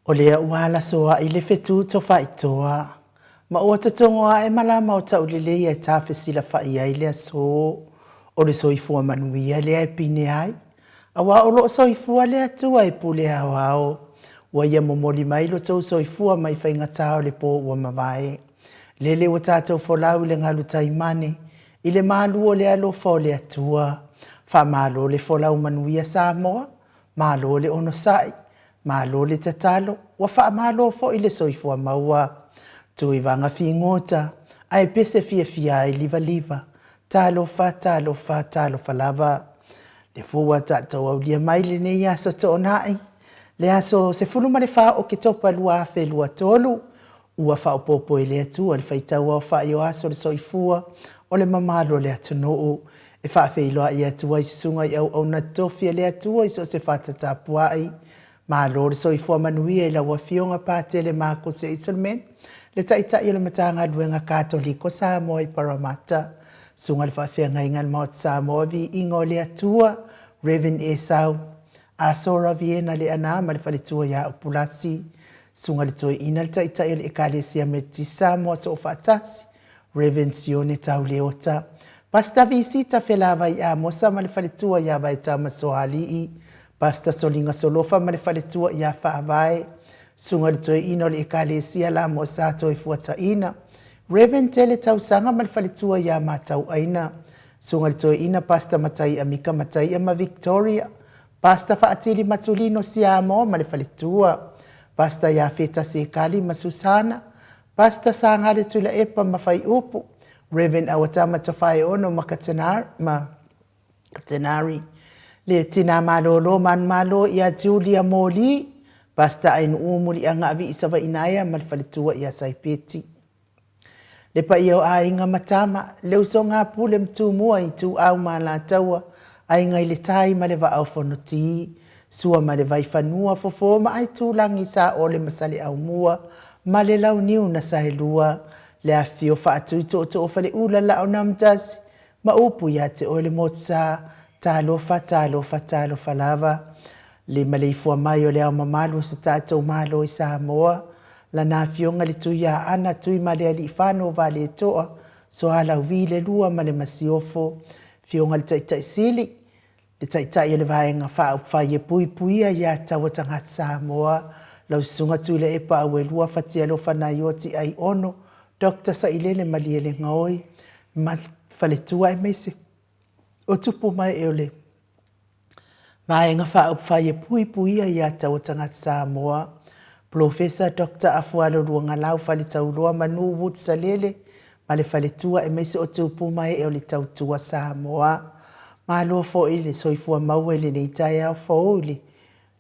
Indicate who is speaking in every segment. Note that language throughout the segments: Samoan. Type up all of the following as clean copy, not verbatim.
Speaker 1: O lea ua alasoaʻi le fetu tofaitoa, ma ua totogo aʻe malama o Taulelei e tafesilafaʻi ai le aso o le soifua manuia lea e pine ai, aua o loo soifua le Atua e pule aoao. Ua ia momoli mai lo tou soifua mai faigata o le po ua mavae. Lele ua tatou folau i le galu taimane, i le malu o le alofa o le Atua. Faamalo le folau manuia Samoa, Malo le onosai, malo le tatalo, ua faamalo foi le soifua maua. Tuivaga figota, ae pese fiafia ai livaliva. Talofa, talofa, talofa lava. Le fou ua tatou aulia mai lenei aso Toonai, le aso 14 o Oketopa 2023, Ua faaopoopo e le Atua le faitauaofai o aso o le soifua o le mamalu o le atunuu, e faafeiloai atu ai susuga i auauna totofi a le Atua i so o se fata tapuai. Malo le soifua manuia i lau Afioga Patele Makuse Iselman, le Taitai o le Matagaluega Katoliko Samoa i Parramatta, Susuga i le Faafeagaiga a le Maota Samoa Viiga o le Atua, Rev. Esau Asora Viena Leaana ma le faletua ia Upulasi, Susuga i le Toeaina le Taitai o le Ekalesia Metotisi Samoa Soofaatasi, Rev. Sione Tauleota, Pastor Visita Felavai Amosa ma le faletua ia Vaetama Soalii, Pastor Soliga Solofa ma le faletua ia Faavae, Susuga i le Toeaina o le Ekalesia Lamosa Toefuataina, Rev. Tele Tausaga ma le faletua ia Matauaina, Susuga i le Toeaina Pastor Mataia Mika Mataia ma Victoria, Pastor Faatili Matulino Siamoa ma le faletua, Pastor Iafeta Sekali ma Susana, Pastor Sagale Tuilaepa ma Faiupu, Rev. Awatama Tafaeono ma ma Katenari, le Tina Malolo Manumalo ia Julia Moli, Pastor Ainuu Muliagaavi Savainaea ma le faletua ia Saipeti. Le paia o aiga ma tama, le usoga a Pule ma Tumua, Ituau ma Alataua, Aiga i le Tai ma le Vaa o Fonoti, Sua ma le Vaifanua, Fofo ma Aitulagi, Saole ma Saleaaumua ma le Launiu na Saelua, le afifio Faatui Tootoo o Faleula, Laaunamtasi ma upu ia te oe le Motusa, talofa, talofa, talofa lava. Le maleifua mai o le Ao Mamalu o so tatou Malo i Samoa, Lana Afioga le Tuiaana Tuimalealiifano Valetoa Soalauvi le Lua ma le Masiofo, Afioga le Taitai Sili, le Taitai o le Vaega Faaupufai e Puipuia ia Taua Tagata Samoa, lau Susuga Tuilaepa Auelua Fatialofa Naioti Aiono, Doctor Sailele Malielegaoi ma faletua aemaise o tupu mae o le Vaega Faaupufai e Puipuia ia Taua Tagata Samoa, Polofesa Doctor Afualo Luagalau Faletauloa Manu Wood Salele ma le faletua aemaise o tupu mae o le Tautua Samoa. Malo foi le soifua maua i lenei taeao fou i le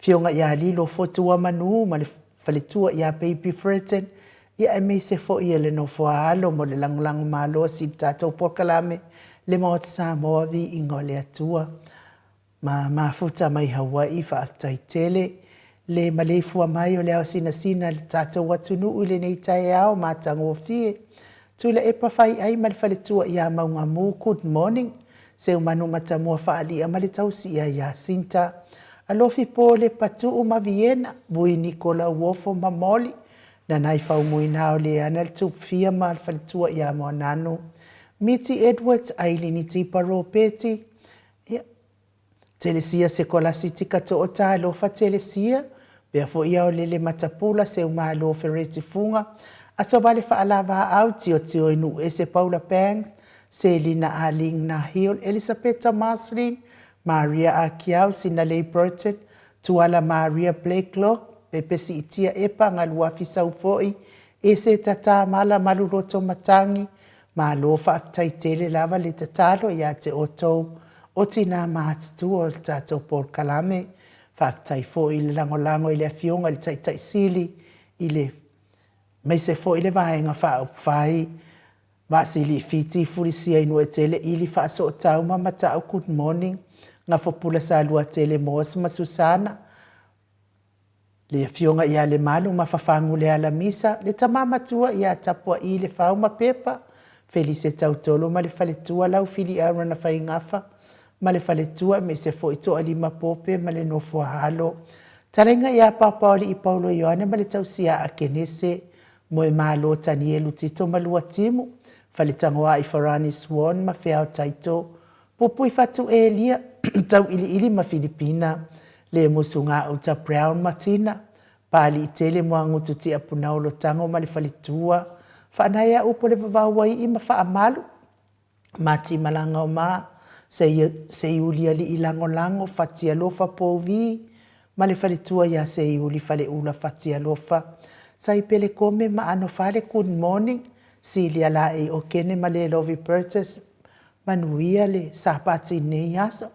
Speaker 1: Afioga ia Lilo Fotua Manu ma le faletua ia Baby Fredson, ia aemaise foi e le nofo a alo mo le lagolago malosi i le tatou polokalame Le Maota Samoa Viiga o le Atua. Ma mafuta mai Hawaii, faafetai tele le maleifua mai o le ao sinasina i le tatou atunuu i lenei taeao matagofie. Tuilaepa Faiai ma le faletua ia Maugamu, good morning. Seumanu Matamua Faalia ma le tausi ia Jacinta. Alofi Pole Patuu ma Viena, Vui Nikola Uofo ma Molly, Nanai Faumuina o Leana le Tupufia ma le faletua ia Moananu. Miti Edwards, Ailini Tipa Ropeti, ia, Telesia Sekolasitika Toota Alofa Telesia, pea foi Aolele Matapula Seumalo Fereti Fuga, Asovale Faalavaau Tiotio i Nuuese Paula Banks, Selina Aling Nahil, Elisapeta Marceline, Maria Akiau Sinalei Burton, Tuala Maria Blakelock, Pepesi Itia Epa Galuafi Saufoi, Ese Tata Mala Maluloto Matangi, Malo faafetai tele lava le tatalo ia te outou o tinā matutua o le tatou polokalame. Faafetai foi i le lagolago i le Afioga i le Taitai Sili i le aemaise foi le Vaega Faaupufai Vaasili Fiti Fulisia Inuetele Ili Faasootau ma Matau Good morning Gafopula Saluatele Moas ma Susana Le Afioga ia Lemalu ma Fafaguleala Misa, le tama matua ia Tapua'i Lefau ma Pepa, Felise Tautolo ma le faletua Laufili Aaron Faigafa ma le faletua aemaise foi Toalima Pope ma le nofo a alo. Talaiga ia Paopaoalii Paulo Ioane ma le tausia a Kenese, Moemalo Tanielu Tito ma Luatimu, Faletagoai Farani Swan ma Feao Taito, Pupui Fatu Elia, Tauiliili ma Filipina, Le Musuga Uta Brown ma Tina, Paaliitele Moagutu Tiapunaolo Tago ma le Faletua, Faanaea Upu le Vavauai'i ma Faamalu, Matimalaga o Ma, Seiulialii Lagolago, Fatialofa Pouvi ma le Faletua ia Seiuli Faleula Fatialofa, Saipele Kome ma Anofale Good morning, Silia Laei Okene ma Lelovi Burgess, Manuia le Sapati i lenei aso.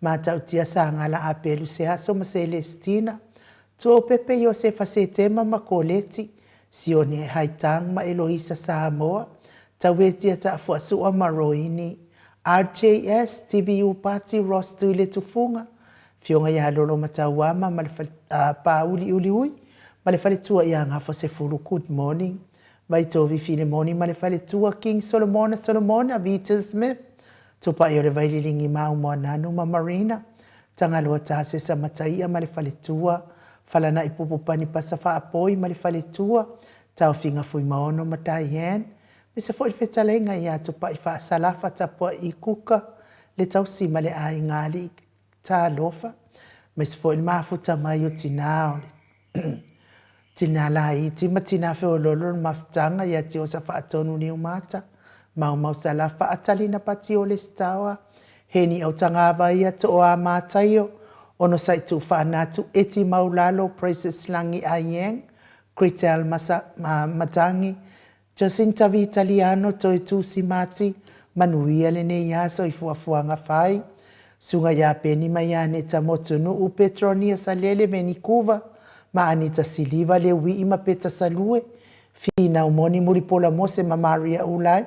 Speaker 1: Matautia Sagala Apelu Seaso ma Selesitina, Tuaupepe Iosefa Setema ma Koleti, Sione Haitang ma Eloisa Samoa, Tauetia Taafuasua ma Roini, RJS, TVU Pati Ross Tuiletufuga, Afioga ia Lolo Matauama ma le Pāuliuliui ma le Faletua ia Gafosefulu Good morning Vaitovi Filemoni ma le Faletua King Solomona Solomona Vita Smith Tupai o le Vaililingi Mau Moananu ma Marina Tagaloa Tasesa Mataia ma le Faletua Falana'i Pupupani Pasa Faapoi ma le Faletua Taofiga Fuimaono ma Diane Aemaise foi le fetalaiga ia Tupai Faasalafa Tapua'i Kuka le tausi ma le aiga alii Talofa, aemaise foi le mafuta mai o tinā o le tinā laiti ma tinā feoloolo le mafutaga ia Tiosa Faatonu Niumata, Maumau Salafa, Atalina Pati Ole Sitaoa, Heni Autagavaia, Tooa Mataio, Onosai Tuufaanatu, Eti Maulalo, Precious Lagi Aieng, Gretel Masa, Matangi, Jacinta Vitaliano Toe Tusi Mati, Manuia lenei aso i fuafuaga fai, Suga ia Peni ma ia Aneta Motunuu, Petronia Salele Venikuva ma Anita Siliva Leuii ma Peta Salue, Finau Moni Mulipola Mose ma Maria Ulai,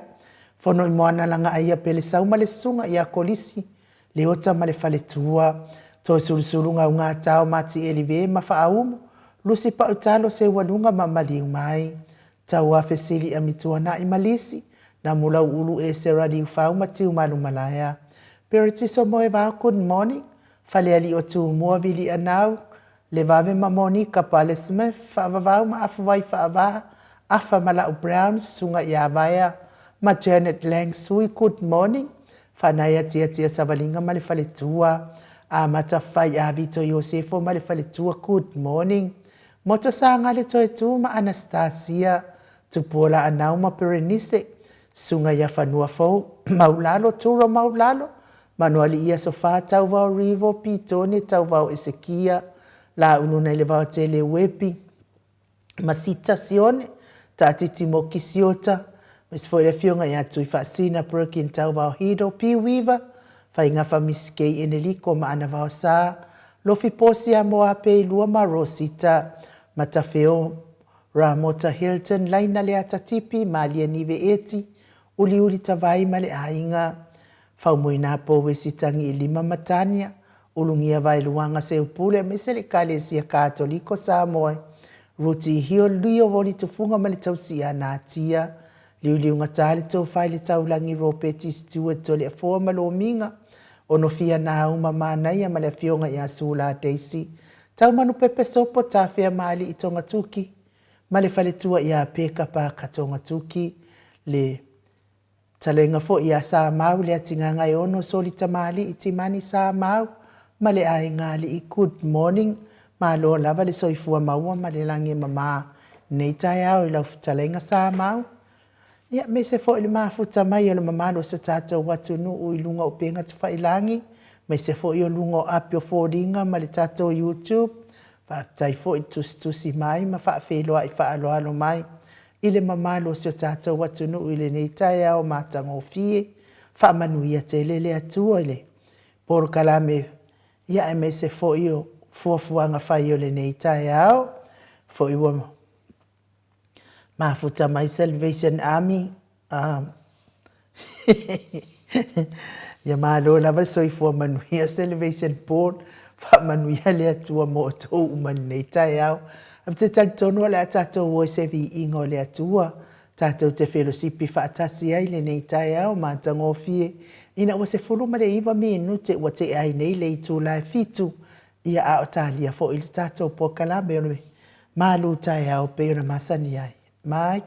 Speaker 1: Fono i Moana Lagaaia Pelesau ma le Susuga ia Kolisi Leota ma le Faletua, Toe Sulusulu Gaugatao Mati Elive ma Faaumu, Lusi Pautalo Seualuga ma Maliu Mai, Tauafe Sili Amituana'i ma Lisi, Namulau'ulu Esera Liufau ma Tiumalu Malaea, Peretiso Moevao Good morning, Falealii o Tumua Vili'anau, Levave ma Monika Pale Smith, Faavavau ma Afuvai Faavaha, Afa ma La'u Brown, Susuga ia Vaea ma Janet Lang Sui Good morning, Faanaia Tiatia Savaliga ma le Faletua, Amata Fai Avito Iosefo ma le Faletua Good morning, Motosāgale Toetū ma Anastasia, Tupuola Anau ma Perenise, Suga ia Fanuafou, Maulalo Turo Maulalo, Manualii Aso Fa, Tauvao Rivo, Pitone, Tauvao Esekia, Lauluna i le Vaotele Uepi, Masita Sione, Taatiti Moki Siota, aemaise foi le Afioga ia Tuifaasina Perkin Tauvao Hido, P Weaver, Faigafa Miss Kay Eneliko ma Ana Vaosa, Lofi Posia Moapeilua ma Rosita Matafeo, Ramota Hilton, Laina Leata Tipi, Malia Nive Eti, Uliuli Tavai ma le aiga, Faumuina Pouesi Tagiilima ma Tania, Ulugia Vaeluaga Seupule aemaise le Ekalesia Katoliko Samoa, Ruti Hio Lio Voli Tufuga ma le Tausia Natia, Liuliugata le Tofa i le Taulagi Ropeti Stewart Toleafoa ma Lomiga, Onofia Nauma Manaia ma le Afioga ia Sula Daisy, Taumanupepe Sopo Tafea Maali'i Togatuki ma le Faletua ia Peka Parker Togatuki, le Talenga foi ia Samau le Atigagaeono Soli Tamalii Timani Samau ma le Aiga Alii Good morning Malo lava le soifua maua ma le lagi e mama nei taeao i lau fetalaiga Samau Ia aemaise foi le mafuta mai o le mamalu o so tatou atunuu i luga o upega tafailagi aemaise foi o luga o api o foliga ma le tatou YouTube Faafetai foi le tusitusi mai ma faafeiloai faaaloalo mai i le mamalu o si o tatou atunuu i lenei taeao matagofie. Faamanuia tele le Atua i le polokalame ia aemaise foi o fuafuaga fai o lenei taeao. Foi ua mafuta mai Salvation Army Ia malo lava le soifua manuia Salvation Board, faamanuia le Atua mo outou uma i lenei taeao. Ou te talitonu o le a tatou o i se viiga o le Atua, tatou te felosipi faatasi ai i lenei taeao matagofie, ina ua 19 minute ua tea ai nei le itula e fitu. Ia, a o talia foi le tatou polokalame o le malu taeao pei ona masani ai. Mai.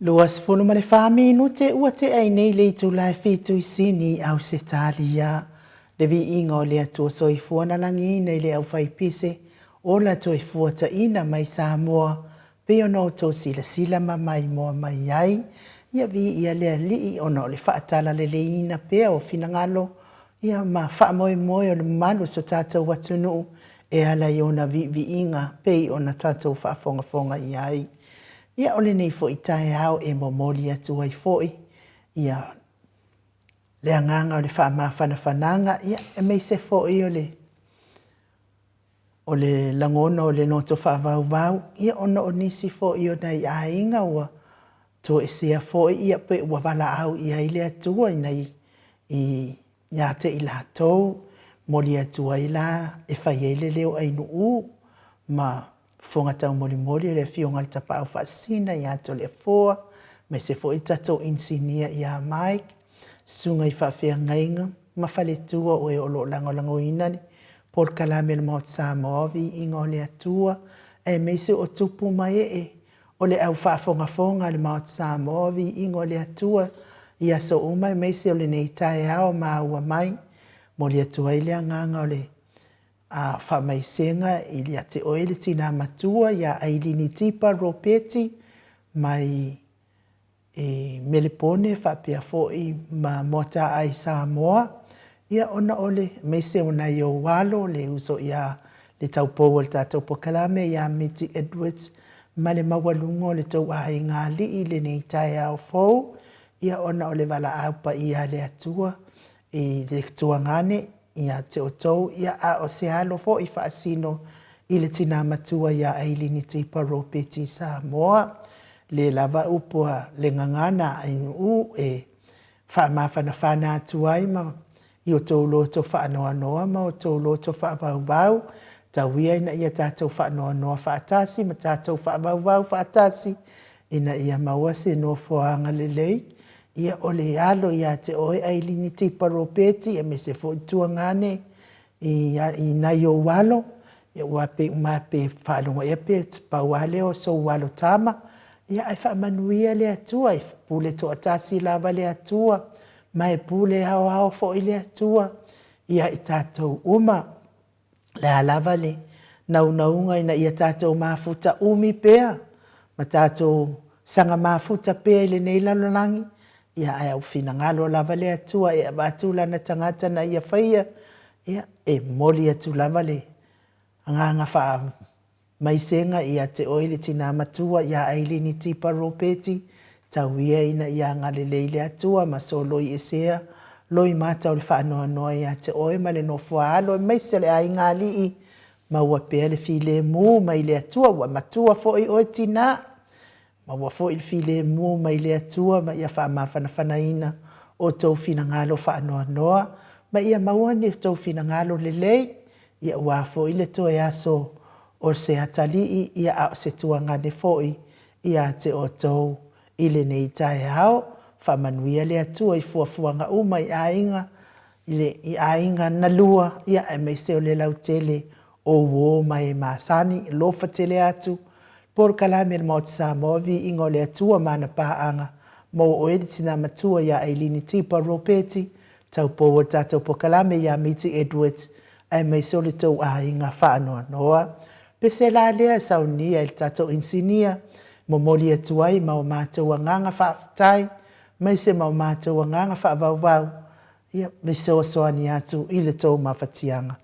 Speaker 1: 24 minute ua tea ai nei le itula e fitu i Sini, Ausetalia. Le viiga o le Atua Soifua na lagiina i le aufaipise ola toe fuataina mai Samoa pei ona outou silasila ma maimoa mai ai. Ia viia le Alii ona o le faatalaleleiina pea o finagalo ia ma faamoemoe o le mamalu o so tatou atunuu e ala i ona viiviiga pei ona tatou faafogafoga i ai. Ia o lenei foi taeao e momoli atu ai foi ia le agaga o le faamafanafanaga, ia aemaise foi o le. O le lagona o le loto faavauvau, ia ona o nisi foi o nai aiga ua toesea foi, ia pe ua valaau i ai le Atua i nai i ia te i latou, momoli atu ai la e fai ai le leo Ainuu ma fofoga taumolimoli o le Afioga i le Tapaau Faasisina ia Toleafoa, aemaise foi le tatou inisinia ia Mike, susuga i faafeagaiga ma faletua o e o lo o lagolagoina le polokalame a le Maota Samoa, viiga o le Atua, aemaise o tupu ma ee o le au faafogafoga a le Maota Samoa, viiga o le Atua i aso uma aemaise o lenei taeao maua mai. Momoli atu ai le agaga o le faamaisega ia te oe le tina matua ia Ailini Tipa Ropeti mai i Melepone faapea foi ma Moataa'i Samoa, ia ona o le aemaise o nai ou alo, le uso ia le taupou o le tatou polokalame ia Miti Edwards ma le maualuga o le tou aiga alii i lenei taeao fou, ia ona o le valaau paia a le Atua i le tuagane ia te outou, ia a o se alo foi faasino i le tina matua ia Ailini Tipa Ropeti Samoa. Le lava upu a le gagana a Ainuu e faamafanafana atu ai ma i o outou loto faanoanoa ma outou loto faavauvau, tau ia ina ia tatou faanoanoa faatasi ma tatou faavauvau faatasi ina ia maua se nofoaga lelei. Ia, o le alo ia te oe Ailini Tipa Ropeti aemaise foi Tuagane i nai ou alo, ia aua pei uma lava pe faalogo ea pe pau lava lea o sou alo tama, ia ae faamanuia le Atua, e pule toatasi lava le Atua, ma e pule aoao foi le Atua ia i tatou uma. O le a lava le naunauga ina ia tatou mafuta umi pea ma tatou saga mafuta pea i lenei lalolagi, ia ae ua finagalo lava le Atua e avatu lana tagata na Ia faia, ia e momoli atu lava le agaga faamaisega ia te oe le tina matua ia Ailini Tipa Ropeti, tau ia ina ia agalelei le Atua ma soloi esea loimata o le faanoanoa ia te oe ma le nofo a alo aemaise o le aiga alii, maua pea le filemu mai le Atua, ua matua foi oe tina, maua foi le filemu mai le Atua ma ia faamafanafanaina outou finagalo faanoanoa, ma ia maua ni outou finagalo lelei, ia aua foi le toe aso o se atalii, ia a o se tuagane foi ia te outou i lenei taeao. Faamanuia le Atua i fuafuaga uma i aiga, i aiga na lua, ia aemaise o le lautele o uo ma e masani. Alofa tele atu polokalame a le Maota Samoa, viiga o le Atua ma ana paaga, maua oe le tina matua ia Ailini Tipa Ropeti, taupou o le tatou polokalame ia Miti Edwards, aemaise o le tou aiga faanoanoa. Pese la lea e saunia e le tatou inisinia, momoli atu ai ma o matou agaga faafetai, aemaise ma o matou agaga faavauvau, ia fesoasoani atu i le tou mafatiaga.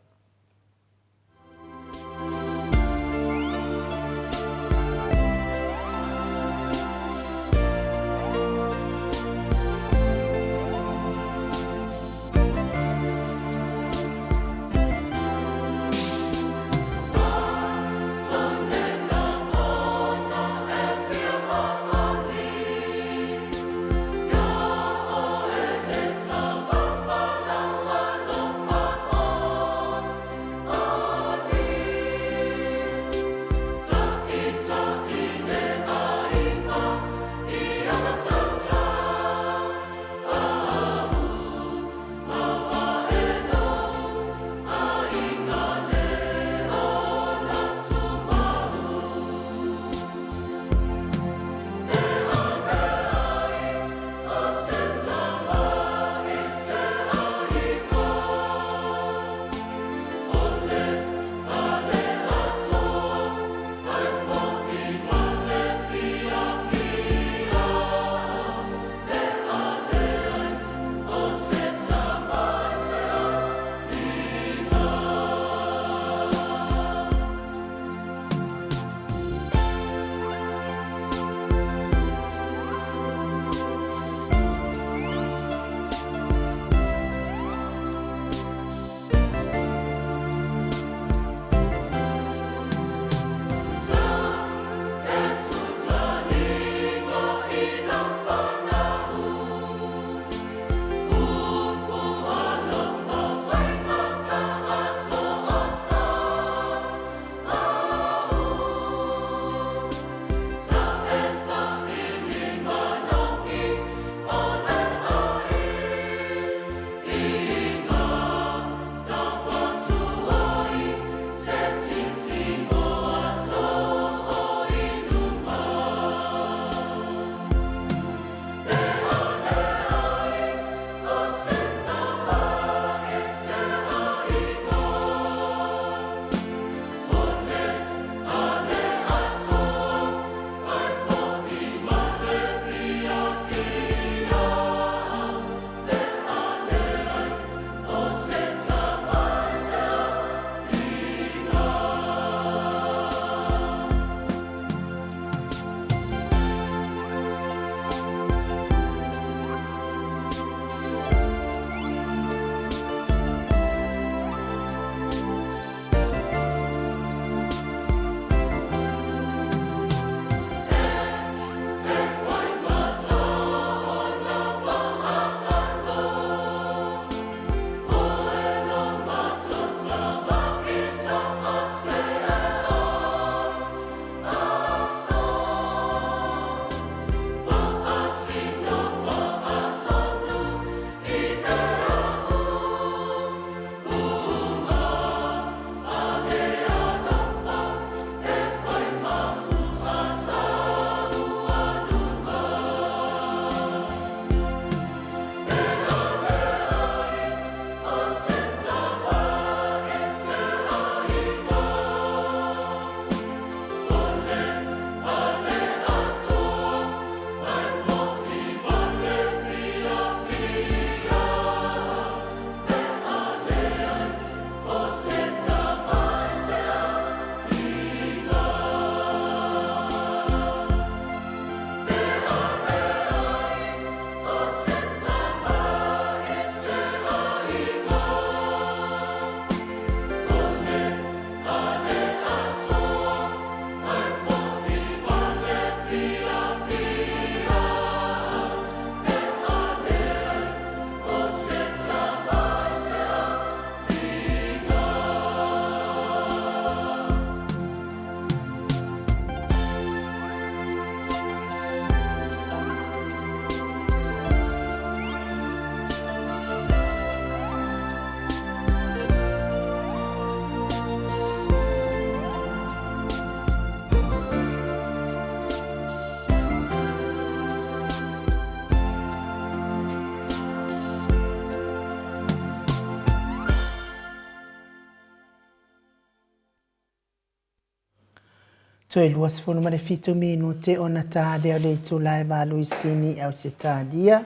Speaker 1: Toe 27 minute ona ta lea o le itula e 8 i Sini i Ausetalia.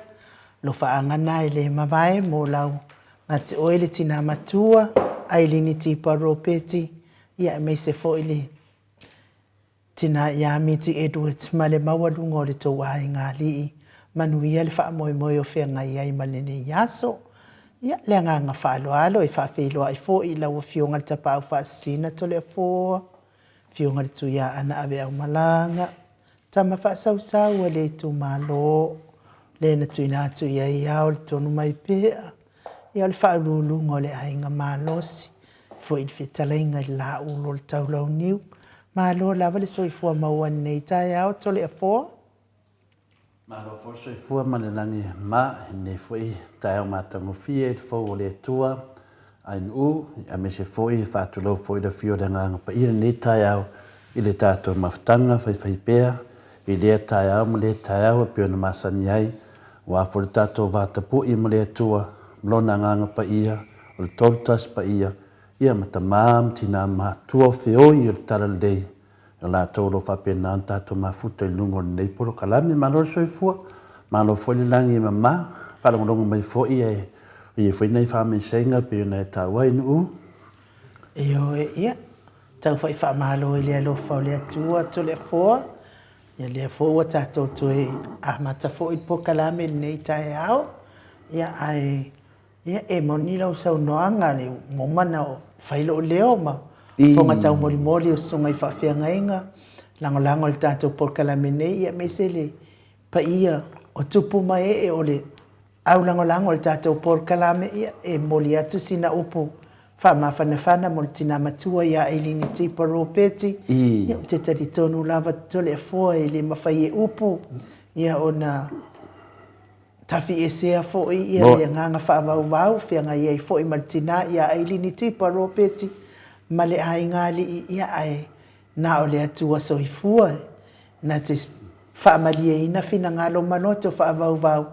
Speaker 1: Alofaaga na e le mavae mo lau gate oe le tina matua, Ailini Tipa Ropeti, ia aemaise foi le tina ia Miti Edwards ma le maualuga o le tou aiga alii. Manuia le faamoemoe o feagai ai ma lenei aso. Ia, le agaga faaaloalo e faafeiloai foi i lau Afioga i le Tapaau Faasisina Toleafoa, Afioga i le Tuiaana Aveaumalaga, tama faasausau a le itumalo, le na tuuina atu i ai ao le tonu mai pea, ia o le faauluuluga o le aiga malosi, foi i le fetalaiga i le Laulu o le Taulauniu. Malo lava le soifua maua i lenei taeao Toleafoa.
Speaker 2: Malo foi le soifua ma le lagi ma i lenei foi taeao matagofie i le fou o le Atua ANU, aemaise foi e faatulou foi i le afio o le Agaga Paia i lenei taeao i le tatou mafutaga faifaipea i lea taeao ma lea taeao e pei ona masani ai, aua foi le tatou va tapu'i ma le Atua ma Lona Agaga Paia, o le Tolu Tasi Paia, ia ma tama ma tina matutua o feoi o le Talalelei O latou o lo o faapena ona tatou mafuta i luga o lenei polokalame. Malo le soifua, malo foi le lagi e mama, faalogologo mai foi e i ai foi nai faamaisega e pei ona e taua ai Nuu.
Speaker 1: Ioe, ia, tau foi faamalo i le alofa o le Atua Toleafoa, ia lea foi ua tatou toe amata foi le polokalame i lenei taeao, ia ae Ia, e moni lau saunoaga, ua uma ona fai lou leo ma fofoga taumolimoli o susuga i faafeagaiga, lagolago i le tatou polokalame nei, ia aemaise le paia o tupu ma ee o le aulagolago i le tatou polokalame. Ia, e momoli atu sina upu faamafanafana mo le tina matua ia Ailini Tipa Ropeti. Ia, ou te talitonu lava Toleafoa e le mafai e upu ia ona Tafiesea foi ia le agaga faavauvau, feagai ai foi ma le tina ia Ailini Tipa Ropeti ma le aiga alii, ia ae na o le Atua soifua na te faamalieina finagalo ma loto faavauvau,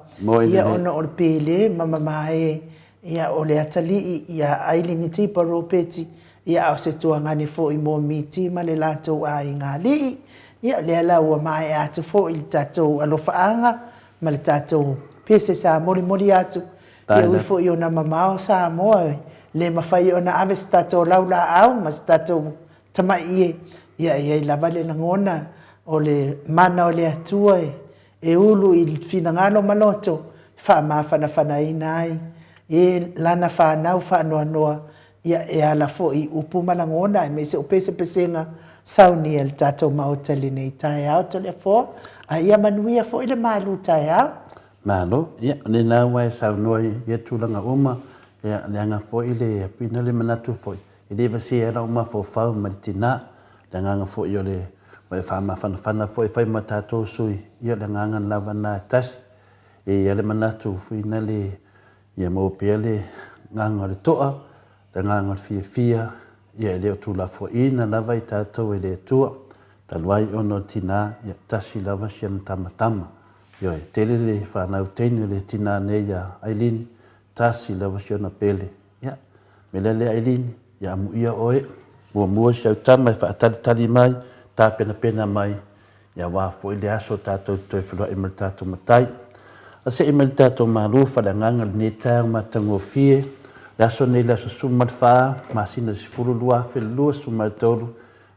Speaker 1: ia ona o le pele ma mamae ia o le atalii ia Ailini Tipa Ropeti, ia a o se tuagane foi mo Miti ma le latou aiga alii. Ia o lea la ua maea atu foi le tatou alofaaga ma le tatou pese sa molimoli atu, e ui foi ona mamao Samoa, e le mafai ona ave se tatou laulaau ma se tatou tamai ie, ia e i ai lava le lagona o le mana o le Atua e ulu i finagalo ma loto e faamafanafanaina ai e Lana fanau faanoanoa Ia, e ala foi i upu ma lagona aemaise o pesepesega saunia i le tatou Maota i lenei taeao Toleafoa, a ia manuia foi le malu taeao.
Speaker 2: Malo, ia, o lena ua e saunoa i ia tulaga uma, ia, leaga foi le afina le manatu foi, e le vasea ai lau mafaufau ma le tina, le agaga foi o le, ua e faamafanafana foi e fai ma tatou sui, ia o le agaga lava lena e tasi. E i ai le manatu foi na le, Ia maua pea le agaga o le toa, le agaga o le fiafia, ia e le o tuulafoaiina lava i tatou e le Atua, talu ai ona o le tina, ia tasi lava si ana tamatama. Ioe, tele le fanau teine o le tina nei ia Aileen, tasi lava si ona pele. Ia, mea lea Aileen, ia amuia oe, muamua si au tama e faatalitali mai, tapenapena mai, Ia aua foi le aso tatou te toe feiloai ma le tatou Matai. A see mai le tatou Malo faaleagaga lenei taeao matagofie, le aso nei le aso 14 masina 10 2023,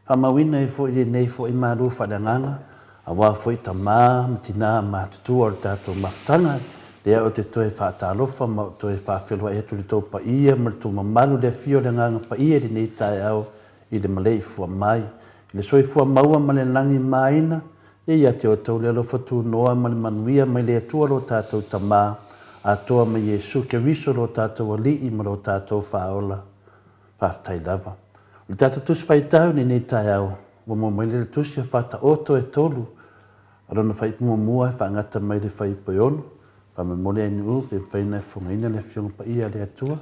Speaker 2: faamauina ai foi lenei foi Malo faaleagaga aua foi tama ma tina matutua o le tatou mafutaga, lea ou te toe faatalofa ma ou toe faafeiloai atu i le tou paia ma le tou mamalu i le afio o le Agaga Paia i lenei taeao i le maleifua mai i le soifua maua ma le lagimāina, ia ia te outou le alofa tunoa ma le manuia mai le Atua lo tatou Tama, atoa ma Iesu Keriso lo tatou Alii ma lo tatou Faaola. Faafetai lava. O le tatou Tusi Faitau i lenei taeao, ua maua mai le Tusi a Faataoto e tolu, a lona faaipu muamua e faagata mai le faaipu e ono, faamolemole ai pe mafai ona e fofogaina le Afioga Paia a le Atua.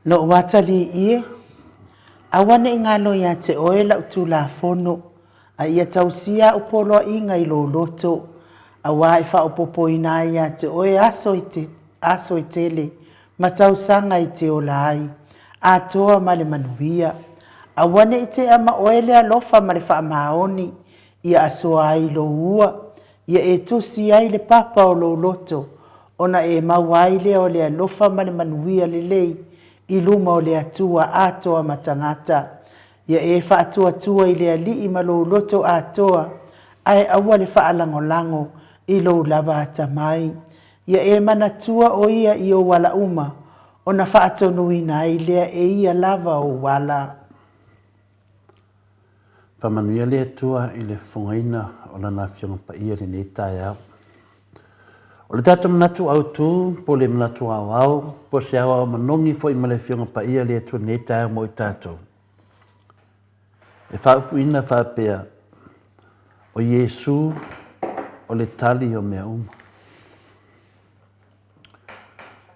Speaker 1: Lou atalii e, aua ne i galo ia te oe lau Tulafono, a ia tausia au poloaiga i lou loto, aua e faaopoopoina ai ia te oe aso i te aso e tele, ma tausaga e te ola ai, atoa ma le manuia. Aua ne i tea ma oe le alofa ma le faamaoni, ia asoa ai lou ua, ia e tusi ai le papa o lou loto, ona e maua ai lea o le alofa ma le manuia lelei i luma o le Atua atoa ma tagata. Ia e faatuatua i le Alii ma lou loto atoa, ae aua le faalagolago i lou lava atamai. Ia e manatua o Ia i ou ala uma, ona faatonuina ai lea e Ia lava ou ala.
Speaker 2: Faamanuia le Atua i le fofogaina o Lana Afioga Paia i lenei taeao. O le tatou manatu autu, po o le manatu aoao, po o se aoao manogi foi ma le Afioga Paia le Atua i lenei taeao mo i tatou, e faaupuina faapea, O Iesu o le tali o mea uma.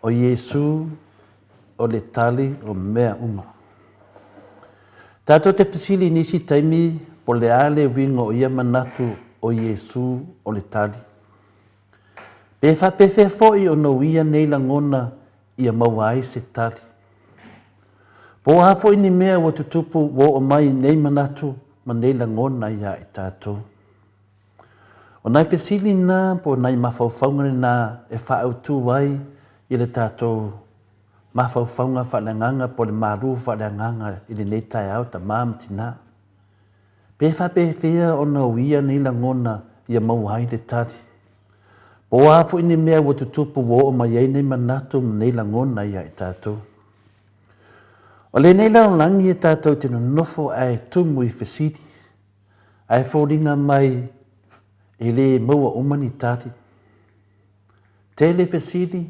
Speaker 2: O Iesu o le tali o mea uma. Tatou te fesili i nisi taimi po o le a le uiga o ia manatu o Iesu o le tali. Pe faapefea foi ona uia nei lagona ia maua ai se tali. Po o a foi ni mea ua tutupu ua oo mai nei manatu ma nei lagona iā i tatou. O nai fesili na po o nai mafaufauga lena e faaautu ai i le tatou mafaufauga faaleagaga po o le malu faaleagaga i lenei taeao tama ma tina. Pe faapefea ona uia nei lagona ia maua ai le tali? Po o a foi ni mea ua tutupu ua oo mai ai nei manatu ma nei lagona ia i tatou. O lenei lalolagi e tatou te nonofo ae tumu i fesili, ae foliga mai e le maua uma ni tali. Tele fesili,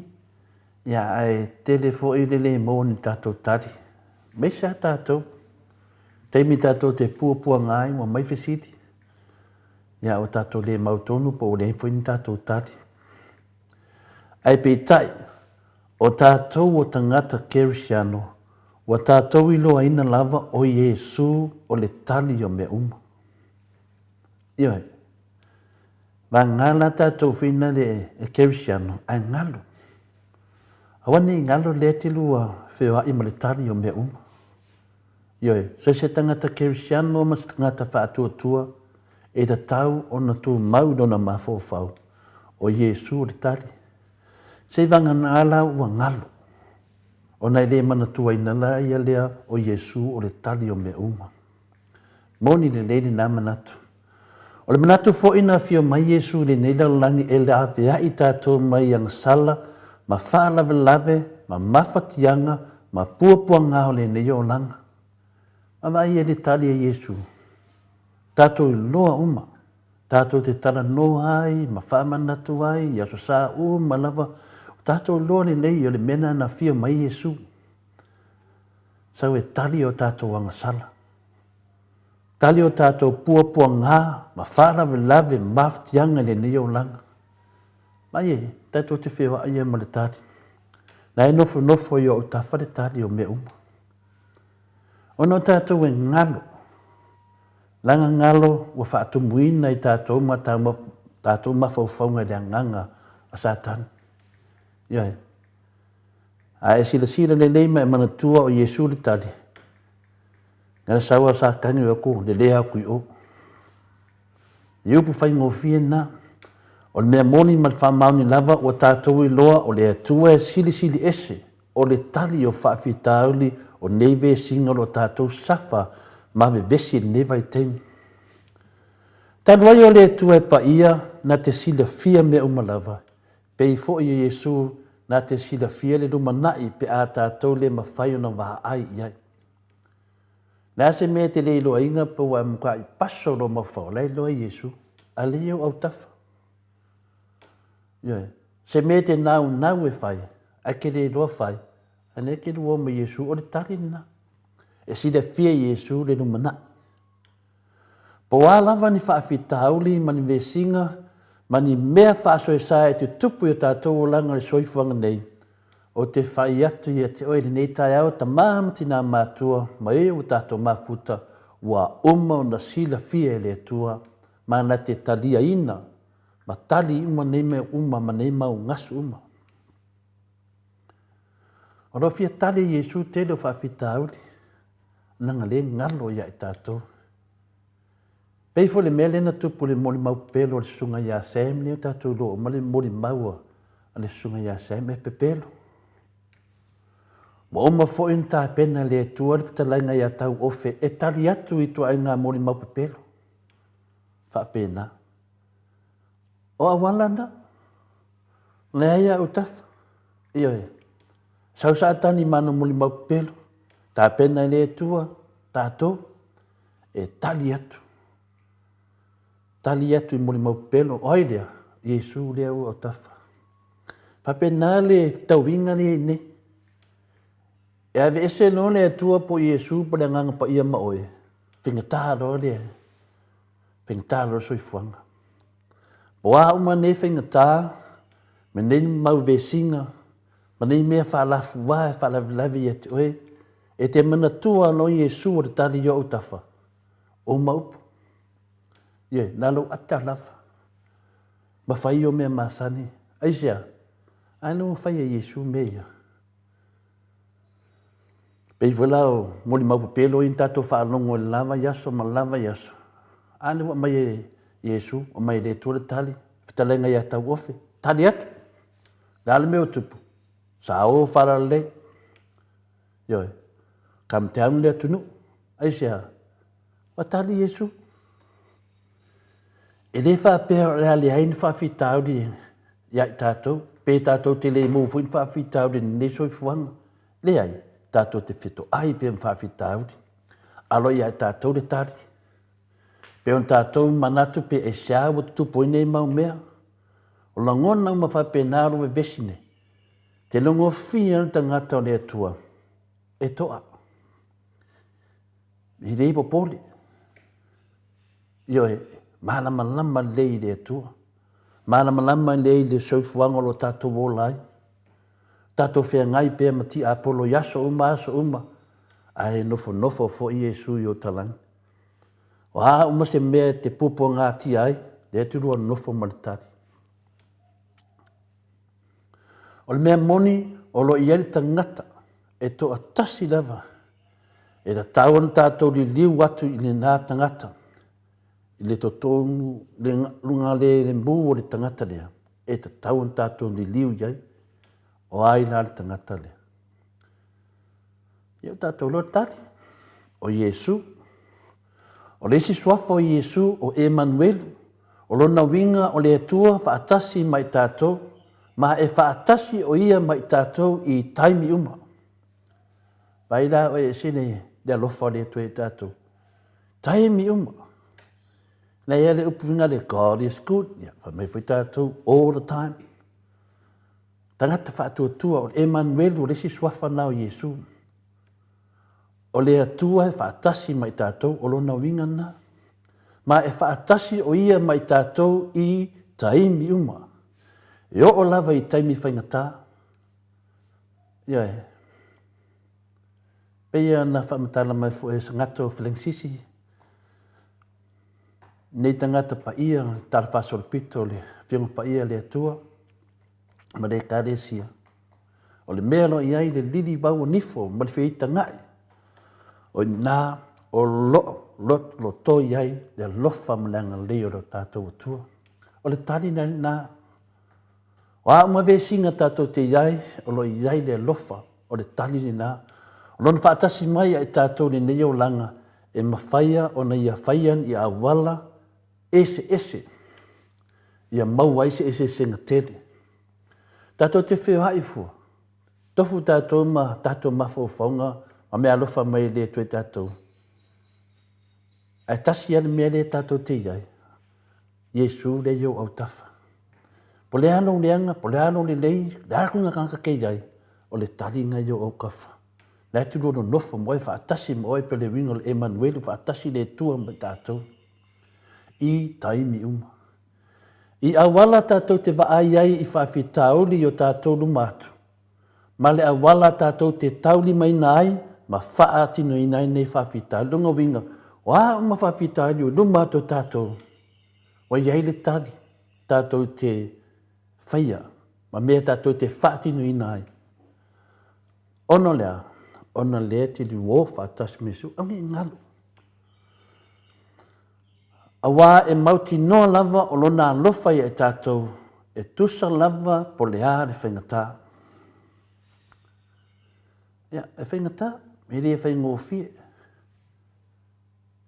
Speaker 2: ia ae tele foi le le maua ni tatou tali. Aemaise lava tatou, taimi tatou te puapuaga ai ua aumai fesili, ia ua tatou le mautonu po ua leai foi ni tatou tali. Ae peitai, o tatou o tagata kerisiano, ua tatou iloaina lava o Iesu o le tali o mea uma. Ioe. Vagana la tatou whina le e kerisiano, ae galo. Aua ne i galo lea te lua feoai ma le tali o mea uma. Ioe, so se tagata kerisiano ma se tagata faatuatua, e tatau ona tumau i lona mafaufau, o Iesu o le tali. Sei vagana la ua galo, ona e le manatuaina la ia lea o Iesu o le tali o mea uma. Moni lelei lena manatu. O le manatu foi na afio mai Iesu i lenei lalolagi e laveai tatou mai agasala ma faalavelave ma mafatiaga ma puapuaga o lenei olaga. Vaavaai ai le tali a Iesu, Tatou iloa uma, tatou te talanoa ai ma faamanatu ai i aso sa uma lava, o tatou iloa lelei o le mea lena na afio mai Iesu. Sau e tali o tatou agasala. Tali o tatou puapuaga ma faalavelave mafatiaga i lenei olaga. Mai e, tatou te feoai ai ma le tali. Na e nofonofo i ou autafa le tali o mea uma. Ona o tatou e galo, laga galo ua faatumuina i tatou ma tatou mafaufauga i le agaga a Satani. Ioe. A e silasila lelei ma e manatua o Iesu le tali, na sau a Satani o aku, lelei aku i o. I upu faigofie na, o le mea moni ma le faamaoni lava ua tatou iloa o le Atua e silisili ese o le tali o faafitauli o nei vesiga o lo o tatou safa ma vevesi i lenei vaitaimi. Talu ai o le Atua e paia na te silafia mea uma lava, Pei foi o Iesu na te silafia le lumanai pe a tatou le mafai ona vaai i ai. Le a se mea e te le iloaina pe ua e mukaʻi paso lou mafaufau, o la e iloa e Iesu, a le i ou autafa. Ioe. Se mea e te naunau e fai, ae ke le iloa fai, a lea e ke lua ma Iesu, o le tali lena. E silafia e Iesu le lumanai. Po o a lava ni faafitauli ma ni vesiga ma ni mea faasoesa e tutupu i o tatou olaga o le soifuaga nei, ou te fai atu ia te oe i lenei taeao, tama ma tinā matua ma e ua tatou mafuta, ua uma ona silafia e le Atua ma na te taliaina ma tali uma nei mea uma ma nei mau gasu uma. O lo o fia tali e Iesu tele o faafitauli. Leaga lea e galo ia i tatou. Pei foi le mea lea na tupu i le molimau pepelo a le susuga ia Sam lea ua tatou iloa uma le molimau a le susuga ia Sam e pepelo. Ua uma foi ona tapena e le Atua le fetalaiga ia Tauofe e tali atu i ituaiga molimau pepelo. Faapena. O auala na. Leai a autafa. Ioe. Sau Satani ma ana molimau pepelo, tapena e le Atua tatou e tali atu. Tali atu i molimau pepelo. O ai lea? Iesu lea ua autafa. Faapena le fetauiga lea i nei. E aveese loa le Atua po o Iesu po o le Agaga Paia ma oe, faigata loa le faigata loa le soifuaga. O a uma nei faigata ma nei mau vesiga ma nei mea faalafuā e faalavelave ia te oe, e te manatua loa Iesu o le tali i ou tafa, o ma upu. Ioe, na lou ata lava ma fai o mea masani. Aisea? Ae na ua fai e Iesu mea ia. Pei foi la o molimau pepelo ia na tatou faalogo i le la vaiaso ma le la vaiaso, a lea ua aumai e Iesu, aumai e le Atua le tali, fetalaiga ia Tauofe, tali atu. Le a le mea ua tupu? Sa o faalalelei. Ioe. Come down le atunuu. Aisea? Ua tali Iesu. E le faapea o le a leai ni faafitauli ia i tatou, pe tatou te le maua foi ni faafitauli i lenei soifuaga. Leai, tatou te fetoai pea ma faafitauli. Alo ia i tatou le tali. Pe ona tatou manatu pe aisea ua tutupu ai nei mau mea. O lagona uma faapena o lo vevesi nei. Te logofia le tagata o le Atua e toa. E le popole. Ioe, malamalama lelei i le Atua. Malamalama lelei i le soifuaga o lo tatou ola ai. Tatou feagai pea ma tiapolo i aso uma aso uma, ae nofonofo foi Iesu i ota lagi. O a uma se mea e te puapuagatia ai, lea e te lua nofo ma le tali. O le mea moni, o lo o i ai le tagata e toatasi lava e tatau ona tatou liliu atu i lena tagata i le totonu, le luga le mu o le tagata lea, e tatau ona tatou liliu i ai, o ai la le tagata lea? Ia o tatou loa tali, o Iesu. O le isi suafa o Iesu o Emanuelu, o lona uiga o le Atua faatasi ma i tatou, ma e faatasi o Ia ma i tatou i taimi uma. Vaai la oe ese le, le alofa o le Atua i tatou. Taimi uma. Na ia le upu vinga le God is good. Ia, fai mai foi tatou all the time. Tagata faatuatua o le Emanuelu o le isi suafa na o Iesu. O le Atua e faatasi ma i tatou, o lona uiga lena. Ma e faatasi o Ia ma i tatou i taimi uma. E oo lava i taimi faigata. Ioe. Pei ona faamatala mai foi e Sagato o Felengsisi, nei tagata paia, le Tala Faasolopito o le Afioga Paia a le Atua ma le Ekalesia. O le mea o lo o i ai le lili vau o nifo ma le feitagaʻi, o i ina o lo o lotoi ai le alofa ma le agalelei o lo tatou Atua. O le tali lena. O a uma vesiga tatou te i ai, o lo o i ai le alofa, o le tali lena. O lona faatasi mai ia i tatou i lenei olaga, e mafaia ona ia faia i auala eseese ia maua ai se eseesega tele. Tatou te feoai fua, tofu tatou ma tatou mafaufauga ma meaalofa mai e le Atua i tatou. Ae tasi lava le mea lea tatou te i ai, Iesu lea i ou autafa. Po le a lou leaga, po le a lou lelei, le a kuiga tagata ke i ai, o le taliga i ou autafa. La e tulua nonofo ma oe faatasi ma oe pe le uiga o le Emanuelu faatasi le Atua ma i tatou. I taimi uma. I auala tatou te vaai ai i faafitauli i o tatou luma atu, ma le auala tatou te taulimaina ai ma faatinoina ai nei faafitauli. Lona uiga, o a uma faafitauli o luma atu o tatou, ua i ai le tali tatou te faia ma mea tatou te faatinoina ai. Ona o le a? Ona lea e te liuō faatasi ma Iesu, aua ne i galo. Auā e mautinoa lava o Lona alofa ia i tatou, e tusa lava po o le a le faigata. Ia, e faigata, e le faigofie.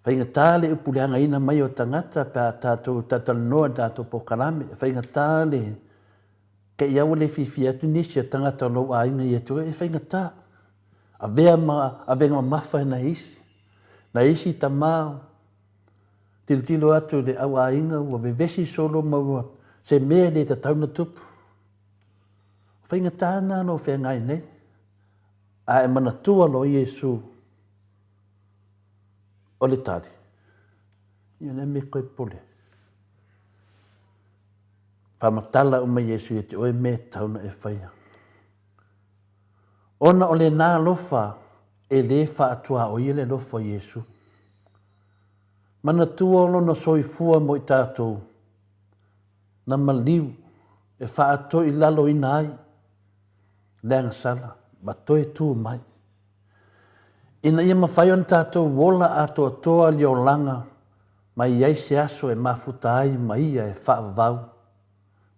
Speaker 2: Faigata le upu leagaina mai o tagata pe a tatou talatalanoa i le tatou polokalame. E faigata le te i aua le fiafia atu nisi o tagata o lou aiga ia te oe, e faigata. Avea ma avega mamafa e nai isi. Nai isi tama, tilotilo atu i le au aiga ua vevesi solo ma ua se mea e le tatau ona tupu. O faigata na o lo o feagai nei. A e manatua loa Iesu o le tali, ia o le a le mea e toe popole ai. Faamatala uma Iesu ia te oe mea e tatau ona e faia. Ona o lena alofa e lē faatuaoia le alofa o Iesu. Manatua o lona soifua mo i tatou, na maliu e faatoilaloina ai le agasala ma toe tu mai. Ina ia mafai ona tatou ola atoatoa le olaga ma i ai se aso e mafuta ai ma ia e faavavau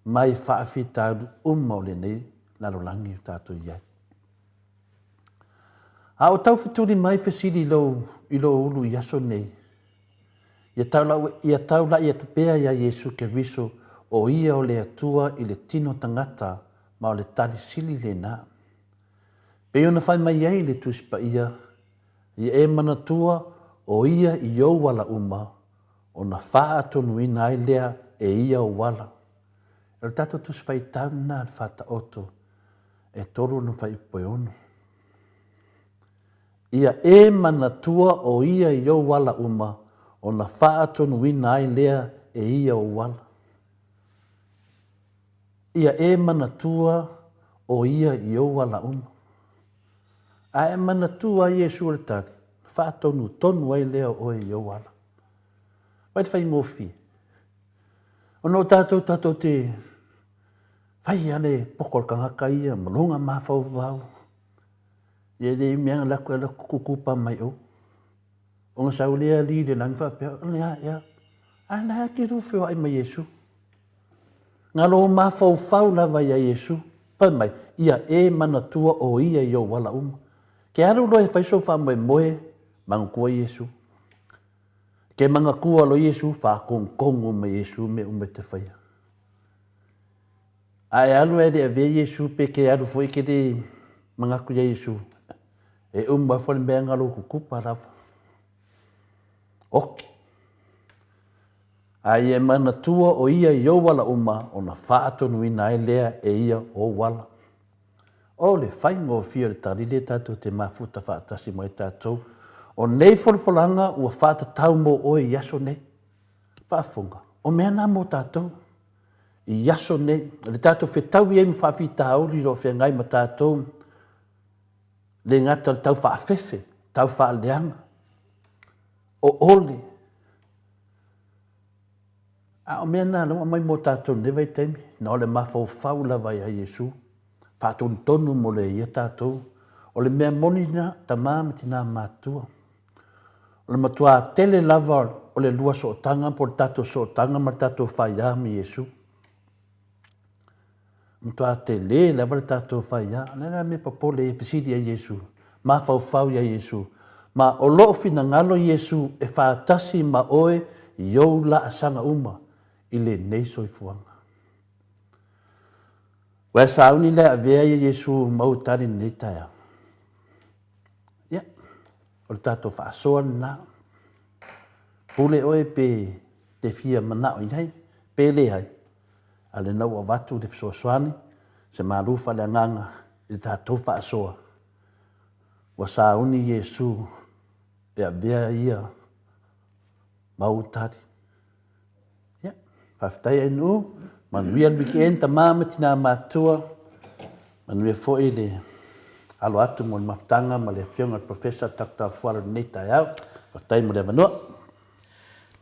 Speaker 2: mai faafitauli uma o lenei lalolagi o tatou i ai. A o tau fetuli mai fesili i lou, i lou ulu i aso nei, ia tau, ia taulaʻi atu pea iā Iesu Keriso o ia o le Atua i le tino tagata ma o le tali sili lena. Pei ona fai mai ai le Tusi Paia, Ia e manatua o ia i ou ala uma, ona faaatonuina ai lea e ia ou ala. O le tatou Tusi Faitau lena le Faataoto e tolu ona faaiupu e ono. Ia e manatua o ia i ou ala uma, ona faatonuina ai lea e ia ou ala. Ia e manatua o ia i ou ala uma. A e manatua ai Iesu o le tali, ona faatonutonu ai lea o oe i ou ala. Vai le faigofie. Ona o tatou tatou te fai lava le poko o le tagata ia ma lona mafaufau. Ia e le umi lava na alu atu alu atu tutupa mai o. Ona sau lea alii i le lagi faapea, o le a ea? A la e te lua feoai ma Iesu. Na lou mafaufau lava ia Iesu, fai mai, Ia e manatua o Ia i ou ala uma. Ke alu loa e fai sou faamoemoe, manatua Iesu. Ke manatua loa Iesu, faatonutonu ma Iesu mea uma e te faia. A e alu ae le avea Iesu pe ke alu foi ke le manatu ia Iesu, e uma foi le mea na lou tutupa lava. Oki. A ia e manatua o ia i ou ala uma, ona faatonuina ai lea e ia ou ala. O le faigofie o le tali lea tatou te mafuta faatasi mai tatou, o nei folafolaga ua faatatau mo oe i aso nei. Faafofoga, o mea na mo tatou i aso nei, le tatou fetaui ai ma faafitauli o lo o feagai ma tatou, le gata o le tau faafefe, tau faaleaga, o ole, A o mea na lea ua aumai mo tatou i lenei vaitaimi, na o le mafaufau lava ia Iesu, faatonutonu mo le ia tatou. O le mea moni lena, tama ma tina matutua. O le matua tele lava o le lua sootaga po o le tatou sootaga ma le tatou faiā ma Iesu. Matua tele lava le tatou faiā. O le a la le mea popole ai e fesili ai Iesu, mafaufau iā Iesu, ma o loo finagalo Iesu e faatasi ma oe i ou laasaga uma i lenei soifuaga. Ua e sauni lea avea ia Iesu mau tali lenei taeao. Ia, o le tatou faasoa lena. Pule oe pe te fia manao i ai, pe leai, a lena ua avatu le fesoasoani, se malu faaleagaga i le tatou faasoa. Ua sauni Iesu e avea ia mau tali. Ia, faafetai Ainuu, manuia le weekend tama ma tina matua, manuia foi le alo atu mo le mafutaga ma le afioga i le Professor Doctor Fualo i lenei taeao. Faafetai mo le avanoa.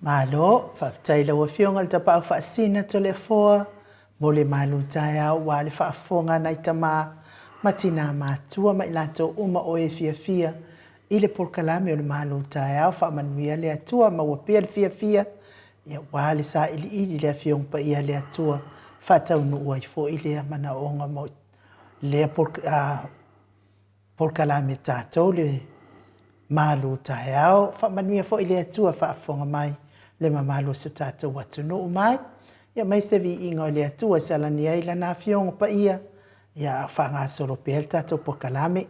Speaker 1: Malo, faafetai i lau Afioga i le Tapaau Faasina Toleafoa mo le malu taeao aua le faafofoga a nai tama. ma tinā matua ma i latou uma o e fiafia i le polokalame o le Malu Taeao. Faamanuia le Atua, maua pea le fiafia, ia aua le sailiili i le Afioga Paia a le Atua, faataunuu ai foi lea manaoga ma lea polokalame tatou le malu taeao. Faamanuia foi le Atua faafofoga mai le mamalu o si o tatou atunuu mai. Ia aumai se viiga o le Atua e salani ai Lana Afioga Paia, ia a o faagasolo pea le tatou polokalame.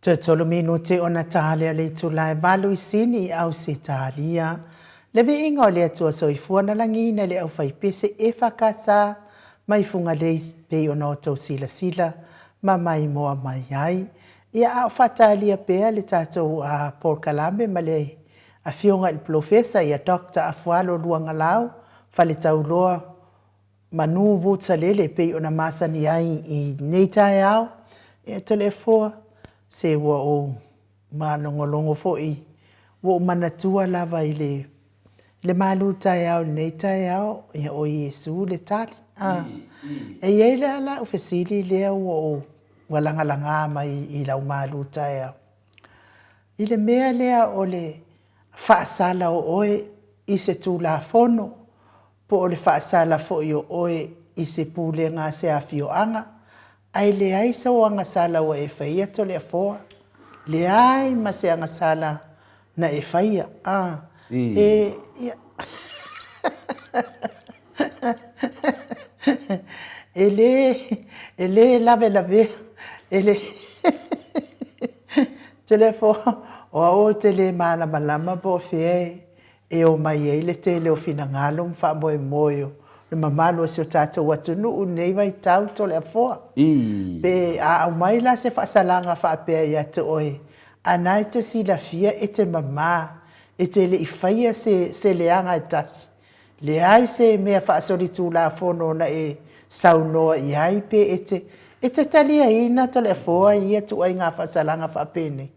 Speaker 1: Toe tolu minute ona ta lea o le itula e valu i Sini i Ausetalia. Le viiga o le Atua Soifua na lagiina i le aufaipese EFKS mai Fugalei pei ona outou silasila ma maimoa mai ai. Ia a o faatalia pea le tatou polokalame ma le Afioga i le Polofesa ia Doctor Afualo Luagalau Faletauloa Manu Vutalele e pei ona masani ai i lenei taeao. Ia Toleafoa, se ua ou malogologo foi, ua ou manatua lava i le le malu taeao i lenei taeao, ia o Iesu le tali. A, e i ai la lau fesili lea ua ou ua lagalaga mai i lau malu taeao. I le mea lea o le faasala o oe i se Tulafono, po o le faasala foi o oe i se pulega a se afioaga, ae leai sau agasala ua e faia Toleafoa, leai ma se agasala na e faia, a, e, ia, e le, e le lavelavea, e le, Toleafoa, o au ou te le malamalama po o fea e, e omai ai le tele o finagalo ma faamoemoe o le mamalu o si o tatou atunuu i lenei vaitau Toleafoa. Pe a aumai la se faasalaga faapea ia te oe, a na e te silafia e te mama, e te le i faia se se leaga e tasi, leai se mea faasolitulafono na e saunoa i ai pe e te e te taliaina Toleafoa i ia tuaiga faasalaga faapenei.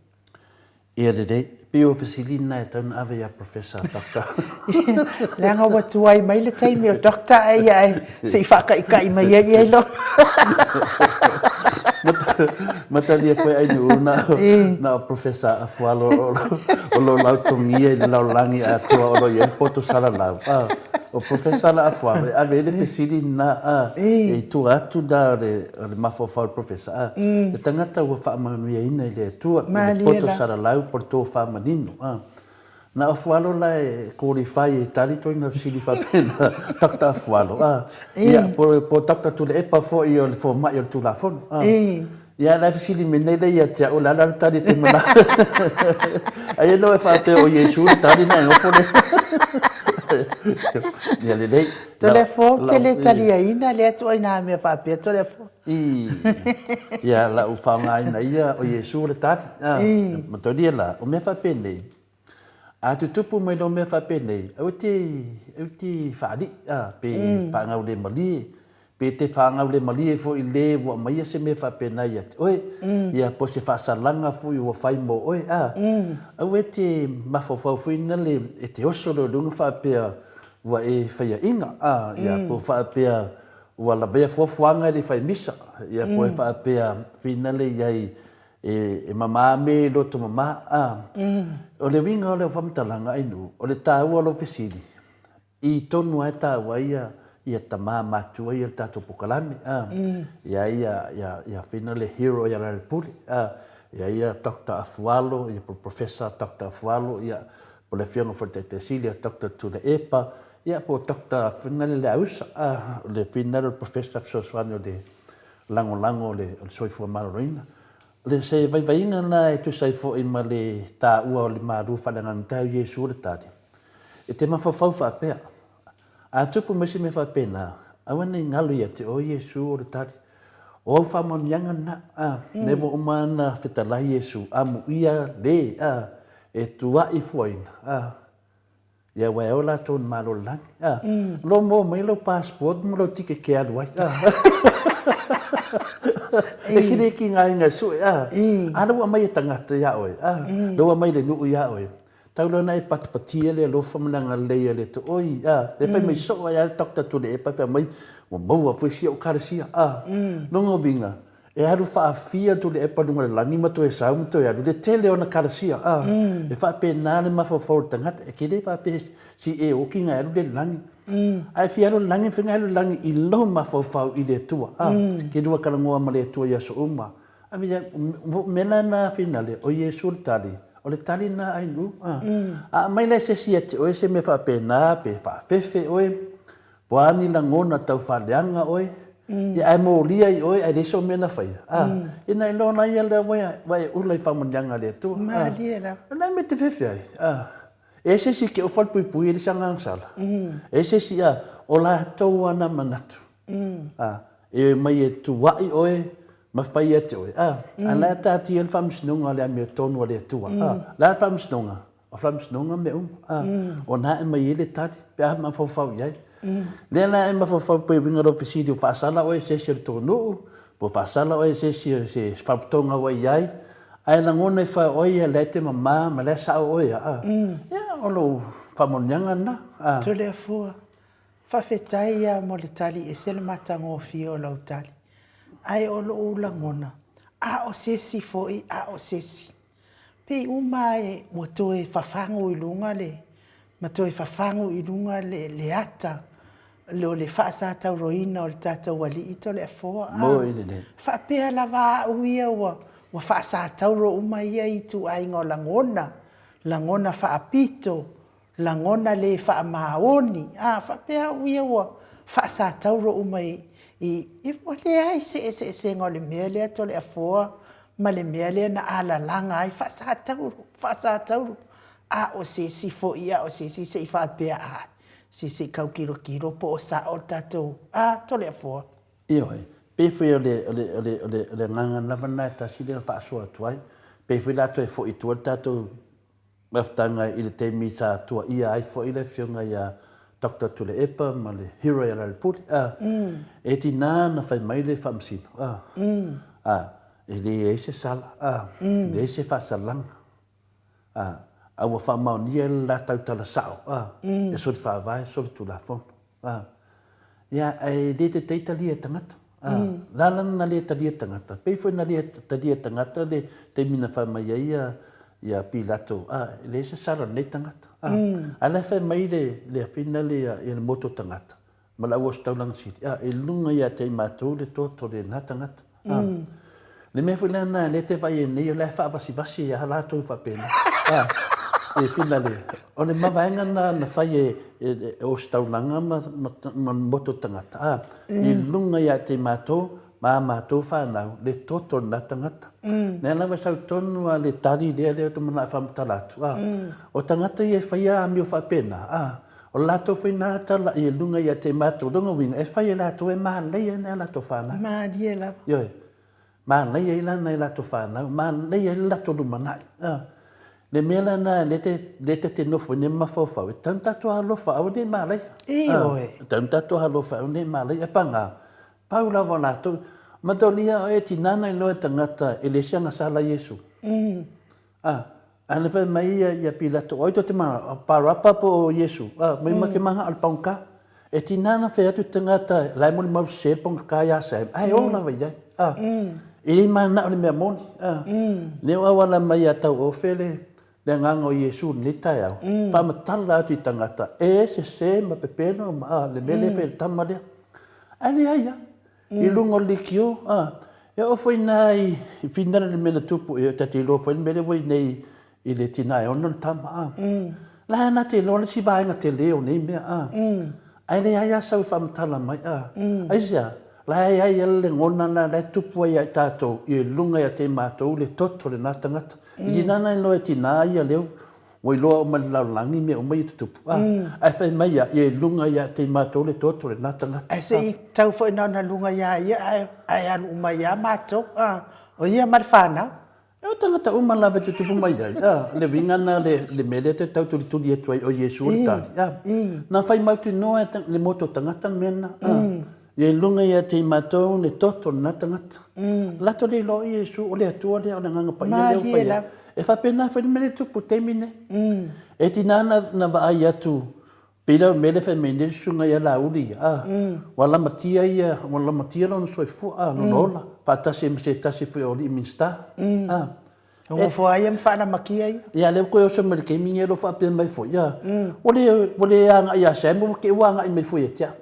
Speaker 2: Ia lelei, pei o fesili lena e tatau ona ave ia Professor Doctor.
Speaker 1: Leaga ua tuai mai le taimi o Doctor ae ia ae se i faataitai mai ai ia lo.
Speaker 2: Matalia foi ai nuu na na o Professor Afualo o lo lautogia i le lalolagi atoa o lo i ai le poto salalau. Ah, o Professor la Afualo e ave ai le fesili lena ah, e i tua atu la o le mafaufau o le Professor ah, le tagata ua faamanuiaina i le Atua i le poto salalau po o le tofa manino ah. Na o Afualo la e qualify e tali ituaiga fesili faapena, Doctor Afualo ah. Ia po o Doctor Tuilaepa foi o le fomai o le Tulafono ah. Ia la e fesili mai nei lea ia te au, o le a la le tali e te manao? Aia nō e faapea o Iesu le tali na e nofo lea. Ia lelei.
Speaker 1: Toleafoa, ou te le taliaina lea ituaiga mea faapea Toleafoa.
Speaker 2: Ia, lau faaaogaina ia o Iesu le tali. Mataulia la, o mea faapenei, A tutupu mai loa mea faapenei, aua te, aua te faalii, a, pe faagaulemalie, pe te faagaulemalie foi i le ua aumaia se mea faapena ia te oe, ia po o se faasalaga foi ua fai mo oe, a. Aua e te mafaufau foi na le, e te oso loa i luga faapea ua e faiaina, a, ia po o faapea ua lavea fuafuaga e le i fai misa, ia po e faapea finale i ai E mama me loto mama, a. O le uiga o lau faamatalaga Ainuu, o le taua o lou fesili, i tonu lava e taua ai ia tama matua ia o le tatou polokalame, a. Ia ia ia ia Whina le hero ia Lealailepule, a. Ia ia Doctor Afualo, ia po o le Professor Doctor Afualo, ia po o le Afioga foi i le Taitaisili ia Doctor Tuilaepa, ia po o Doctor Whina le Leausa, a. O le Whina o le Professor fesoasoani o le lagolago o le soifua maloloina. O le se vaivaiga lena e tusa ai foi ma le taua o le malu faaleagaga o Iesu o le tali, e te mafaufau faapea, A tupu mai se mea faapena, aua ne i galo ia te oe Iesu o le tali. O au faamanuiaga lena, a, me ua uma ona fetalai Iesu, amuia le, a, e tuaʻi fuaina, a. Ia aua e ola atu ona malo le lagi. A, lo maua mai lou passport ma lou ticket ke alu ai. A. E kile ki ngā inga sue. A, a lau aumai e tangata ia oe. A, lau aumai le nuu ia oe. Tau loa na e patupatia le alofa ma le agalelei a le Atua. Oi, a, le fai mai soo ai a le doctor atu le e pai mai, ua maua foi sia o karasia. A, longa uiga, E alu faafia atu le epa i luga o le lagi ma toe sau ma toe alu, le tele o ana kalasia, a, e faapena le mafaufau o le tagata, e ke le faapea si e oki ngai alu le lagi. A e fia alu i le lagi, e fia alu i le lagi i lou mafaufau i le Atua, a, ke lua talanoa ma le Atua i aso uma. A mea, mea la na finale, o Iesu le tali, o le tali na ai nu, a. A aumai la e se isi ia te oe se mea faapena, pe faafefe oe, Po a ni lagona tau faaleaga oe, ia ae molia i oe ae leai sou mea na faia, a, ina iloa la ia lea ua e ula i faamanuiaga a le Atua.
Speaker 1: Malie lava.
Speaker 2: O le a mea e te fefe ai, a. E ese isi ke ofa le puipui e le se agaga sala. E ese isi, a, o latou ana manatu, a, e omai e tuaʻi oe ma fai ia te oe, a. A la e taatia le faamasinoga o le amiotonu a le Atua, a. O le a le faamasinoga? O faamasinoga mea uma, a, o na e aumai ai le tali, pe a mafaufau i ai. Lea la e mafaufau pei uiga lou fesili ua faasala oe e se isi o le tou nuu, po ua faasala oe e se isi o se faalapotopotoga ua i ai, ae lagona ifo e oe ia lea e te mama ma lea e sao oe ia, a, ia o lou faamanuiaga lena, a.
Speaker 1: Toleafoa, faafetai lava mo le tali ese le matagofie o lau tali. Ae o lou lagona, a o se isi foi, a o se isi. Pei uma e ua toe fafagu i luga le, ma toe fafagu i luga le ata, O le faasatauroina o le tatou Alii Toleafoa, a. Faapea lava au ia ua faasatauro uma ia ituaiga o lagona, lagona faapito, lagona le faamaoni, a, faapea au ia ua faasatauro uma i, i, ua leai se eseesega o le mea lea Toleafoa ma le mea lea na alalaga ai, faasatauro, faasatauro. A o se isi foi, a o se isi se i faapea, a, se se i tau tilotilo po o sao le tatou, a Toleafoa?
Speaker 2: Ioe. Pei foi o le, o le, o le, o le, o le agaga lava lena e tasi lea na faasoa atu ai. Pei foi la toe foi i tua le tatou mafutaga i le taimi sa tuuaia ai foi le afioga ia Doctor Tuilaepa ma le hero ia Lealailepule, a, e tiga na fai mai le Faamasino, a, a, e leai se sala, a, leai se faasalaga. A, a ua faamaonia le la tautala sao, a, e soli faavae, soli tulafono. A, ia, ae le tetei talia e tagata. A, la la na le talia e tagata. Pei foi na le talia e tagata le taimi na fai mai ai ia, ia Pilato, a, e leai se sala o lenei tagata. A, a la e fai mai le, le afina le, ia le moto tagata. ma le auositaulaga sili, a, i luga ia te i matou le toto o lena tagata. A, le mea foi lena lea te vaai ai nei, o la e faavasivasi a latou faapena. A, e finale, o le mavaega na na fai e, e, e ositaulaga ma, ma, ma moto tagata, a, i luga ia te i matou ma a matou whanau, le toto o lena tagata. Mea lava e sau tonu a le tali lea lea ou te manao e faamatala atu, a, o tagata ia e faia amio faapena, a, O le latou foi na tala i luga ia te matou lona uiga e fai e latou e manaia ai nai a latou fanau.
Speaker 1: Malie lava.
Speaker 2: Ioe. Manaia ai la nai latou fanau, manaia ai le latou lumanai. A. Le mea la na le te le te te nofo nei ma mafaufau, e tatau ona tatou alofa aua ne i malaia.
Speaker 1: Ioe.
Speaker 2: E tatau ona tatou alofa aua ne i malaia. E paga, pau lava o latou, mataolia oe e tina na iloa e tagata e le siaga sala Iesu. A, a na fai mai ia ia Pilato, o ai tou te manao, o Parapa po o Iesu? A, mai ma te manao le paugata. E tina na fai atu tagata la e molimau sese le paugata ia Sam, ae o lava i ai. A, e le manao le mea moni. A, lea o auala mai ia Tauofe le le agaga o Iesu i lenei taeao, faamatala atu i tagata, e sese ma pepelo ma a, le mea lea e fai e le tama lea. Ae leai lava. I luga o le leitio, a, e oo foi ina i Finland le mea na tupu, e ta te iloa foi le mea lea ua i nei i le tina e ono le tama, a. La na te iloa le isi vaega tele o nei mea, a. Ae leai lava sau e faamatala mai, a. Aisea? La e i ai le lagona lena la e tupu ai ia i tatou i luga ia te matou le toto o lena tagata. I tina na iloa e tina ia lea Ua iloa uma e le lalolagi mea uma ia tutupu, a, ae fai mai ia, ia i luga ia te i matou le toto lena tagata.
Speaker 1: Ae se i tau foi na ona luga ia ia, ae, ae alu uma ai lava matou, a, o ia ma le fanau.
Speaker 2: E o tagata uma lava e tutupu mai ai, a, le uiga na le, le mea lea te tau tulituli atu ai o Iesu le tali, a, na fai mautinoa e le moto tagata le mea lena, a, Ia i luga ia te i matou le toto lena tagata. Latou le iloa o Iesu o le Atua lea o le Agaga Paia lea ua fai ai. E faapena foi le mea lea e tupu i le taimi nei. E tiga na vaai atu pei la o le mea lea e fai mai nei le susuga ia Laauli ia, a, ua lamatia ia, ua lamatia lona soifua, a, lona ola, faatasi ai ma se tasi foi o alii Minisita.
Speaker 1: A. E nofo lava ia ma faalamatia ia.
Speaker 2: Ia, lea ua toe oso mai i le taimi lenei o lo o faapea mai foi, a, ua le, ua le agai ia Sam, ua te i ua agai mai foi ia te au.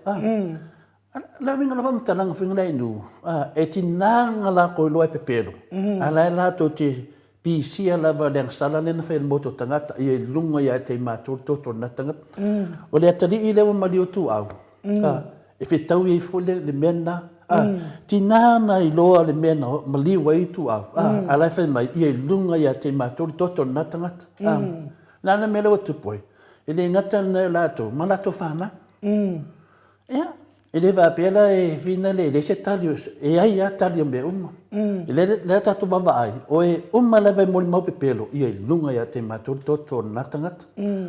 Speaker 2: A, le uiga o le faamatalaga foi lea inu, a, e tiga ona latou iloa e pepelo, a la e latou te pisia lava le agasala lea na fai e le motu o tagata, ia i luga ia te i matou le toto o lena tagata. O le atalii lea ua maliu ituau, A, e fetaui ai foi le mea lena. A, tina na iloa le mea na maliu ai ituau, a, a la e fai mai, ia i luga ia te i matou le toto o lena tagata. A, le a le mea lea ua tupu ai? E le gata lena i latou, ma latou fanau. Ia, e le faapea la e whina le, e leai se tali, e ai lava tali o mea uma. E le, lea tatou vaavaai, o e uma lava e molimau pepelo, ia i luga ia te i matou le toto o lena tagata.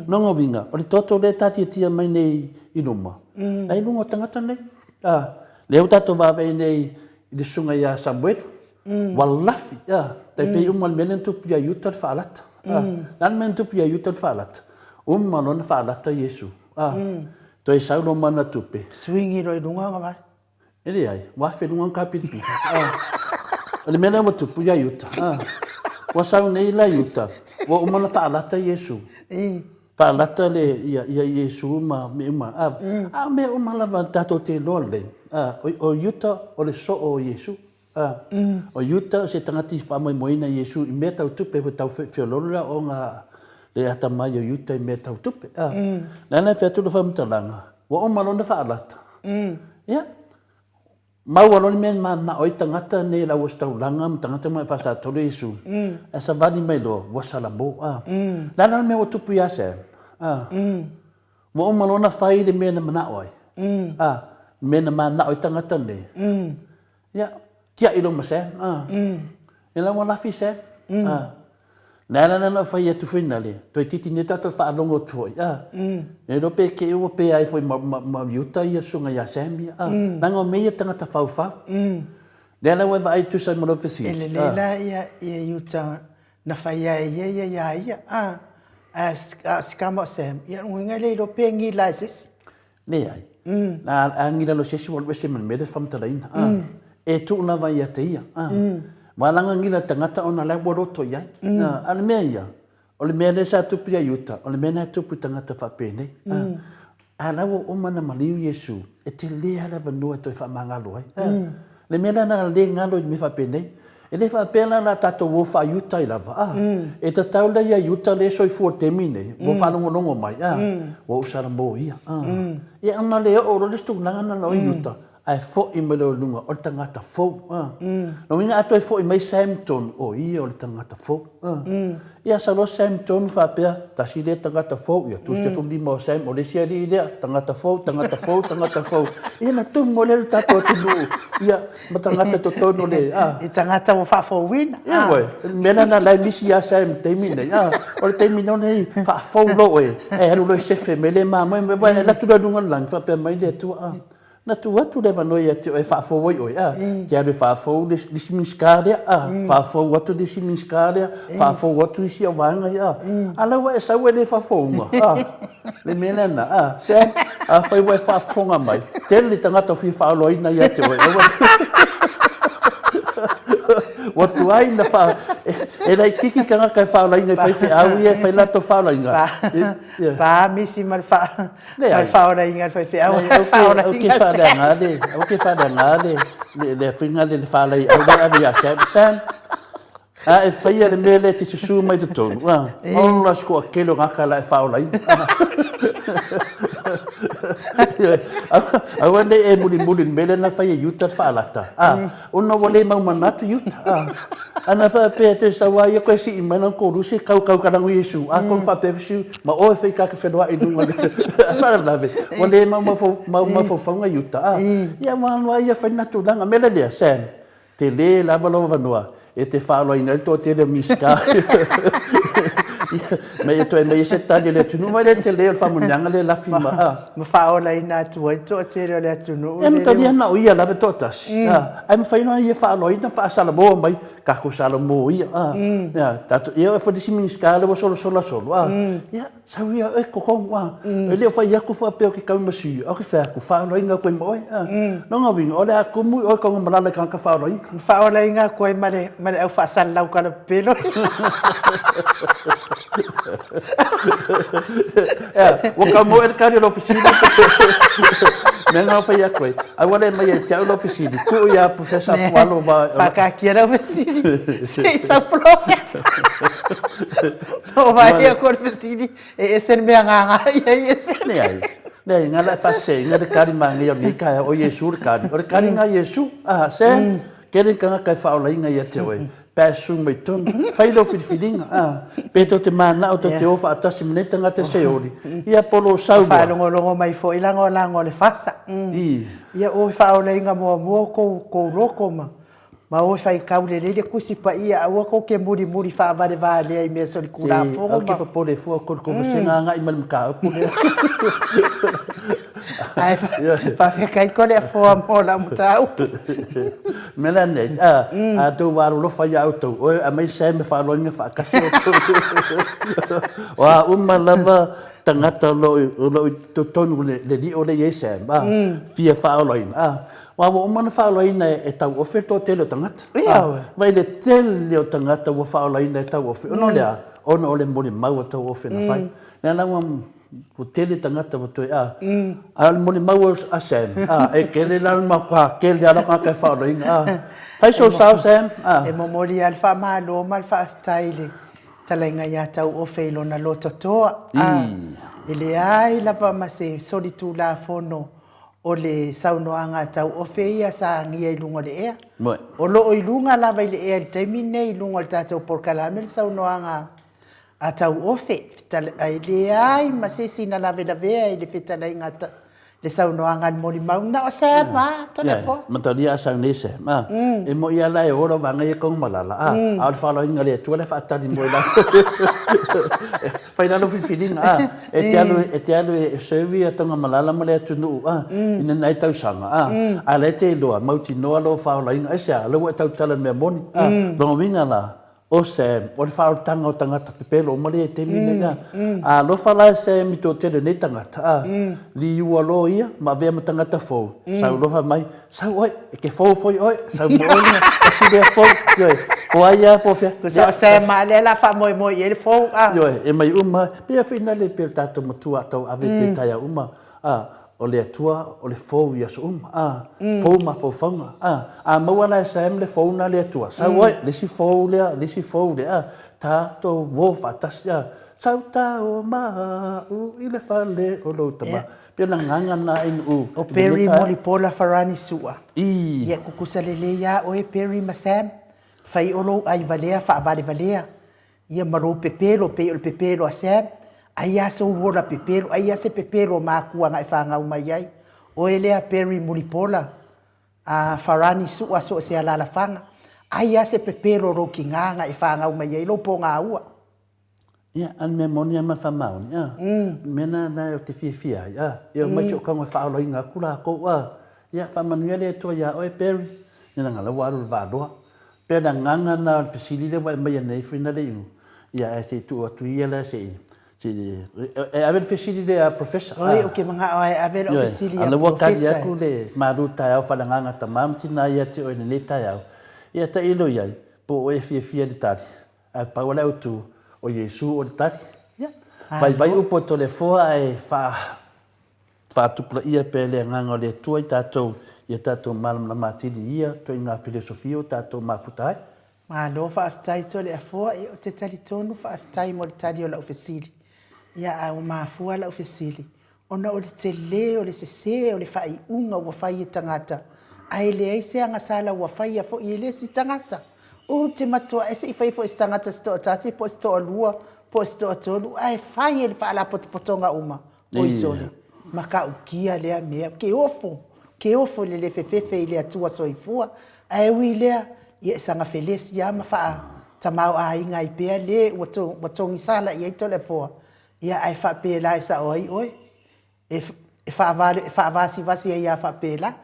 Speaker 2: Lona uiga, o le toto lea e taatiatia mai nei i luma, la i luga o tagata nei. A, lea ua tatou vaavaai nei i le susuga ia Samuelu, ua lafi, a, tai pei uma le mea lea na tupu ia Iuta le faalata. A, le a le mea na tupu ia Iuta le faalata? Uma loa na faalata Iesu, a, toe sau loa ma ana tupe.
Speaker 1: Swing loa i luga ona vae.
Speaker 2: E leai, ua afe luga ona kapilipili. O le mea lea ua tupu ia Iuta. Ua sau nei la Iuta, ua uma ona faalata Iesu. Faalata le ia ia Iesu ma mea uma, a, a o mea uma lava tatou te iloa lelei, a, o Iuta o le soo o Iesu, a, o Iuta o se tagata i faamoemoeina Iesu i mea tau tupe, ua tau feoloolo le aoaoga le atamai o Iuta i mea tau tupe, a. Le ala e fai atu lau faamatalaga, ua uma loa ona faalata, ia, Maua loa le mea e mananao ai tagata nei le auositaulaga ma tagata uma e faasatolu Iesu, ae savali mai loa, ua salamo. A. Le a la le mea ua tupu ia Sam? A. Ua uma loa ona fai le mea na manao ai. A. Le mea na mananao ai tagata nei. Ia, tiai loa ma Sam. A. Ia la ua lafi Sam. A. Le ala lea na ou fai atu foi nale, toeitiiti nei tatou faalogo atu foi, a. E iloa pe te i ua pe ai foi ma, ma, ma Iuta ia susuga ia Sam ia, a. Leaga o mea ia tagata faufau. Lea la ua e vaai tusa ai ma lou fesili,
Speaker 1: E lelei la ia, ia Iuta na fai ai e ia ia ia, a. Ae a o si tama o Sam, ia o lona uiga e le iloa pe gila e se isi.
Speaker 2: Leai. A, a gila loa se isi ua alu ese ma le mea lea e faamatalaina. A. E tuu lava ia te ia. A. Ua laga gila le tagata ona la ua loto i ai. A, a o le mea ia, o le mea lea sa tupu ia Iuta, o le mea lena e tupu i tagata faapenei. A. A la ua uma ona maliu Iesu, e tele lava le avanoa e toe faamagalo ai. A. Le mea lea na le galo i mea faapenei, e le faapea la o le a tatou o faa-Iuta ai lava, a. E tatau la ia Iuta lea e soifua i le taimi nei, ua faalogologo mai, a, ua ou salamo ia, a. Ia ona le oo loa le isi tulaga lena o Iuta, ae foi mai loa i luga, o le tagata fou, a. Lona uiga a toe foi mai Sam tonu, o ia o le tagata fou, a. Ia sau loa Sam tonu faapea, tasi lea tagata fou, ia tusi atu le lima o Sam, o le isi alii lea, tagata fou, tagata fou, tagata fou. Ia na tumu ai lea le tatou atunuu, ia, ma tagata totonu o le, a.
Speaker 1: I tagata ua faafouina,
Speaker 2: a. Ia ué, le mea lena la e misi ia Sam i le taimi nei, a. O le taimi nei nei, faafou loa oe, e alu loa e sefe mai le mamoe, e alu atu loa i luga o le lagi, faapea mai le Atua, a. Na tuu atu le avanoa ia te oe e faafou ai oe, a? Te alu e faafou le isi Minisita lea, a? Faafou atu le isi Minisita lea, faafou atu isi au vaega ia, a? A la ua e sau e le faafouga, a? Le mea lea na, a? Sam, afai ua e faafofoga mai, tele le tagata o fia faaoloaina ia te oe, aua Ua tuai na faa... E laitiiti tagata e faaolaina i faifeau ia e fai latou faaolaina.
Speaker 1: Pa misi ma le faa... Ma le faaolaina e le faifeau.
Speaker 2: Leai, ou te faaleaga le, ou te faaleaga le, le, le fuiga le, le faalaiau lea ave ia Sam. Sam, a e faia le mea lea e te susu mai totonu, a, ola se toatele o tagata la e faaolaina. Aua ne i e mulimuli i le mea lea na fai e Iuta le faalata, a, ona ua le mau manatu Iuta, a. Ana faapea e toe sau lava ia toe sii mai lana koluse kau kau ka lago Iesu, a konu faapea ku ma oe fai ka ke feloai i luga le faalavelave, ua le mau mau mafaufauga Iuta, a. Ia ua alu lava ia fai lena tulaga. Mea la lea, Sam, tele lava lou avanoa e te faaoloaina ai le toatele o Minisita. Ia, ma ia toe aumai se tali a le atunuu, vaai le tele o le faamanuiaga lea e lafi ma, a.
Speaker 1: Ma faaolaina atu ai le toatele o le atunuu.
Speaker 2: Ia, ma talia na o ia lava e toatasi. Ae mafai ona ia faaaloaina ma faasalamo mai, tatou salamo ia, a, ia, tatou, ia oe foi le isi Minisita lea ua solasola solo, a, ia, sau ia oe totonu, a, e le o fai atu faapea ou te tau ma sui, ae ou te fai atu, faaaloaina atu ai ma oe, a. Lona uiga, o le a tumu i oe Tanumalala i tagata faaaloaina.
Speaker 1: Ma faaolaina atu ai ma le, ma le au faasalalau talapepelo.
Speaker 2: Ea, ua tau maua e le tali o lau fesili. Mea na fai atu ai, aua le aumai ia te au lau fesili, tuu ia Professor Afualo
Speaker 1: ma... Faataatia lau fesili, se i sau Professor. O vaai atu o le fesili, e ese le mea gaga i ai, ese le...
Speaker 2: Leai, leai, na la e faaseseina le tali manaia o lenei taeao, o Iesu le tali. O le tali na Iesu, a, Sam, Tele tagata e faaolaina ia te oe, pe a e susu mai totonu. Fai lau filifiliga, a, pe tou te mananao tou te o faatasi ma nei tagata e seoli, ia po o lou sau loa.
Speaker 1: Faalogologo mai foi lagolago o le fasa. I. Ia o e faaolaina muamua o kou loto ma ma o e faitau lelei le Tusi Paia aua tou te mulimuli faavalevalea i mea solitulafono ma.
Speaker 2: Aua te popole fua kou le kou vasega agai mai le mataupu lea.
Speaker 1: Ae faafetai Toleafoa mo lau mataupu.
Speaker 2: Mea la nei, a, a tou alolofa ia outou, oe aumai se me faaaloaloina faatasi outou. O a uma lava tagata o lo o i totonu o le lio lea e i ai Sam, a, fia faaolaina, a, aua ua uma ona faaolaina e Tauofe le toatele o tagata.
Speaker 1: Ia oe.
Speaker 2: Vaai le tele o tagata ua faaolaina e Tauofe, ona o le a? Ona o le molimau a Tauofe na fai. Lea la ua ua tele tagata ua toe a. A o le molimau a Sam, a, e tele la le matua tele lava o tagata e faaolaina, a. Fai sou sao Sam, a.
Speaker 1: E momoli lava le faamalo ma le faafetai i le talaiga ia Tauofe i lona lototoa, a. E leai lava ma se solitulafono o le saunoaga a Tauofe ia sa agia i luga o le ea. O lo o i luga lava i le ea i le taimi lenei i luga o le tatou polokalame le saunoaga a Tauofe, e leai ma se isi na lavelavea i le fetalaiga a le saunoaga a le molimau, na o Sam lava, Toleafoa.
Speaker 2: Ia, matalia a sau nei Sam, a, e moi lava la e o lau vaega ia Tanumalala, a, a o le faaaloaloina a le Atua la e faatali mo i latou. Fai la lau filifiliga, a, e te alu, e te alu e serve ia Tanumalala ma le atunuu, a, i nai tausaga, a, a o la e te iloa, mautinoa lou faaolaina, aisea? O lea ua e tautala i le mea moni, a, lona uiga la, O Sam, o le faaolataga o tagata pepelo uma lea i taimi nei, a. A alofa la e Sam i toatele o nei tagata, a, liua loa ia ma avea ma tagata fou, sau alofa mai, sau oe, e te fou foi oe, sau ma oe lea, tasi lea fou, ioe, po ai lava po o fea.
Speaker 1: Tusa o Sam lava lea o le a faamoemoe i ai le fou, a.
Speaker 2: Ioe, e mai uma, pei lava foi lea pei o le tatou matua a tau ave pea taeao uma, a. O le Atua o le fou i aso uma, a, fou mafaufauga, a. A maua la e Sam le fou na le Atua, sau oe, le isi fou lea, le isi fou lea, a, tatou o faatasi, a, sau tao ma au i le fale o lou tama. Pei o le agaga lena i nuu.
Speaker 1: O Perry Mulipola Farani Su'a. Ia kukusa lelei lava oe Perry ma Sam, fai o lou ai valea faavalevalea. Ia ma lou pepelo pei o le pepelo a Sam, ai a sou ola pepelo, ai a se pepelo o makua na e fanau mai ai. Oe lea Perry Mulipola, a Farani Su'a so o se alalafaga, ai a se pepelo o lou kina na e fanau mai ai lou pogaua.
Speaker 2: Ia, a o le mea moni lava ma le faamaoni, a, o le mea lena ou te fiafia ai, a, e omai si ou tago e faaolaina atu latou, a, ia, faamanuia le Atua ia oe Perry, ia leaga o la ua alu i le vaaloa. Pei o le agaga lena o le fesili lea ua e aumaia nei foi na le iu, ia ae se i tuu atu ia la se i, se i, e ave le fesili lea a Professor.
Speaker 1: Oi, ou te manao lava e ave lau fesili
Speaker 2: ia Professor. A o lea ua tali atu le malu taeao faaleagaga tama ma tina ia te oe i lenei taeao, ia tailo i ai, po o oe e fiafia i le tali, ae pau lava le autu, o Iesu o le tali. Ia, vaivai upu a Toleafoa ae faa Faatupulaia pea le Agaga o le Atua i tatou, ia tatou malamalama atili i ia ituaiga filosofia ua tatou mafuta ai.
Speaker 1: Malo faafetai Toleafoa, ia ou te talitonu faafetai mo le tali o lau fesili. Ia a ua mafua lau fesili ona o le tele o le sese o le faaiuga ua fai e tagata ae leai se agasala ua faia foi e le isi tagata. Ou te matuai se i fai foi e se tagata se toatasi po o se toalua po o se toatolu ae fai e le faalapotopotoga uma. Oi sole, matautia lea mea, ke ofo, ke ofo i le le fefefe i le Atua soifua, ae ui i lea, ia e saga felesi lava ma faatamaoaiga ai pea le ua ua togisala i ai Toleafoa, ia ae faapela e sao ai oe, e e faavale e faavasivasi ai lava faapela.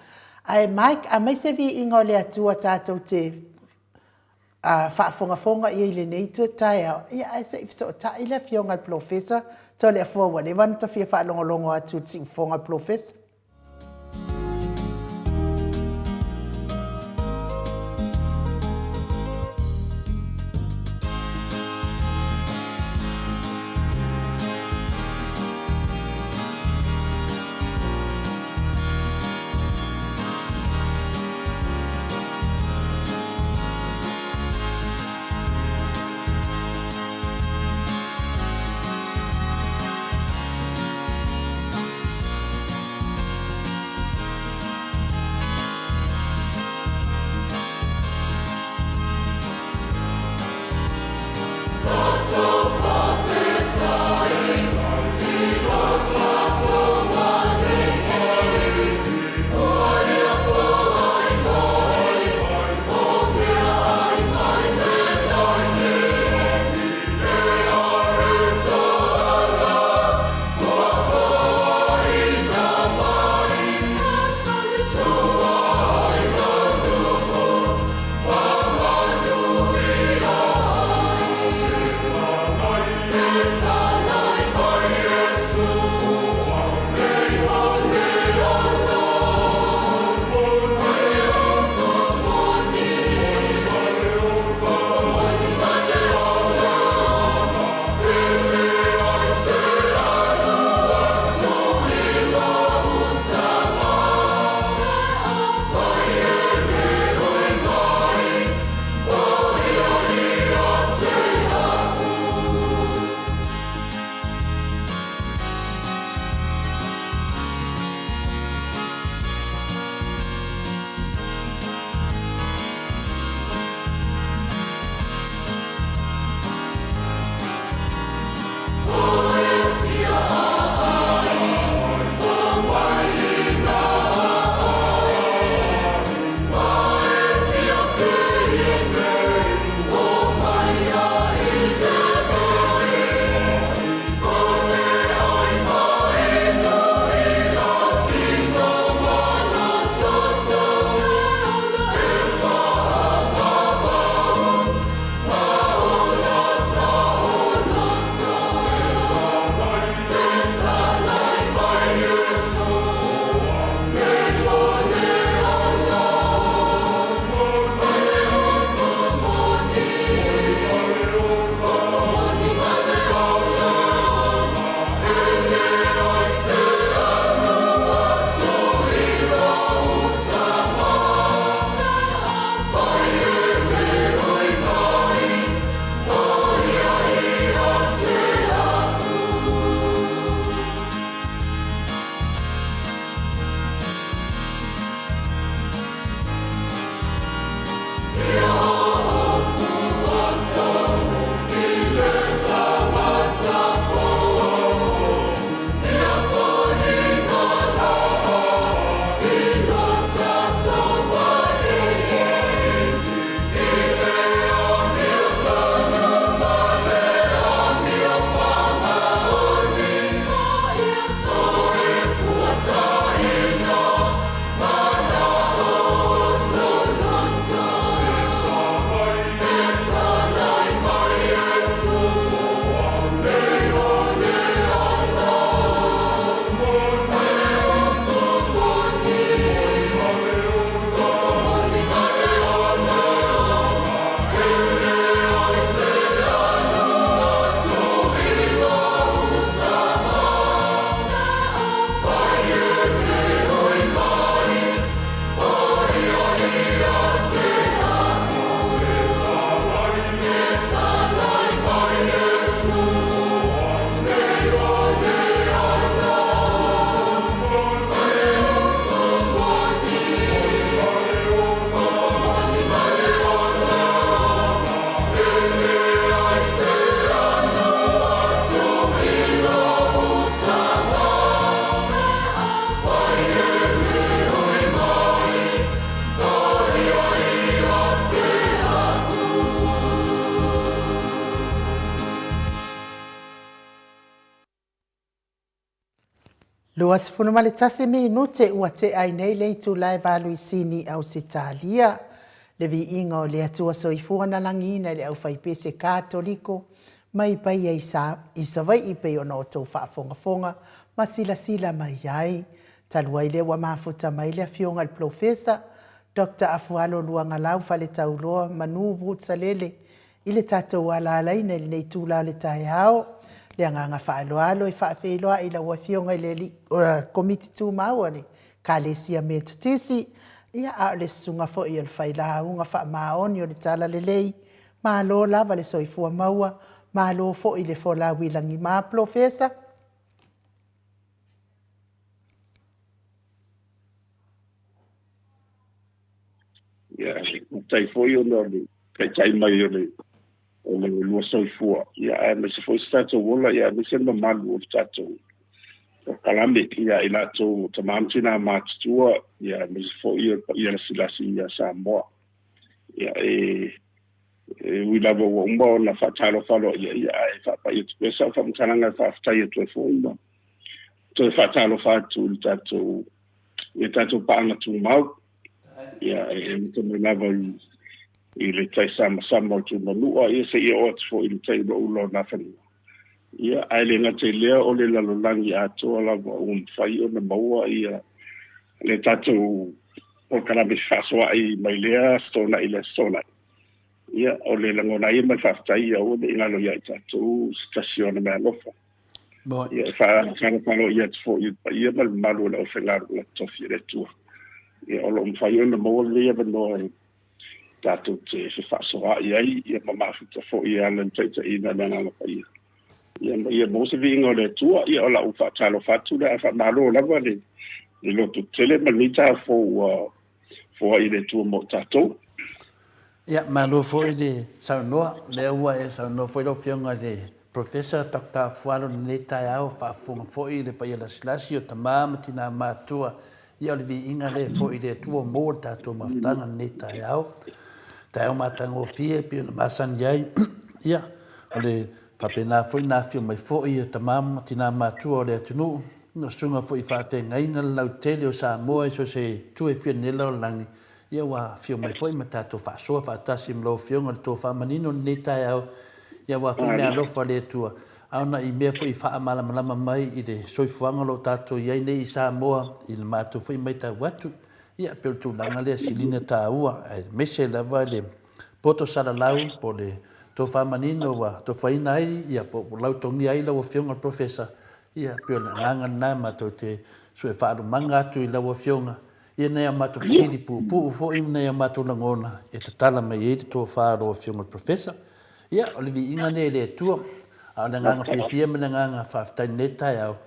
Speaker 1: Ae Mike, aumai se viiga o le Atua tatou te a faafogafoga i ai i lenei itu taeao, ia ae se i fesootai le Afioga i le Polofesa Toleafoa ua leva ona ta fia faalogologo atu i le siufofoga o le Polofesa. 21 minute ua tea ai nei le itula e 8 i Sini, Ausetalia. Le viiga o le Atua Soifua na lagiina i le aufaipese Katoliko mai Paia i Savaii pei ona outou faafogafoga ma silasila mai ai. Talu ai lea ua mafuta mai le Afioga i le Polofesa Dr. Afualo Luagalau Faletauloa Manu Vutsalele i le tatou alaalaina i lenei itula o le taeao. Le agaga faaaloalo e faafeiloai i lau Afioga i le Komiti Tumau a le Ekalesia Metotisi, ia, a o le susuga foi o le Failauga Faamaoni o le Talalelei. Malo lava le soifua maua, malo foi le folau i lagima, Polofesa.
Speaker 3: Ia, faafetai foi ona o le taitai mai o le lua soifua, ia, aemaise foi se tatou ola, ia, aemaise le mamalu o le tatou polokalame, ia, i latou tama ma tina matutua, ia, aemaise foi o le paia lasilasi ia Samoa. Ia, e ui lava ua uma ona faatalofa aloaia, ia, ae faapai atu pea sau faamatalaga e faafetai atu ai foi ma toe faatalofa atu i le tatou i tatou paaga tumau. Ia, e amata mai lava i le tai samasama o Tumanua, ia, seia oo atu foi i le tai ulaula o Nafanua. Ia, ae le gata i lea, o le lalolagi atoa lava ua mafai ona maua ia le tatou polokalame fefaasoaai mai lea aso Toonai i le aso Toonai. Ia, o le lagona ia ma le faafetai, ia aua ne i galo ia i tatou se tasi o ana meaalofa. Ia, e faatalofa atu foi i le paia ma le mamalu o le aufaigaluega totofi a le Atua. Ia, o lo o mafai ona maua lenei avanoa e tatou te fefaasoaai ai, ia, ma mafuta foi e ala i le taitaiina o le Agaga Paia. Ia, ma ia maua se viiga o le Atua. Ia, o lau faatalofa atu lea, ae faamalo lava le loto tele ma lenei taeao fou ua foai i le Atua mo tatou.
Speaker 2: Ia, malo foi le saunoa. Lea ua e saunoa foi lau Afioga i le Professor Doctor Afualo i lenei taeao, faafofoga foi le paia lasilasi o tama ma tina matutua. Ia, o le viiga lea e foi i le Atua mo le tatou mafutaga i lenei taeao. Taeao matagofie pei ona masani ai. Ia, o le faapena foi ona afio mai foi tama ma tina matutua o le atunuu, o susuga foi i faafeagaiga le lautele o Samoa i so o se itu e fia nei le lalolagi. Ia ua afio mai foi ma tatou faasoa faatasi ma lau Afioga i le tofa manino i lenei taeao, ia aua foi meaalofa a le Atua, a o nai mea foi i faamalamalama mai i le soifuaga o lo o tatou i ai nei i Samoa i le matou foi matau atu. Ia, pei o le tulaga lea sili ona taua, aemaise lava le poto salalau po o le tofa manino ua tofaina ai, ia, po ua lautogia ai lau Afioga i le Professor. Ia, pei o le agaga lena matou te sue faalumaga atu i lau Afioga. Ia nai a matou fesili puupuu foi ma nai a matou lagona e tatala mai ai le tofa a lau Afioga i le Professor. Ia, o le viiga lea i le Atua, a o le agaga fiafia ma le agaga faafetai i lenei taeao.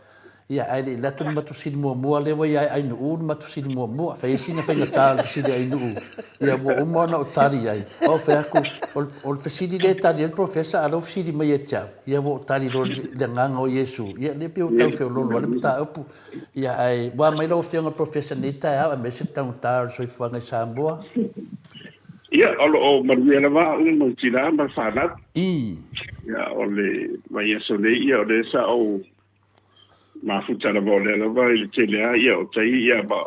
Speaker 2: Ia, ae le i alu atu le matou fesili muamua lea ua ia Ainuu le matou fesili muamua. Fai ai sina faigata o le fesili a Ainuu, ia ua uma ona ou tali ai. Ou fai atu, o le fesili lea e tali ai le Professor, a o lea ua fesili mai ia te au, ia ua ou tali loa i le agaga o Iesu. Ia, lea pei ua tau feoloolo ai le mataupu. Ia, ae ua mai lau Afioga i le Professor i lenei taeao, aemaise le taugata o le soifuaga i Samoa.
Speaker 3: Ia, o lo o manuia lava au ma le tina ma le fanau. Ia, o le vaiaso nei, ia, o lea sa ou mafuta lava o lea lava i le tele lava, ia, o tai, ia, ma,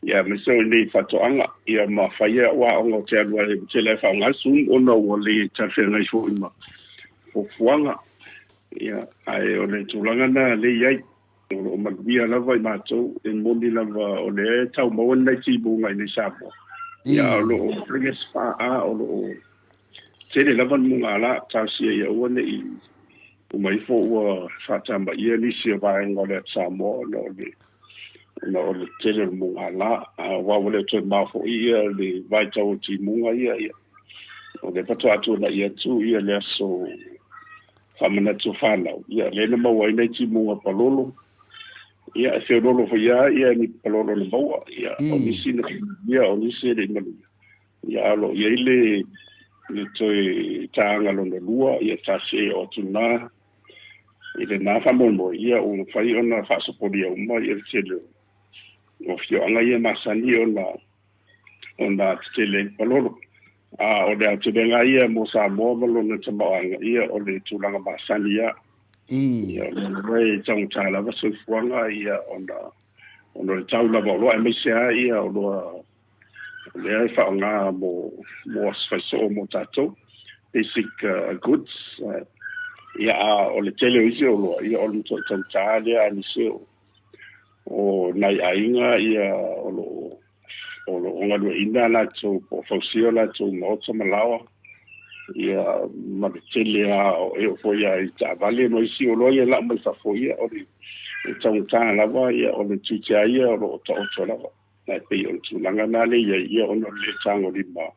Speaker 3: ia, aemaise o inei i faatoaga, ia, ma fai au aoga ou te alu ai, ou te le faaaoga le Zoom ona ua le talafeagai foi ma fuafuaga. Ia, ae o le tulaga lena lea e i ai. O lo o manuia lava i matou, e moni lava o lea e tau maua nai timuga i nei Samoa. Ia, o lo o fai se faa, o lo o tele lava le mugala, talosia ia aua ne i uma ifo ua faatamaia nisi o vaega o le atu Samoa ona o le ona o le tele o le mugala. Aua ua le toe mamao foi ia le vaitau o timuga ia, ia. O lea faatoa tuanai atu ia le aso faamanatu o fanau, ia, lea na maua ai nai timuga palolo, ia, e feoloolo foi lava ia ni palolo na maua, ia, o nisi na manuia, o nisi e le i manuia, ia, a o lo o i ai le, le toe taaga lona lua, ia, tasi e oo atu na, i lena faamoemoe, ia, ua mafai ona faasopolia uma ia le tele o afioaga ia masani ona ona tetele ai palolo. A o le aotelega ia mo Samoa ma lona tamaoaiga, ia o le tulaga masani ia. Ia, o lea lava e taugata lava soifuaga ia ona ona o le tau lava o oloa aemaise lava ia oloa o lea e faaaoga mo mo aso faisoo mo tatou, basic goods. Ia a o le tele o isi oloa ia o le matuai taugata lea aemaise o o nai aiga ia o lo o o lo o galueaiina latou po o fausia o latou maota ma laoa, ia ma le tele lava o e oo foi lava i taavale ma isi oloa ia e lau mai fafo ia, o le taugata lava ia o le tiute lava ia o lo o taoto lava. Ae pei o le tulaga lena lea e i ai ia ona o le lē tagolima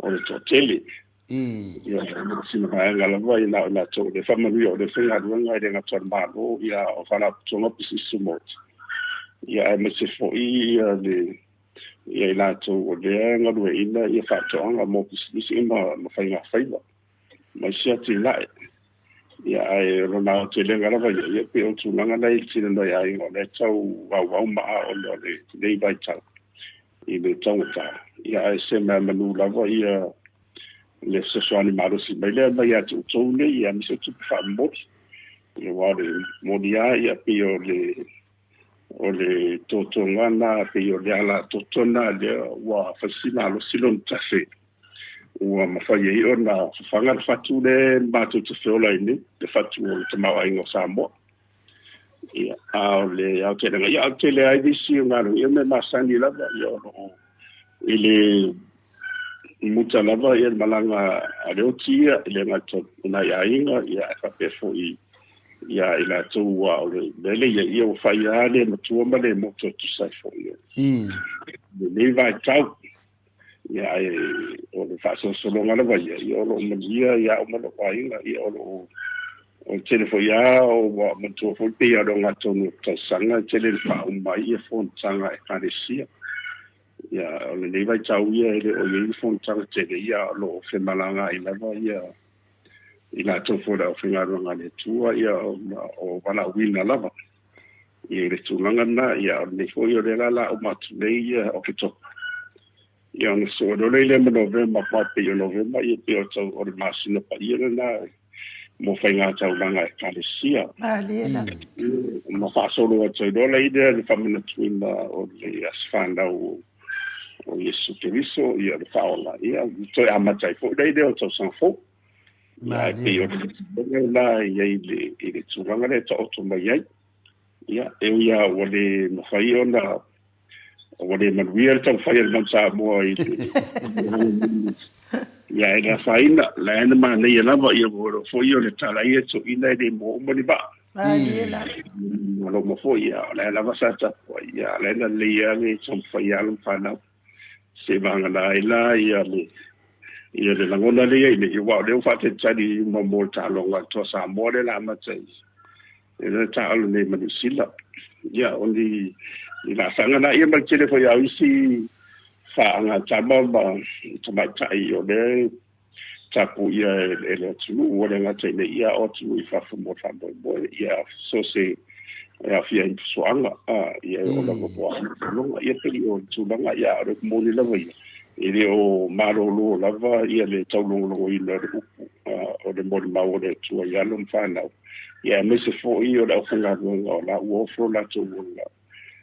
Speaker 3: o le toatele. Ia, o sina vaega lava ia na o i latou o lea e faamanuia o lea e faigaluega e le gata o le Malo ia a o Faalapotopotoga Pisinisi Tumaoti ia aemaise foi ia le ia i latou o lea e galueaiina ia faatoaga mo pisinisi ma ma faigafaiva ma isi atinae. Ia ae o lona aotelega lava ia ia pei o tulaga na i le tino nai aiga o lea e tau auau maa ona o lenei vaitau i le taugata. Ia ae se meamanu lava ia le fesoasoani malosi mai lea mai ia te outou nei, ia aemaise o tupe faamomoli. Ia aua o le moni lava ia pei o le o le totoga na pei o le ala toto na lea ua fai si malosi lona tafe ua mafai ai ona fafaga le fatu le matou te feola ai nei, le fatu o le tamaoaiga o Samoa. Ia, a o le aotelega, ia, a o le tele ai nisi o galuega, ia mea masani lava, ia o lo o i le muta lava ia le malaga a le oti ia, e le gata o nai aiga, ia ae faapea foi ia i latou ua o le mea lea ia, ia ua fai lava le matua ma le moto e tusa ai foi o lenei vaitau. Ia ae o le faasolosologa lava ia, ia o lo o manuia ia au ma lou aiga, ia o lo o o le tele foi lava o ua manatua foi pei lava o le ogatotonu o tausaga e tele ina faauma ai ia fonotaga a Ekalesia. Ia o lenei vaitau ia e le o i ai ni fonotaga tele, ia o lo o femalagaai lava ia i latou foi o le aufaigaluega a le Atua ia ona o valaauina lava. Ia i le tulaga lena, ia o lenei foi o lea la la uma atu nei ia Oketopa. Ia ona sue loa lea ma Novema, aua pei o Novema ia pei o tau o le masina paia lena mo faiga taulaga a Ekalesia.
Speaker 1: Malie la.
Speaker 3: Ma faasolo atu ai loa lea le faamanatuina o le aso fanau o Iesu Keriso, ia le faaola, ia toe amata ai foi lea o tausaga fou. Ia, ae pei o le tulaga la e i ai i le tulaga lea e taoto mai ai. Ia, e ui lava ua le mafai ona, ua le manuia le taumafai a le Mount Samoa i le Ia, e le afaina, la e na manaia lava, ia ua iloa foi o le tala ia e toeaina e le moa uma ni vaa.
Speaker 1: Malie la.
Speaker 3: Ma loma foi, ia, o la e lava sa tapuai, ia, o la e na lelei lava le taumafai a alo ma fanau. Se vagana ai la ia le ia le lagona lea i nei, aua o lea ua faatalitali uma mo le taaloga a le Toa Samoa lea o le a amata i le taaalo nei ma Niu Sila. Ia, o ni ni laasaga na ia ma le tele foi o isi faagatama ma tamaitai o lea e tapuia e le atunuu, ua le gata i nei, ia o atunuu i fafo mo le faamoemoe, ia so se e aafia ai ma fuafuaga, ia e oo lava mo aafiaga, ia pei o le tulaga, ia a o le upu moni lava ia, e le o malolo lava ia le taulogologoina o le upu o le molimau o le Atua i alo ma fanau, ia aemaise foi o le aufaigaluega o la ua ofo lo latou ola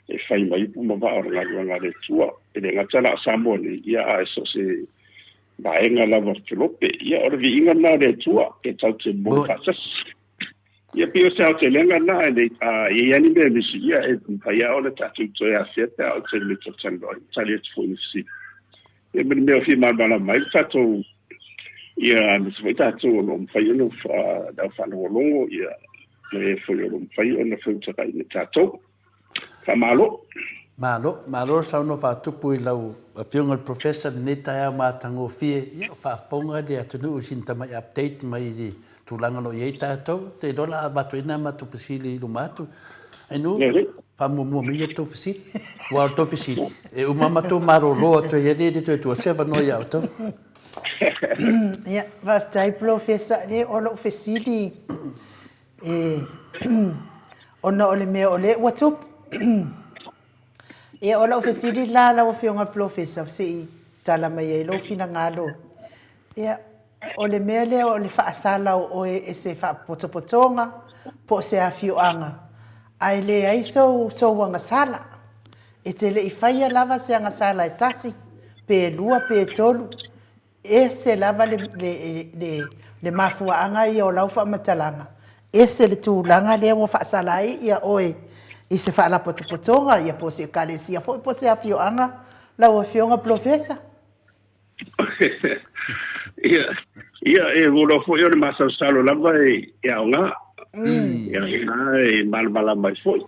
Speaker 3: e fai mai upu ma vaa o le galuega a le Atua. E le gata la o Samoa nei, ia ae so o se vaega lava felope. Ia, o le viiga lena o le Atua e tatou te momoli faatasi. Ia, pei o se aotelega lena, e le, a i ai lava ni mea misi, ia, e mafai lava ona tatou toe afea pe a oo i le taimi e talatalanoa ai, tali atu foi i ni fesili. Ia, ma ni mea o fia malamalama ai le tatou, ia, aemaise foi tatou o lo o mafai ona, le au faalogologo, ia, ma e foi o lo o mafai ona feutagai ma tatou. Faamalo.
Speaker 2: Malo, malo le saunoa faatupu i lau Afioga i le Professor i lenei taeao matagofie. Ia, o faafofoga le atunuu i sina tamai update mai i le tulaga o lo o i ai tatou. Ou te iloa o le a avatu ai nai a matou fesili i luma atu. Ainuu, faamuamua mai ia tou fesili, aua o le tou fesili, e uma matou malolo atu ai e le toe tuu atu se avanoa ia outou.
Speaker 1: Ia, faafetai Polofesa. O lou fesili, E, ona o le mea o lea ua tupu. Ia, o lau fesili la lau Afioga i le Polofesa, se i tala mai ai lou finagalo. Ia, o le mea lea o le faasala o oe e se faapotopotoga, po o se afioaga, ae leai sou, sou agasala. E te le i faia lava se agasala e tasi, pe lua pe tolu, ese lava le, le, le, le mafuaaga ia o lau faamatalaga, ese le tulaga lea ua faasala ai ia oe i se faalapotopotoga, ia po o se ekalesia foi po o se afioaga, lau Afioga Polofesa.
Speaker 3: Ia, ia e volo foi o le masalosalo lava e, e aoga. Ia, e malamalama ai foi.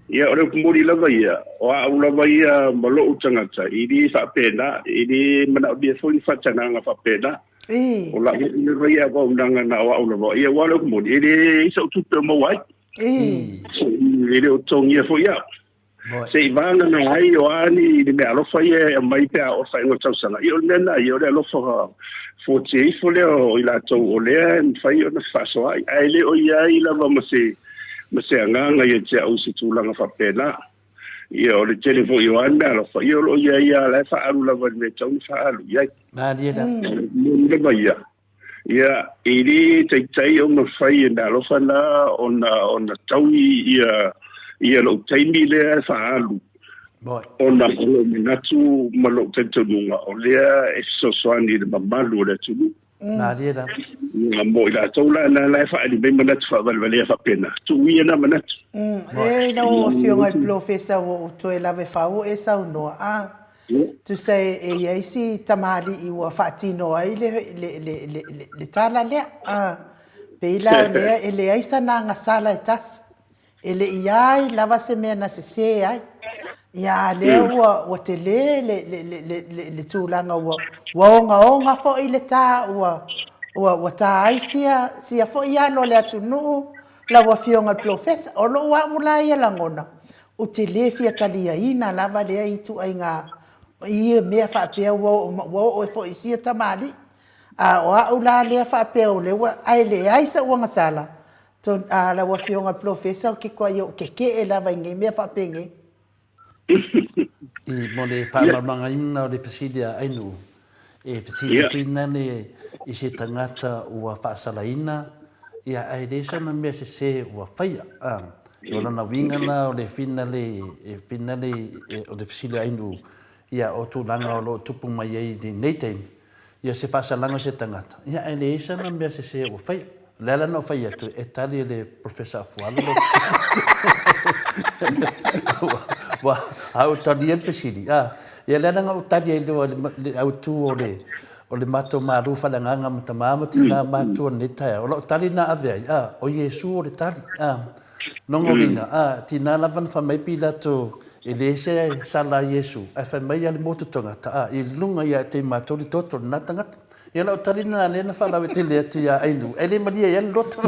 Speaker 3: Ia, o le upu moni lava ia, o au lava ia ma lou tagata, e le faapena, e le manaomia foi ni faatagaga faapena. O lau lava ia auaunaga na o au lava, ia aua o le upu moni, e leai sau tupe o maua ai. E le o totogia foi au. Seiavagana ai o a ni mea alofa ia e aumai pe a oo i le faaiuga o le tausaga, ia o le mea lena ia, o le alofa fuatia ifo lea o i latou o lea e mafai ona fefaasoaai, ae le o i ai lava ma se ma se agaga ia te au i se tulaga faapena. Ia o le tele foi o a ni mea alofa, ia o lo o i ai lava, o la e faaalu lava i le mea e tatau ona faaalu i ai.
Speaker 2: Malie lava.
Speaker 3: Moni lava ia, ia e le taitai ona fai e mea alofa na ona ona taui ia ia lou taimi lea e faaalu. Ona o lou manatu ma lou talitonuga o lea e fesoasoani i le mamalu o le atunuu.
Speaker 2: Malie lava.
Speaker 3: Ia, mo i latou la na la e faaali mai manatu faavalevalea faapena, tuu ia na manatu.
Speaker 1: E lau Afioga i le Polofesa ua ou toe lave fau e saunoa, a tusa e i ai si tamalii ua faatino ai le, le, le, le, le, le tala lea. A, pei la o lea e leai sana agasala e tasi. E le i ai lava se mea na sesē ai. Ia, a lea ua, ua telē le, le, le, le, le, le tulaga ua, ua ogaoga foi le tā, ua, ua, ua tā ai sia, sia foi alo a le atunuu, lau Afioga i le Polofesa. O lou au la ia lagona, ou te lē fia taliaina lava lea ituaiga i mea faapea ua oo, ua oo ai foi i sia tamalii. A o au la lea faapea o lea ua, ae leai sau agasala, Lau Afioga i le Polofesa, ou te toai ou tetee lava i nei mea faapenei.
Speaker 2: I, mo le faamalamalamaina o le fesili a Ainuu, e fesili finale i se tagata ua faasalaina, ia ae leai sana mea sese ua faia. A, o lona uiga la o le finale, e finale o le fesili a Ainuu, ia o tulaga o lo o tupu mai ai i lenei taimi, Ia se faasalaga o se tagata, ia ae leai sana mea sese ua faia. O le ala na ou fai atu, e tali e le Professor Afualo lou Ua, a ou talia le fesili, a, ia le ala na ou tali ai loa i le autu o le, o le matou malu faaleagaga ma tama ma tina matua i lenei taeao, o lau tali na ave ai, a, o Iesu o le tali, a. Lona uiga, a, tina lava na fai mai Pilato, e leai se sala a Iesu, ae fai mai a le motu tagata, a, i luga ia te matou le toto lena tagata. Ia lau tali lena lea na faalauaitele atu ia Ainuu, ae le malie ai a le loto.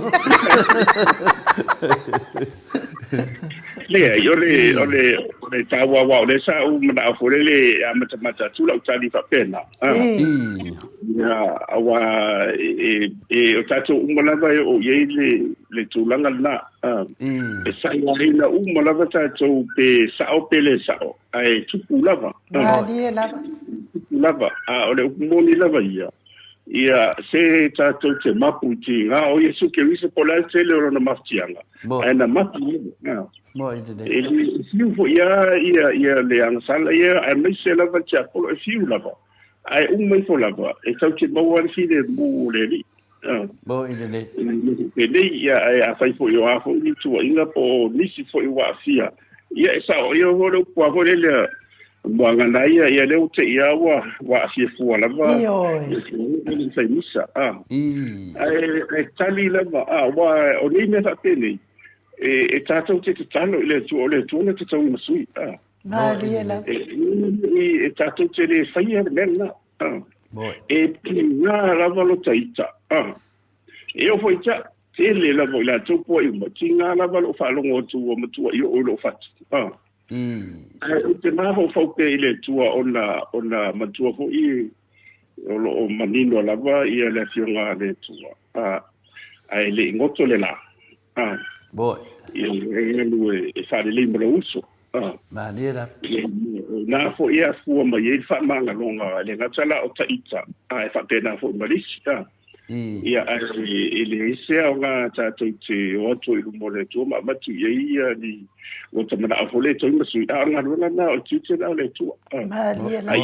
Speaker 3: Leai, o le, o le, o le taua aua o lea sa ou manao foi lele e amatamata atu lau tali faapena. A, ia, aua e, e, o tatou uma lava e oo i ai le, le tulaga lena. A, e saoaina uma lava tatou pe sao pe le sao, ae tupu lava.
Speaker 1: Malie lava.
Speaker 3: Tupu lava. A o le upu moni lava ia, ia se tatou te mapu i tiga o Iesu Keriso po o le a le tele o lona mafatiaga, ae na mapu lava. E fiu foi lava ia, ia le agasala ia, aemaise lava le tiapolo, e fiu lava, ae uma ifo lava, e tatou te maua le filemu o le Alii. Penei, ia, ae afai foi o a foi ni tuuaiga po o nisi foi ua aafia, ia e sao, ia o le upu lava foi lea, muagana ia, ia lea ua te i lava ua, ua aafia fua lava.
Speaker 1: Ioe.
Speaker 3: Ia le fai misa, a. Ae, ae tali lava, a, aua o nei mea faapenei, e, e tatou te tatalo i le Atua, o le Atua na te tauimasui, a.
Speaker 1: Malie lava.
Speaker 3: E, e, e tatou te le faia le mea lena. E tiga lava lo ta ita. E oo foi ia te tele lava o i latou poai uma, tiga lava lou faalogo atu ua matua i oo i lou fatu. Ae ou te mafaufau pea i le Atua ona, ona matua foi o lo o manino lava ia le Afioga a le Atua. Ae le i goto le la. Ia e alu e faalelei ma lou uso.
Speaker 2: Malie la.
Speaker 3: Na foi e afua mai ai le faamagaloga, e le gata la o ta ita, ae faapena foi ma le isi. Ia, ae e leai se aoga tatou te o atu ai i luma o le Atua ma avatu i ai ia ni ua ta manao foi le toi ma sui. A o le galuega lena, o le tiute lena o le Atua.
Speaker 1: Malie
Speaker 3: lava. Ai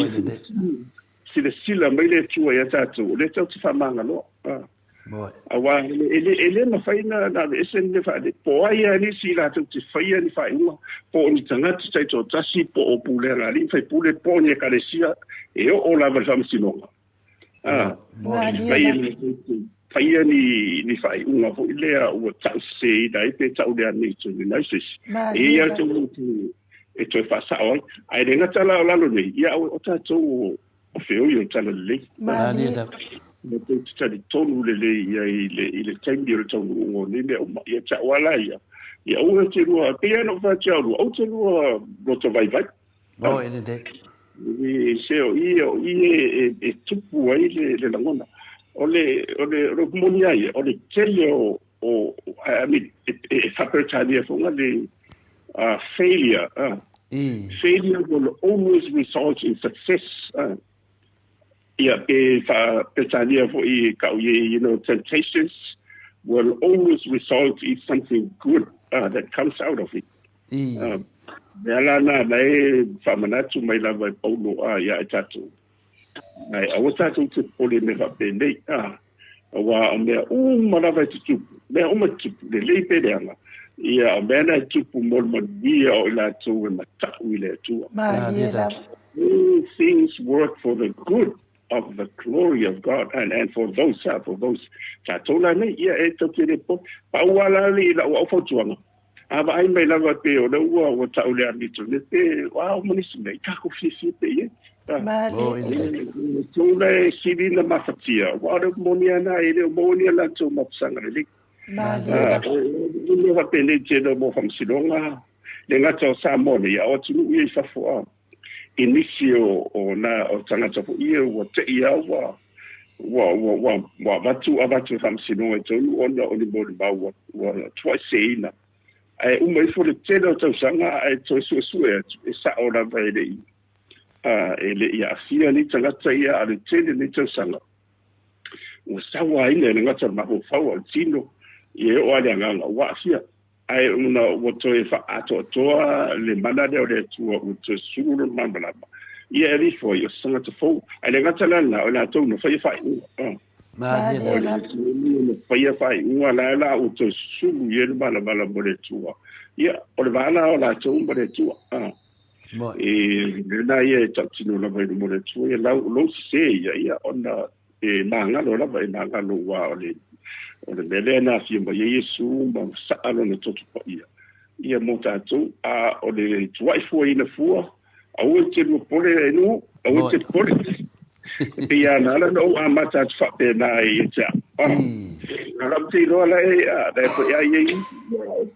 Speaker 3: silasila mai le Atua ia tatou, o lea tatou te faamagaloa. Aua e le mafai ona aveese ni mea faalelei. Po o ai lava nisi latou te faia ni faaiuga, po o ni tagata taitoatasi, po o pulega a alii ma faipule, po o ni ekalesia, e oo lava i le faamasinoga. Faia ni faaiuga foi lea ua tauseseina ai pe tau le amiotonu ai se isi. E i ai lava le e toe faasao ai. Ae le gata la o lalo nei, ia o tatou o feoi o le talalelei.
Speaker 1: Malie lava.
Speaker 3: Tatou te talitonu lelei i ai i le taimi o le taunuuga o nei mea uma. Ia tau lava la ia, ia aua e te lua, pei lava ona ou fai atu ia oulua, aua te lua loto vaivai.
Speaker 2: Oh, e lelei.
Speaker 3: Se o i, o i e tupu ai le lagona. O le, o le, o le upu moni lava ia, o le tele o, o, I mean, e faa-Peretania foi le failure, failure will always result in success. Ia, pe faa-Peretania foi kau i, you know, temptations will always result in something good that comes out of it. Mea la na, na e faamanatu mai lava e Paulo a ia i tatou. Ae aua tatou te popole i mea faapenei, a, aua o mea uma lava e tutupu, mea uma e tutupu, lelei pe leaga, ia o mea na e tutupu mo le manuia o i latou e matau i le Atua.
Speaker 1: Malie lava.
Speaker 3: All things work for the good of the glory of God and, and for those, for those tatou la nei, ia e tou te le po, pau lava la le i lau au fautuaga, A vaai mai lava pe o lea ua ua tau le amiotonu pe a uma nisi mea i takou fiafia pe i ai.
Speaker 1: Malie.
Speaker 3: Tou la e sili na mafatia, aua o le moni lava na e le o maua ni a latou mapusaga lelei.
Speaker 1: Malie lava.
Speaker 3: O mea faapenei tele mo faamasinoga, le gata o Samoa nei, a o atunuu ia i fafo a i nisi o o na o tagata foi ia ua tei lava ua ua ua ua ua avatu avatu e faamasinoga i tonu ona o ni molimau ua ua tuuaiseina. Ae uma ifo le tele o tausaga ae toe suesue atu e sao lava e le i e le i aafia nei tagata ia a o le tele nei tausaga ua sauaina e le gata o le mafaufau a o le tino ia e oo lava i le agaga ua aafia. Ae ona ua toe faaatoatoa le mana lea o le Atua, ua toe sulu lona malamalama, ia e alifo ai, o se tagata fou. Ae le gata la lena, o i latou na faia faaiuga.
Speaker 2: Malie
Speaker 3: O le na faia faaiuga, la la ua toe sulu i ai le malamalama o le Atua. Ia, o le va la o latou ma le Atua. E lena ia e tautino lava i luma o le Atua, ia lau, lou sese ia, ia ona E magalo lava, e magalo aua o le, o le mea lea na afio mai ai Iesu ma saa lona toto paia ia mo tatou, a o le tuai fuaina fua, aua e te lua pole e nuu, aua e te pole. E pei lava na ala ona ou amata atu faapena ia te au. Na lau te iloa la e, la e foi a ia i,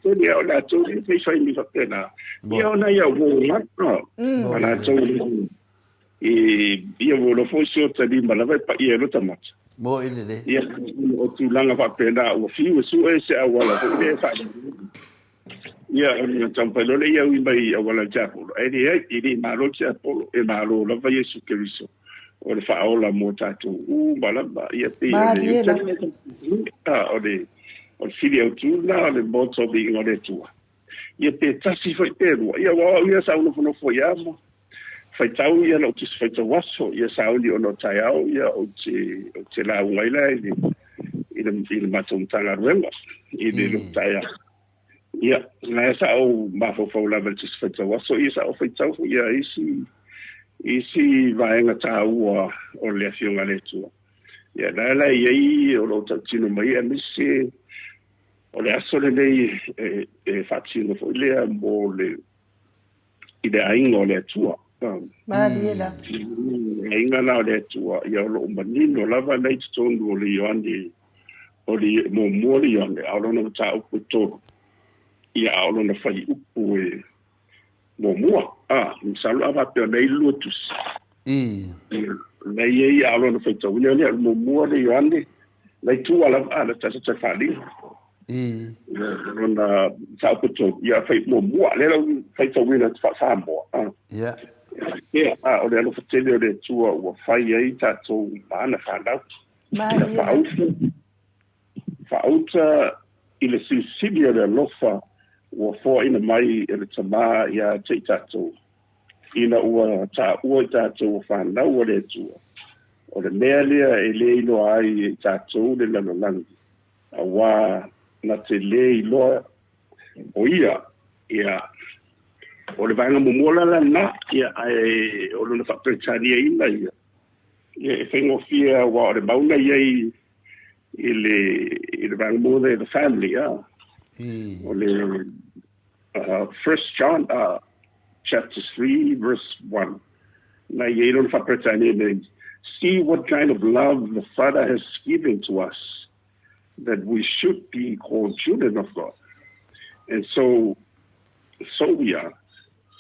Speaker 3: tele a o latou e fai fai ni faapena. Ia ona ia uo, a latou E ia ua iloa foi si ota lima lava e paia ai lota mata.
Speaker 2: Moi lelei.
Speaker 3: Ia, o tulaga faapena ua fiu e sue se auala foi lea e faa. Ia, ona taumafai loa lea ia ui mai i auala tiapolo. Ae leai, e le malo le tiapolo, e malo lava Iesu Keriso o le faaola mo tatou uma lava. Ia pei o le, o le, o le fili autu lena o le motto o le Viiga o le Atua. Ia pe tasi foi pe lua. Ia aua o au ia sa ou nofonofo ai lava ma faitau ia lau tusi faitau aso, ia sauni ona o taeao ia ou te ou te lauga ai la i le i le i le matou Matagaluega i le lou taeao. Ia, na sa ou mafaufau lava i le tusi faitau aso, ia sa ou faitau foi ia isi isi vaega taua o le Afioga a le Atua. Ia la la i ai o lo o tautino mai aemaise O le aso lenei e faatino foi lea mo le i le aiga o le Atua.
Speaker 1: Malie lava.
Speaker 3: Le aiga la o le Atua, ia o lo o manino lava lea i totonu o le Ioane, o le muamua o le Ioane, a o lona mataupu e 3, ia a o lona fuaiupu e muamua. A, masalo a faapea o lea i le lua tusi. La i ai a o lona faitauina lea, o le muamua le Ioane, la i tua lava, a la tasi tasi faaaliga. Lona mataupu e 3, ia fai muamua, lea la faitauina atu faa-Samoa.
Speaker 2: Ia.
Speaker 3: Ia, a o le alofa tele o le Atua ua fai ai tatou ma ana fanau. Ina faauta, faauta i le silisili o le alofa ua foaina mai e le Tamā ia te i tatou, ina ua taua i tatou o fanau a le Atua. O le mea lea e le iloa ai e i tatou le lalolagi, auā na te lē iloa o ia. Ia, o le vaega muamua la lena, ia, ae o lona faa-Peretaniaina ia, ia e faigofie aua o le mau na i ai i le, i le vaega muamua the family, ah. O le First John chapter 3 verse 1. Na i ai lona faa-Peretania, see what kind of love the Father has given to us, that we should be called children of God. And so, so we are.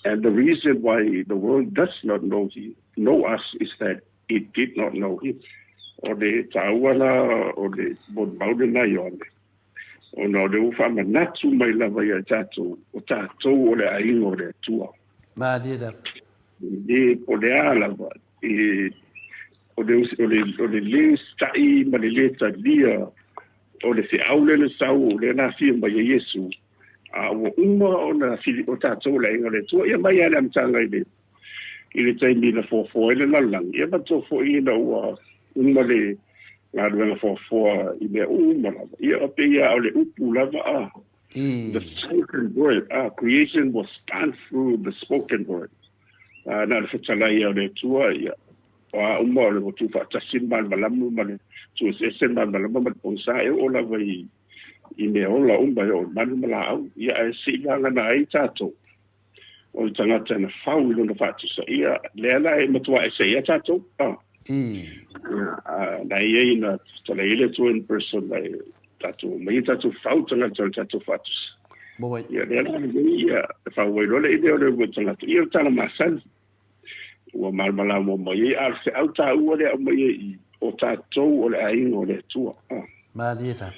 Speaker 3: And the reason why the world does not know, he, know us is that it did not know him. O le taua la o le molimau lena Ioane. Ona o le ua faamanatu mai lava ia tatou, o tatou o le aiga o le Atua.
Speaker 2: Malie lava.
Speaker 3: Le po le a lava, e, o le, o le, o le lē sa'i ma le lē talia o le feau lea na sau, o lea na afia mai e Iesu, a ua uma ona fili, o tatou o le aiga o le Atua. Ia mai lava i le amataga i le, i le taimi na foafoa ai le lalolagi, ia matou foi ina ua uma le galuega foafoa i mea uma lava. Ia o pei lava o le upu lava a, the spoken word, creation was done through the spoken word. Na o le fetalai o le Atua, ia, o a uma o le ua tuufaatasi le malamalama ma le tuueseese le malamalama ma le pogisa, e oo lava i, i mea ola uma e oo i manu ma laau. Ia ae se i vagana ai tatou, o le tagata na fau i lona faatusa, ia, lea la e matua ese ai tatou. Ah. Ia, na i ai na fetalai ai le Atua in person, na e tatou mai tatou fau tagata o le tatou faatusa. Ia, lea la nei, ia, e fau ai loa le ile o le ua tagata, ia o le tala masani. Ua malamalama mai ai, a o le feau taua lea aumai ai i, o tatou o le aiga o le Atua. Ah.
Speaker 2: Malie la.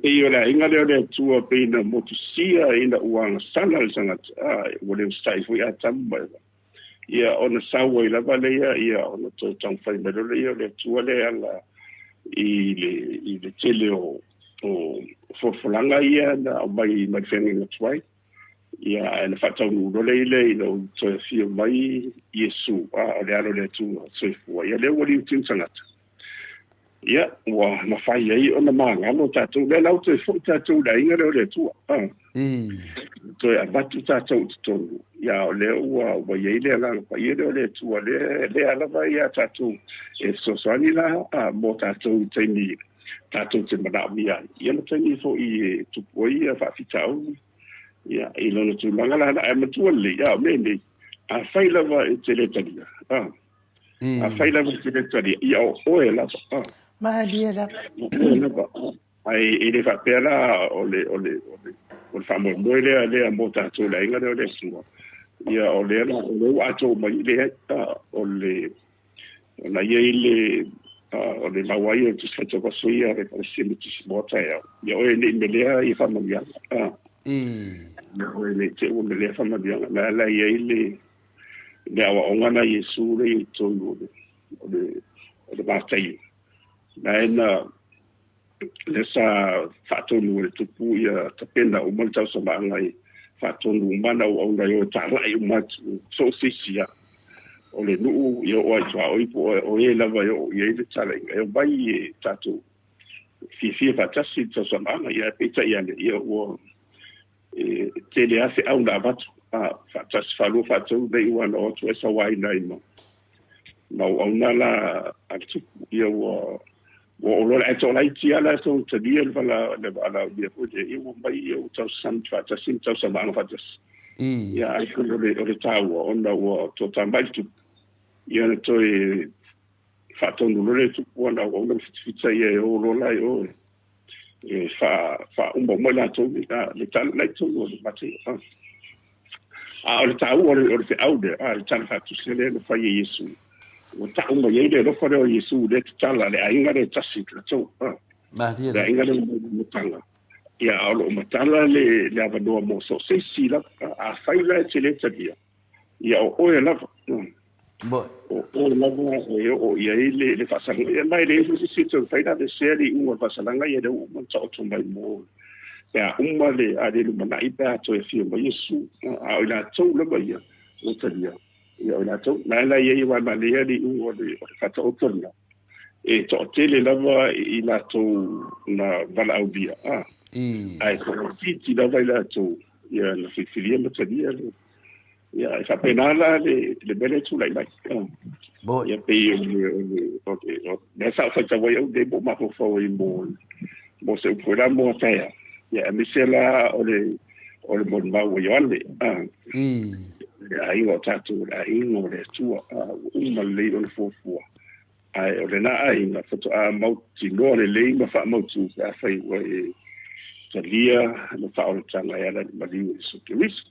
Speaker 3: Pei o le aiga lea o le Atua pei na motusia ina ua agasala le tagata, ah, ua le usitai foi Atamu ma Eva. Ia, ona sau ai lava lea, ia, ona toe taumafai mai loa lea o le Atua lea e ala i le, i le tele o, o folafolaga ia na aumai mai le feagaiga tuai. Ia, ae na faataunuu loa lea lea ina ua toe afio mai Iesu, a, o le Alo o le Atua soifua. Ia, lea ua liutiu tagata. Ia, ua mafai ai ona magalo tatou. Lea la ua toe foi tatou i le aiga lea o le Atua. A. Toe avatu tatou i totonu. Ia, o lea ua, ua i ai le Agaga Paia lea o le Atua, lea, lea lava ia tatou e fesoasoani la, a, mo tatou i taimi tatou te manaomia ai. Ia ma taimi foi e tupu ai ia faafitauli. Ia, i lona tulaga la, ae matua lelei, a o mea nei, afai lava e te le talia, a, afai lava e te le talia, ia o oe lava, a.
Speaker 1: Malie lava.
Speaker 3: O oe lava, a. Ae e le faapea la o le, o le, o le, o le faamoemoe lea, lea mo tatou le aiga lea o le Atua. Ia, o lea la, o lea ua atoa uma i le, a, o le, ona i ai le, o le lau ai o le Tusi Faitau Aso ia a le Ekalesia Metotisi mo taeao, ia oe ne i melea ia faamanuiaga. A. Ia oe ne i te i ua melea faamanuiaga. Na ala i ai le, le aoaoga na Iesu lea i totonu o le, o le, o le Mataio. Na e na, lea sa faatonu e le Tupu ia tapena uma le tausamaaga i faatonu uma ana auauna e o e talai uma atu so o se isi lava o le nuu e oo lava i tuaoi po o e lava e oo i ai le talaiga e omai e tatou fiafia faatasi i le tausamaaga. Ia ae peitai ane ia ua e tele lava feau na avatu a faatasi faalua faatolu nei ua na o atu ai sauaina ai ma ma auauna la a le Tupu. Ia ua ua oo loa le ae toalaiti lava latou talia le vala le valaaulia foi lea, ia ua mai ia ua tausami faatasi ma tausamaaga faatasi. Ia ae pei o le o le taua ona ua toatamai le Tupu, ia na toe faatonu loa le Tupu ana auauna ma fitafita ia e o loa la i o e faauma uma i latou le tala la i totonu o le Mataio. A o le taua o le feau lea, a le tala faatusa lea na fai e Iesu, ua tau mai ai le alofa lea o Iesu lea tatala le aiga lea e tasi i tatou. Le aiga lea mai le amataga. Ia, a o lo o matala le avanoa mo so o se isi lava. Afai la e te le talia, ia o oe lava. O o lava e oo i ai le faasalaga. Ia ma e leai foi se isi e toe mafai ona aveesea le iuga o le faasalaga, ia lea ua uma ona taoto mai mo pe a uma le a le lumanai pe a toe afio mai Iesu. A o i latou lava ia ua talia, ia o i latou na la i ai, aua e manaia le iuga o le faataoto lena, e toatele lava i latou na valaaulia, ae toaitiiti lava i latou ia na filifilia ma talia le. Ia, e faapena la le mea lea e tulai mai. Ia pei o le mea sa ou faitau ai au nei po o mafaufau ai mo se upu foi la mo taeao. Ia, aemaise la o le molimau a Ioane. Le aiga o tatou, le aiga o le Atua, ua uma lelei ona fuafua. Ae o lena aiga faatoa mautinoa lelei ma faamautu pe afai ua e talia le faaolataga e ala i le maliu o Iesu Keriso.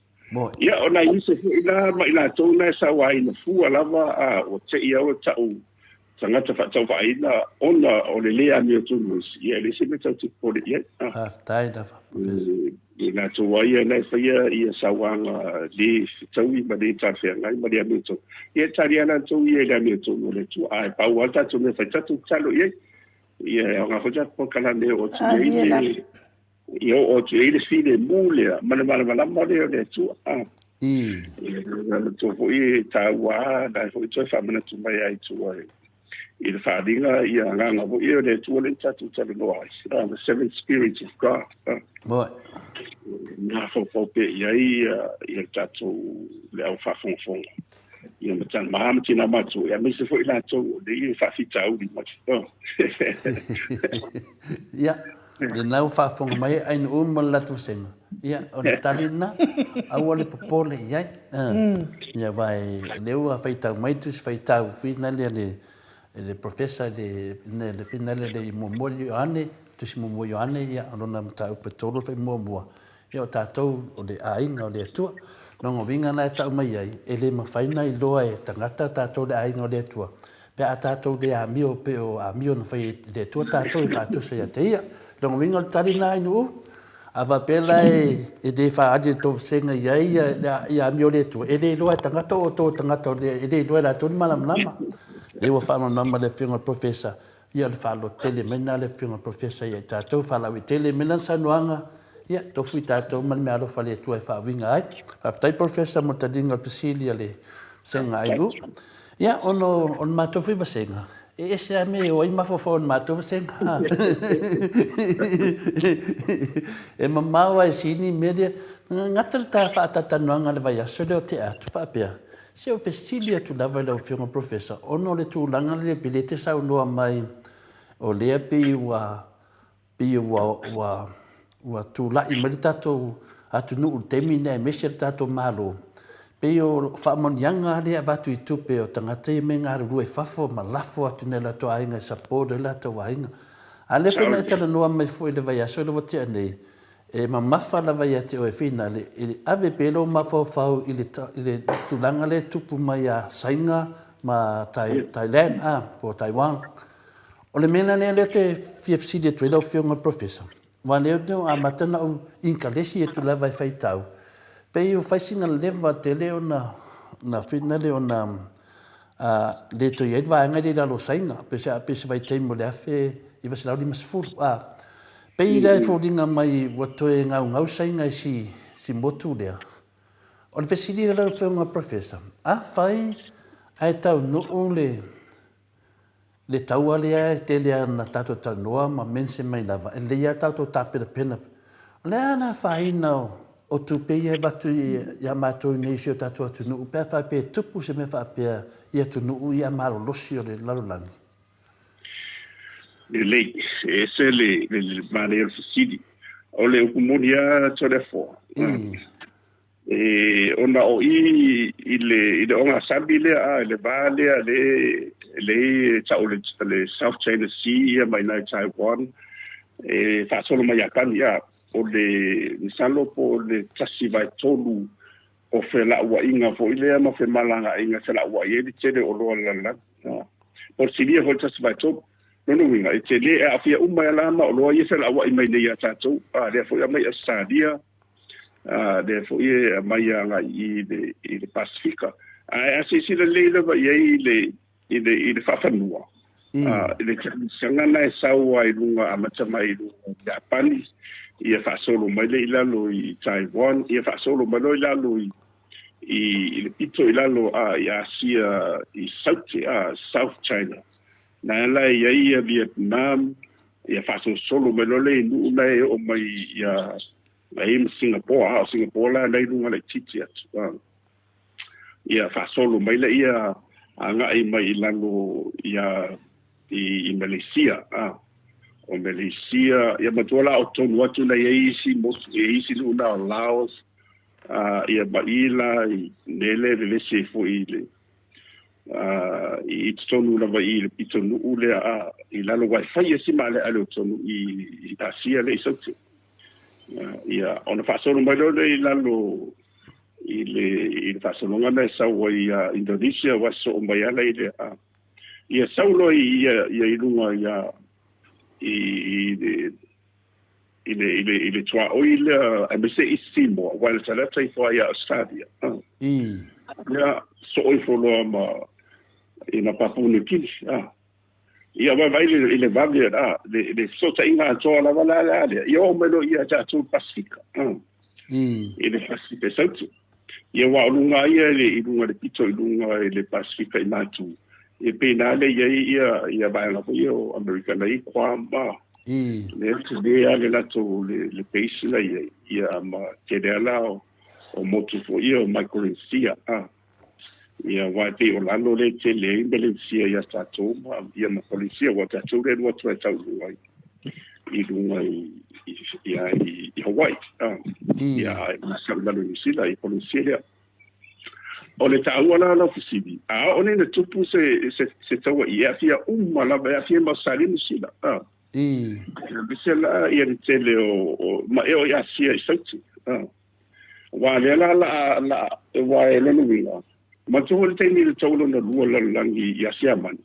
Speaker 3: Ia, o nai uso foi la ma i latou na e sauaina fua lava, a ua te i au e ta'u tagata faatauvaaina ona o le lē amiotonu o isi, ia e leai se mea tatou te popole i ai.
Speaker 2: Faafetai lava, Professor.
Speaker 3: I latou lava ia na e faia ia sauaga lē fetaui ma lē talafeagai ma le amiotonu, ia e talia latou ia i le amiotonu o le Atua. Ae pau lava le tatou mea e fai, tatou tatalo i ai. Ia e aoga foi tatou polokalame e oo atu i ai le ia oo atu i ai le filemu lea ma le malamalama lea o le Atua. Ia manatua foi e taua lava, la e foi toe faamanatu mai lava i tua i le faaaliga ia agaga foi ia o le Atua lea na tatou talanoa ai, the seven spirits of God. Mafaufau pea i ai ia tatou le au faafogafoga ia ma tama ma tina matua, aemaise foi latou o lea e faafitauli mai.
Speaker 2: Ia, lena ua faafofoga mai Ainuu ma le latou vasega. Ia, o le tali lena, aua le popole i ai. Ia, aua o lea ua faitau mai Tusi Faitau finale a le Professor le finale le i muamua Ioane, Tusi muamua Ioane, ia, o lona mataupu e 3 le fai muamua. Ia o tatou o le aiga o le Atua. Lona uiga la e tau mai ai, e le mafai ona iloa e tagata tatou le aiga o le Atua, pe a tatou le amio pei o amio na fai e le Atua tatou e faatusa ia te Ia. Lona uiga o le tali lena Ainuu, a faapea la e le faaali e le tou vasega i ai ia amio o le Atua, e le iloa e tagata o outou o tagata e le iloa e latou le malamalama. Lea ua faamalamalama e le Afioga i le Professor. Ia o le faalototele mai lena a le Afioga i le Professor ia i tatou, faalauaitele mai lana saunoaga, ia tofu i tatou ma le meaalofa a le Atua e faauiga ai. Faafetai Professor mo le taliga o le fesili a le Vasega AIU. Ia ona o le matou foi vasega, e ese lava mea e o ai mafaufau o le matou vasega. E mamao lava e sini mea lea. Gata le ta faatatalanoaga i le vaiaso lea o tea atu faapea, Se ou fesili atu lava i lau Afioga Professor, ona o le tulaga lea pei lea e te saunoa mai o lea pei ua pei ua ua ua tulai mai le tatou atunuu i le taimi lenei aemaise le tatou Malo, pei o faamanuiaga lava lea e avatu i tupe o tagata ia me galulue i fafo ma lafo atu i nai o latou aiga e support ai latou aiga. A o lea foi na e talanoa mai foi i le vaiaso lea ua tea nei, E mamafa lava ia te oe Finale i le ave pea lou mafaufau i le i le tulaga lea e tupu mai ia Saina ma Thailand a po o Taiwan. O le mea la lea lea te fia fesili atu ai lau Afioga i le Professor, aua lea ua amata ona ou inkalesi atu lava e faitau, pei ua fai sina leva tele ona na Finale ona le toe i ai le vaega lea i lalo o Saina, pei se pei se vaitaimi o le 1950 a. Pei la e foliga mai ua toe gaugau Saina i si motu lea. O le fesili lea lau Afioga Professor, afai ae taunuu le le taua lea e tele lava ina tatou talanoa ma mention mai lava, e lelei lava tatou tapenapena. O le a le afaina o tupe ia e avatu ia matou i nei i si o tatou atunuu pe a faapea e tupu se mea faapea i atunuu ia malolosi o le lalolagi?
Speaker 3: Lelei, e ese le manaia o le fesili. O le upu moni lava Toleafoa, e, ona o i i le, i le ogasami lea, a, i le va lea le, le e ta'u le, le South China Sea ia mai i Taiwan, e faasolo mai Iapani, a, o le masalo po o le 1/3 o felauaiga foi lea ma femalagaaiga e felauai ai le tele o oloa i le lalolagi. Po o le silia foi le 1/3. Lona uiga, e tele, e aafia uma ai la ma oloa ia e felauai mai nei ia tatou, a, lea foi e aumai Ausetalia, a, lea foi e aumai agai i le Pasefika. Ae a silasila lelei lava i ai i le i le i le faafanua, i le taamisaga na e sau ai i luga amata mai i luga o Iapani, ia faasolo mai lea i lalo i Taiwan, ia faasolo mai loa i lalo i i le pito i lalo i Asia i Saute, South China. Na ala e i ai ia Vietnam, ia faasolosolo mai loa lea i nuu na e oo mai ia ai ma Singapore, a o Singapore la na i luga laitiiti atu. Ia faasolo mai lea agai mai i lalo ia i Malaysia. O Malaysia, ia matua la o tonu atu na i ai isi motu, e isi nuu na o Laos, ia ma i la i nele vevesi ai foi i le i totonu lava i le pitonuu lea i lalo aua e fai lava si maaleale o tonu i Asia lea i Saute. Ia ona faasolo mai loa lea i lalo i le i le faasologa na e sau ai ia Indonesia aua e sosoo mai lava la i le ia sau loa i ia i luga ia i le i le i le i le tuaoi lea aemaise East Timor aua e latalata ifo lava ia Australia. Ia soo ifo loa ma i ma Papua New Guinea. Ia vaavaai i le vave le le fesootaiga atoa lava la la lea. Ia oo mai loa ia tatou i Pasefika. I le Pasefika i Saute. Ia aua o luga lava ia i luga i le pito i luga i le Pasefika i Matu, ia pei na lea i ai ia ia vaega foi ia o Amerika na i ai Guam ma lea tele lava le latou le base la i ai, ia ma tele lava la o motu foi ia o Micronesia. Ia aua e pei o lalo lea e tele ai Melesia ia tatou ma ia ma Polesia aua o tatou lea e alu atu ai tau i luga i luga i i i Hawaii. Ia ae sau i lalo i Niu Sila i Polesia lea. O le taua la o lau fesili, a oo nei ina tupu se se se taua'i e aafia uma lava, e aafia ma Ausetalia ma Niu Sila. Aemaise la ia le tele o ma e oo i Asia i Saute. Aua lea la la la aua e lona uiga, manatua foi le taimi i le tau lona lua o le lalolagi ia Siamani,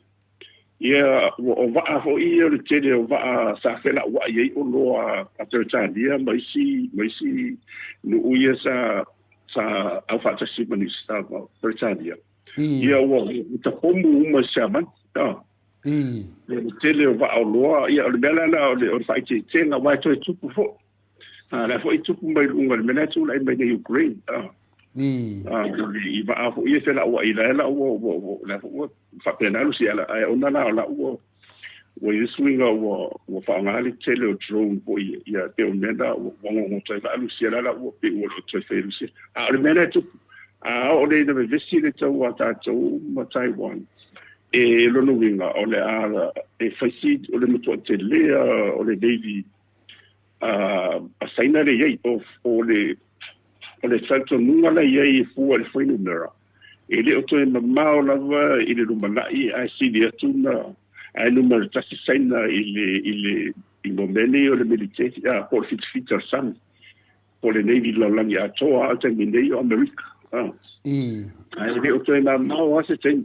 Speaker 3: ia ua o vaa foi ia o le tele o vaa sa felauai ai oloa a Peretania ma isi ma isi nuu ia sa sa aufaatasi ma ma Peretania. Ia ua tapomu uma i Siamani. Le tele o vaa oloa, ia o le mea la lena o le faaeteetega aua e toe tupu foi. A la foi tupu mai luga le mea la e tulai mai nei Ukraine. I vaa foi e felauai la la ua ua ua la foi ua faapena Rusia ala ae ona la o la ua ua i ai suiga ua ua faaaoga le tele o drone foi ia pei o mea na ua gogoto ai vaa Rusia la la ua pei ua le o toe fai e Rusia. A o le mea la e tupu, a oo nei ina vevesi le taua a tatou ma Taiwan, e lona uiga o le a e fai si o le matuai tele o le Navy a Saina lea i ai, o le o le talitonuga la i ai e fua i le fuainumera, e le o toe mamao lava i le lumanai ae sili atu na ae numera tasi Saina i le i le i mo mea nei o le military po o le fitifiti o le sami po o le Navy lalolagi atoa a o le taimi nei o Amerika. Ae le o toe mamao lava se taimi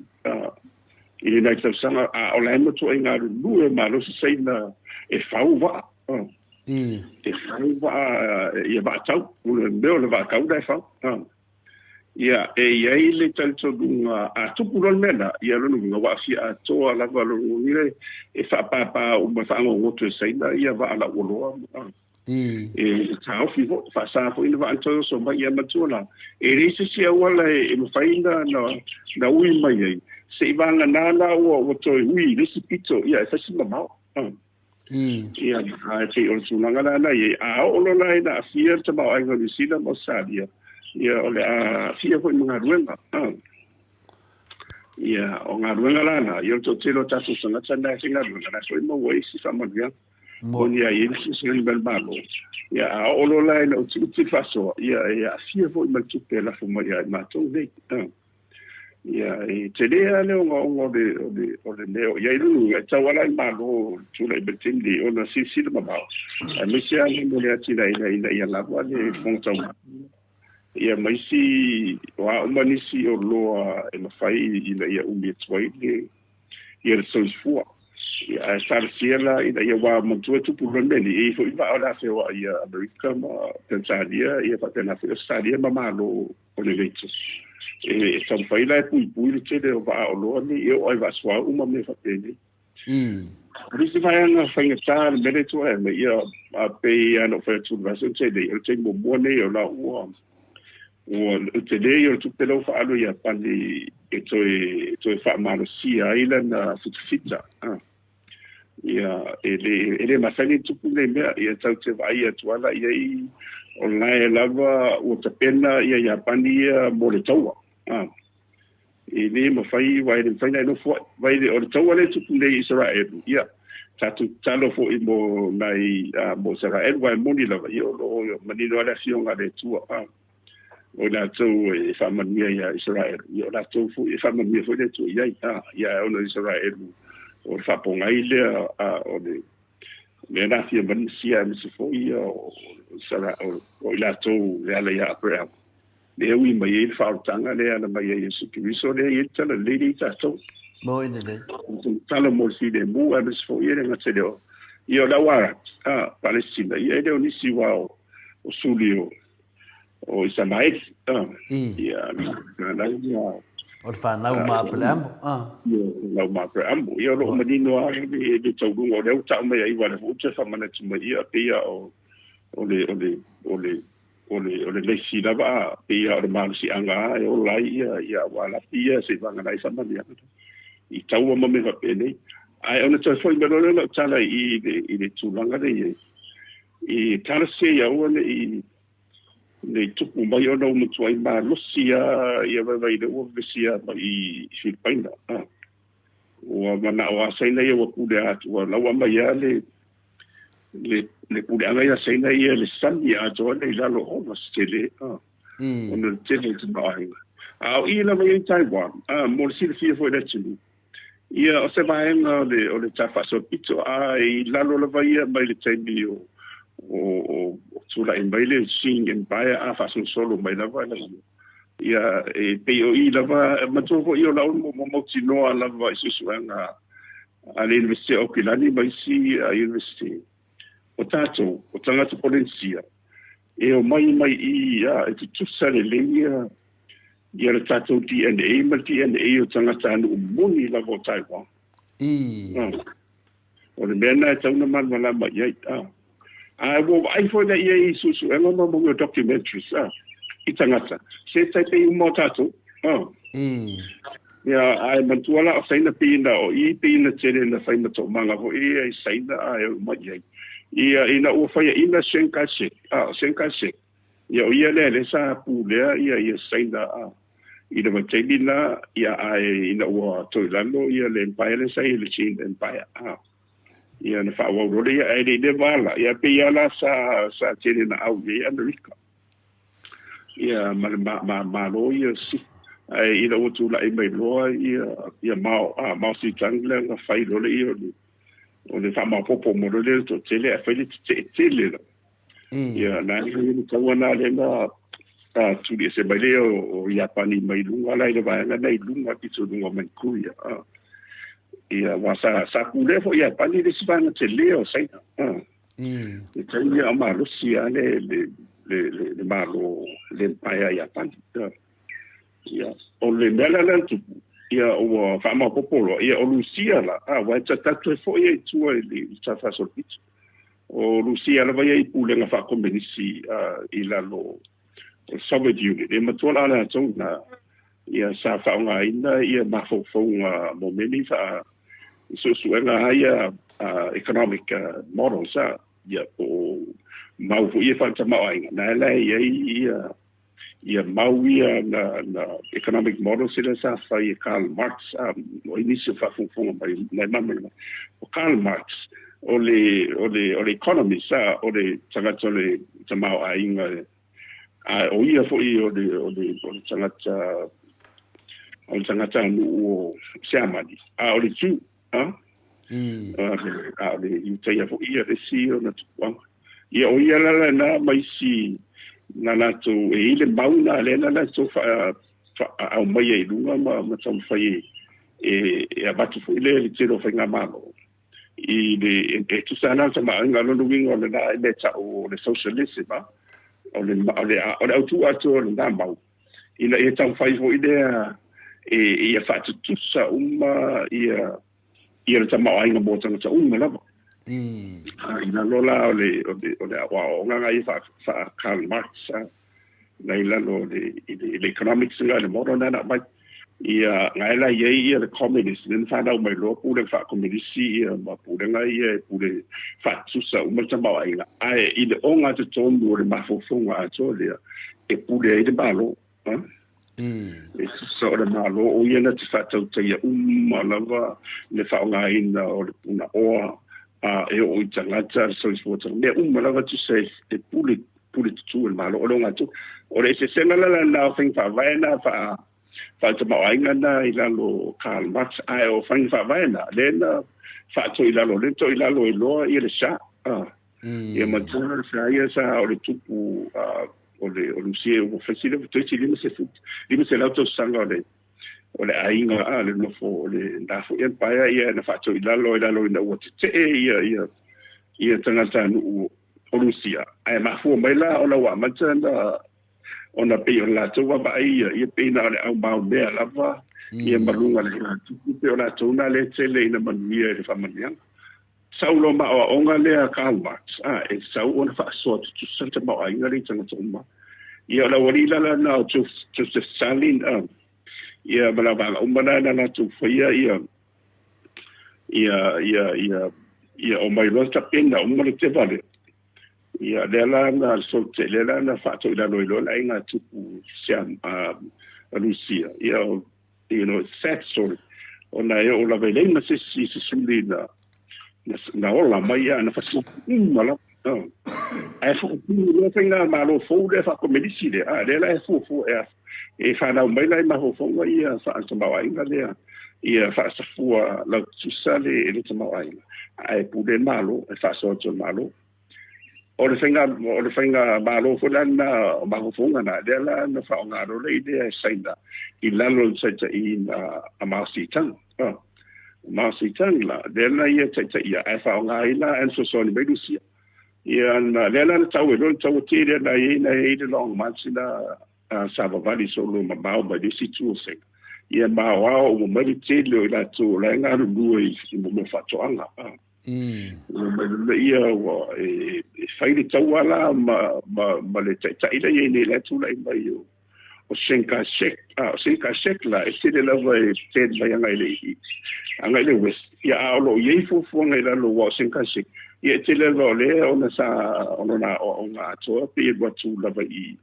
Speaker 3: i lenei tausaga, a o la e matuai galulue malosi Saina e fau vaa. E fau vaa, ia vaa tau, o le mea o le vaa tau la e fau. Ia, e i ai le talitonuga, a tupu loa le mea lena, ia lona uiga ua aafia atoa lava lona uiga e faapāpā uma, e faagaogoto e Saina ia vaa lauoloa. E taofi foi, faasa foi na vaa na toe oso mai. Ia matua la, e leai se isi auala e mafai na ui mai ai, seivaganā la ua toe ui i le isi pito, ia e fai si mamao. Ia, ae pei o le tulaga la na i ai. A oo loa la ina aafia le tamaoaiga o Niu Sila ma Ausetalia, ia o le a aafia foi ma galuega. Ia, o galuega la na, ia o le toatele o tatou tagata na e faigaluega, la e foi maua ai isi faamanuiaga. Moni ai e fesoasoani mai le Malo, ia a oo loa la ina utiuti le faasoa, ia e aafia foi ma le tupe e lafo mai ia i matou nei. Ia e tele lava le ogaoga o le, o le, o le mea o i ai lona uiga, e tatau lava la i le Malo tulai mai le taimi nei ona silasila mamao, aemaise lava le mo le atinaeina ina ia lava le fofoga taumafa. Ia ma isi, o a uma nisi oloa e mafai ina ia umi atu ai le ia le soifua. Ia, ae talosia la ina ia aua manatua e tupu loa le mea nei, e i ai foi vaa o le a feoai ia Amerika ma Peretania, ia faapena foi Ausetalia ma Malo o le NATO. E taumafai la e puipui le tele o vaaoloa nei e oo ai vaasuauu ma mea faapenei. O le isi vaega faigata le mea lea e tulai mai, ia, pei lava ona ou fai atu i le vaiaso na tea nei, o le taimi muamua nei o la ua ua o le tele ia o le tupe la ua faaalu e Iapani e toe toe faamalosia ai lana fitafita. Ia, e le e le masani ona tupu nei mea, ia tatou te vaai atu lava la i ai, o la e lava ua tapena ia Iapani ia mo le taua. E le mafai, aua e le mafai ona e nofo ai. Vai o le taua lea e tupu nei i Isaraelu, ia, tatou tatalo foi mo nai mo Isaraelu, aua e moni lava, ia o lo o manino lava le Afioga a le Atua, o i latou e faamanuia ia Isaraelu, ia o latou foi e faamanuia foi le Atua i ai, ia ae ona o Isaraelu o le faapogai lea o le mea na afia mai le Mesia aemaise foi ia o o i latou e ala ia Aperahama. Lea e ui mai ai le faaolataga lea e ala mai ai Iesu Keriso lea e i ai le talalelei lea i tatou.
Speaker 2: Moi lelei.
Speaker 3: Tala mo le filemu aemaise foi e le gata i lea ia o le au Arapi, a, Palesitina, ia e le o nisi ua o suli o Isamaeli, a, ia, na ia
Speaker 2: O le fanau ma Aperamo, a.
Speaker 3: Ia, o le fanau ma Aperamo. Ia, o lo o manino lava le taunuuga o lea ua tau mai ai, aua o lea foi ou te faamanatu mai, ia, pei lava o le, o le, o le, o le, o le leisi lava, a, pei lava o le malosiaga lava e ola ai ia, ia aualapi ia seivagana ai faamanuiaga i taua ma mea faapenei. Ae ona toe foi mai loa lea o lau tala i i i le tulaga lea i ai, i talosia ia aua ne i, ne i tupu mai ona ua matuai malosi lava ia vaivai lea ua vevesi lava mai i Filipaina. A, ua manao lava Saina ia ua pule atu, ua laua mai lava le, le, le puleaga ia Saina ia le sami atoa lea i lalo o se tele, ona o le tele o le tamaoaiga. A o i lava ia i Taiwan, mo le silafia foi e le atunuu, ia o se vaega o le, o le tafaasolopito, a i lalo lava ia mai le taimi o, o, o tulai mai le Qing Empire a faasolosolo mai lava ia, ia e pei o i lava, manatua foi o lau mautinoa lava i suesuega a le Iunivesite o Aukilani ma isi Iunivesite, o tatou, o tagata Polenisia, e omai mai i i, e tutusa lelei ia, ia le tatou DNA ma le DNA o tagatanuu moni lava o Taiwan. O le mea lena e tatau ona malamalama i ai. A ua vaai foi la i ai i suesuega ma mea o documentaries i tagata, se tai pei uma o tatou. Ia, ae manatua la o Saina pei na o i pei na tele na fai ma toomaga foi ia i Saina ae o mai i ai. Ia, ina ua faiaina Chiang Kai-shek, o Chiang Kai-shek, ia o ia lea lea sa pulea ia ia Saina a i le vaitaimi la, ia ae ina ua toe lalo ia le empire lea sa i le Qing Empire a. Ia na faaauau loa lea, ae le i leva la, ia pei lava la sa sa tele na au i ai Amerika. Ia ma le ma, ma, malo ia si ae ina ua tulai mai loa ia ia Mao, a Mao Zedong lea na fai loa lea o le o le faamaopoopo mo loa lea le toatele ae fai le tetee tele la. Ia na i le taua na lea na tuli ese mai lea o Iapani mai luga la i le vaega na i luga pito i luga o Manchuria. Ia aua sa sa pulea foi Iapani le isi vaega tele o Saina. Le taimi a o malosi lava le le le le Malo le Empire a Iapani. Ia o le mea la lea na tupu, ia ua faamaopoopo loa, ia o Lusia la, aua e tatou toe foi ai i tua i le tafaasolopito. O Lusia lava ia i pulega faakomenisi i lalo o le Soviet Union. E matua la latou na ia sa faaaogaina ia mafaufauga mo mea nei faa suesuega lava ia economic models ia po o mau foi ia faaletamaoaiga na la e i ai ia ia mau ia na, na economic models ila sa fai e Karl Marx, o ai nisi o faafogafoga mai mai malamalama. O Karl Marx, o le, o le, o le economist, o le tagata o le tamaoaiga, a o ia foi o le, o le, o le tagata, o le tagatanuu o Siamani, a o le Jew, a, a o le Iutaia foi ia le isi ona tupuaga. Ia o ia la lena ma isi na latou e i le mau na lea na latou aumaia i luga ma taumafai e avatu foi lea i le tele o faigamalo i le e tusa ana le tamaoaiga. O lona uiga o lena mea tau o le socialism, o le autu atoa o lena mau. Ina ia taumafai foi lea e ia faatutusa uma ia ia le tamaoaiga mo tagata uma lava. I lalo la o le o le o le aoaoga na ia faa faa Karl Marx na i lalo o le i le economics na le model na na mai ia na ela ia ia le communist le whanau mai loa pulega faakomunisi ia ma pulega ia e pule faatutusa uma le tamaoaiga ae i le ogatotonu o le mafaufauga atoa lea e pule ai le Malo. E tusa o le Malo o ia na te faatautaia uma lava le faaaogaina o le punaoa a e oo i tagata, le soifua tagata, mea uma lava tusa e pule pule tutū e le Malo. O le ogatotonu. O le eseesega la lena o faiga faavae na faa faatamaoaiga na i lalo o Karl Marx, ae o faiga faavae na lea na faatoilalo, lea na toilalo ai loa ia le Shah. Ia matua le Shah ia sa o le tupu o le o Lusia ua fai sila toeitiiti 500 tausaga o le o le aiga a le nofo o le Nafo Empire ia na faatoilalo i lalo ina ua tetee ia ia ia tagatanuu o Lusia ae mafua mai la ona ua amata na ona pei o le latou vaavaai ia, ia pei na o le au maumea lava, ia ma luga le tupu, pei o latou na lea tele ina manuia i le faamanuiaga. Sau loa ma aoaoga lea a Karl Marx, a, e sau ona faasoa tutusa le tamaoaiga lea i tagata uma. Ia o le aualii la lena o Joseph Stalin, a, ia ma la vaega uma na na latou faia ia, ia, ia, ia, ia omai loa tapena uma le teva lea. Ia, lea la na sote, lea la na faatoilalo ai loa le aiga tupu Siam, a Lusia. Ia, you know, it's sad story. Ona e oo lava i leai ma se isi se suli na, na, na ola mai ia, na fasioti uma lava. Oh. Ae fuafua loa faigamalo fou lea faakomelisi lea, a, lea la e fuafua e, e fanau mai la i mafaufauga ia faatamaoaiga lea, ia faasafua laututusa le, le tamaoaiga. Ae pule le Malo, e faasoa atu e le Malo. O le faiga, o le faiga malo foi la lena o mafaufauga na, lea la na faaaoga loa le idea e Saina i lalo o le taitaiina a Mao Zedong. Oh. Mao Zedong la, lea la ia taitaia, ae faaaoga ai la e fesoasoani mai Rusia. Ia, na, lea la na tau ai loa le taua tele na i ai na i ai le Long March na savavali solo mamao mai le isi itu o Saina. Ia maoao uma mai le tele o i latou o la e galulue i mo mea faatoaga. Ah. Ua mai luna ia ua e fai le taua la ma, ma, ma le taitai la ia nei la tulai mai o o Chiang Kai-shek, a o Chiang Kai-shek la e tele lava e stand mai agai le agai le west. Ia a o lo o i ai fuafuaga i lalo aua o Chiang Kai-shek, ia e tele lava o lea ona sa o lona aoaoga atoa pei e alu atu lava i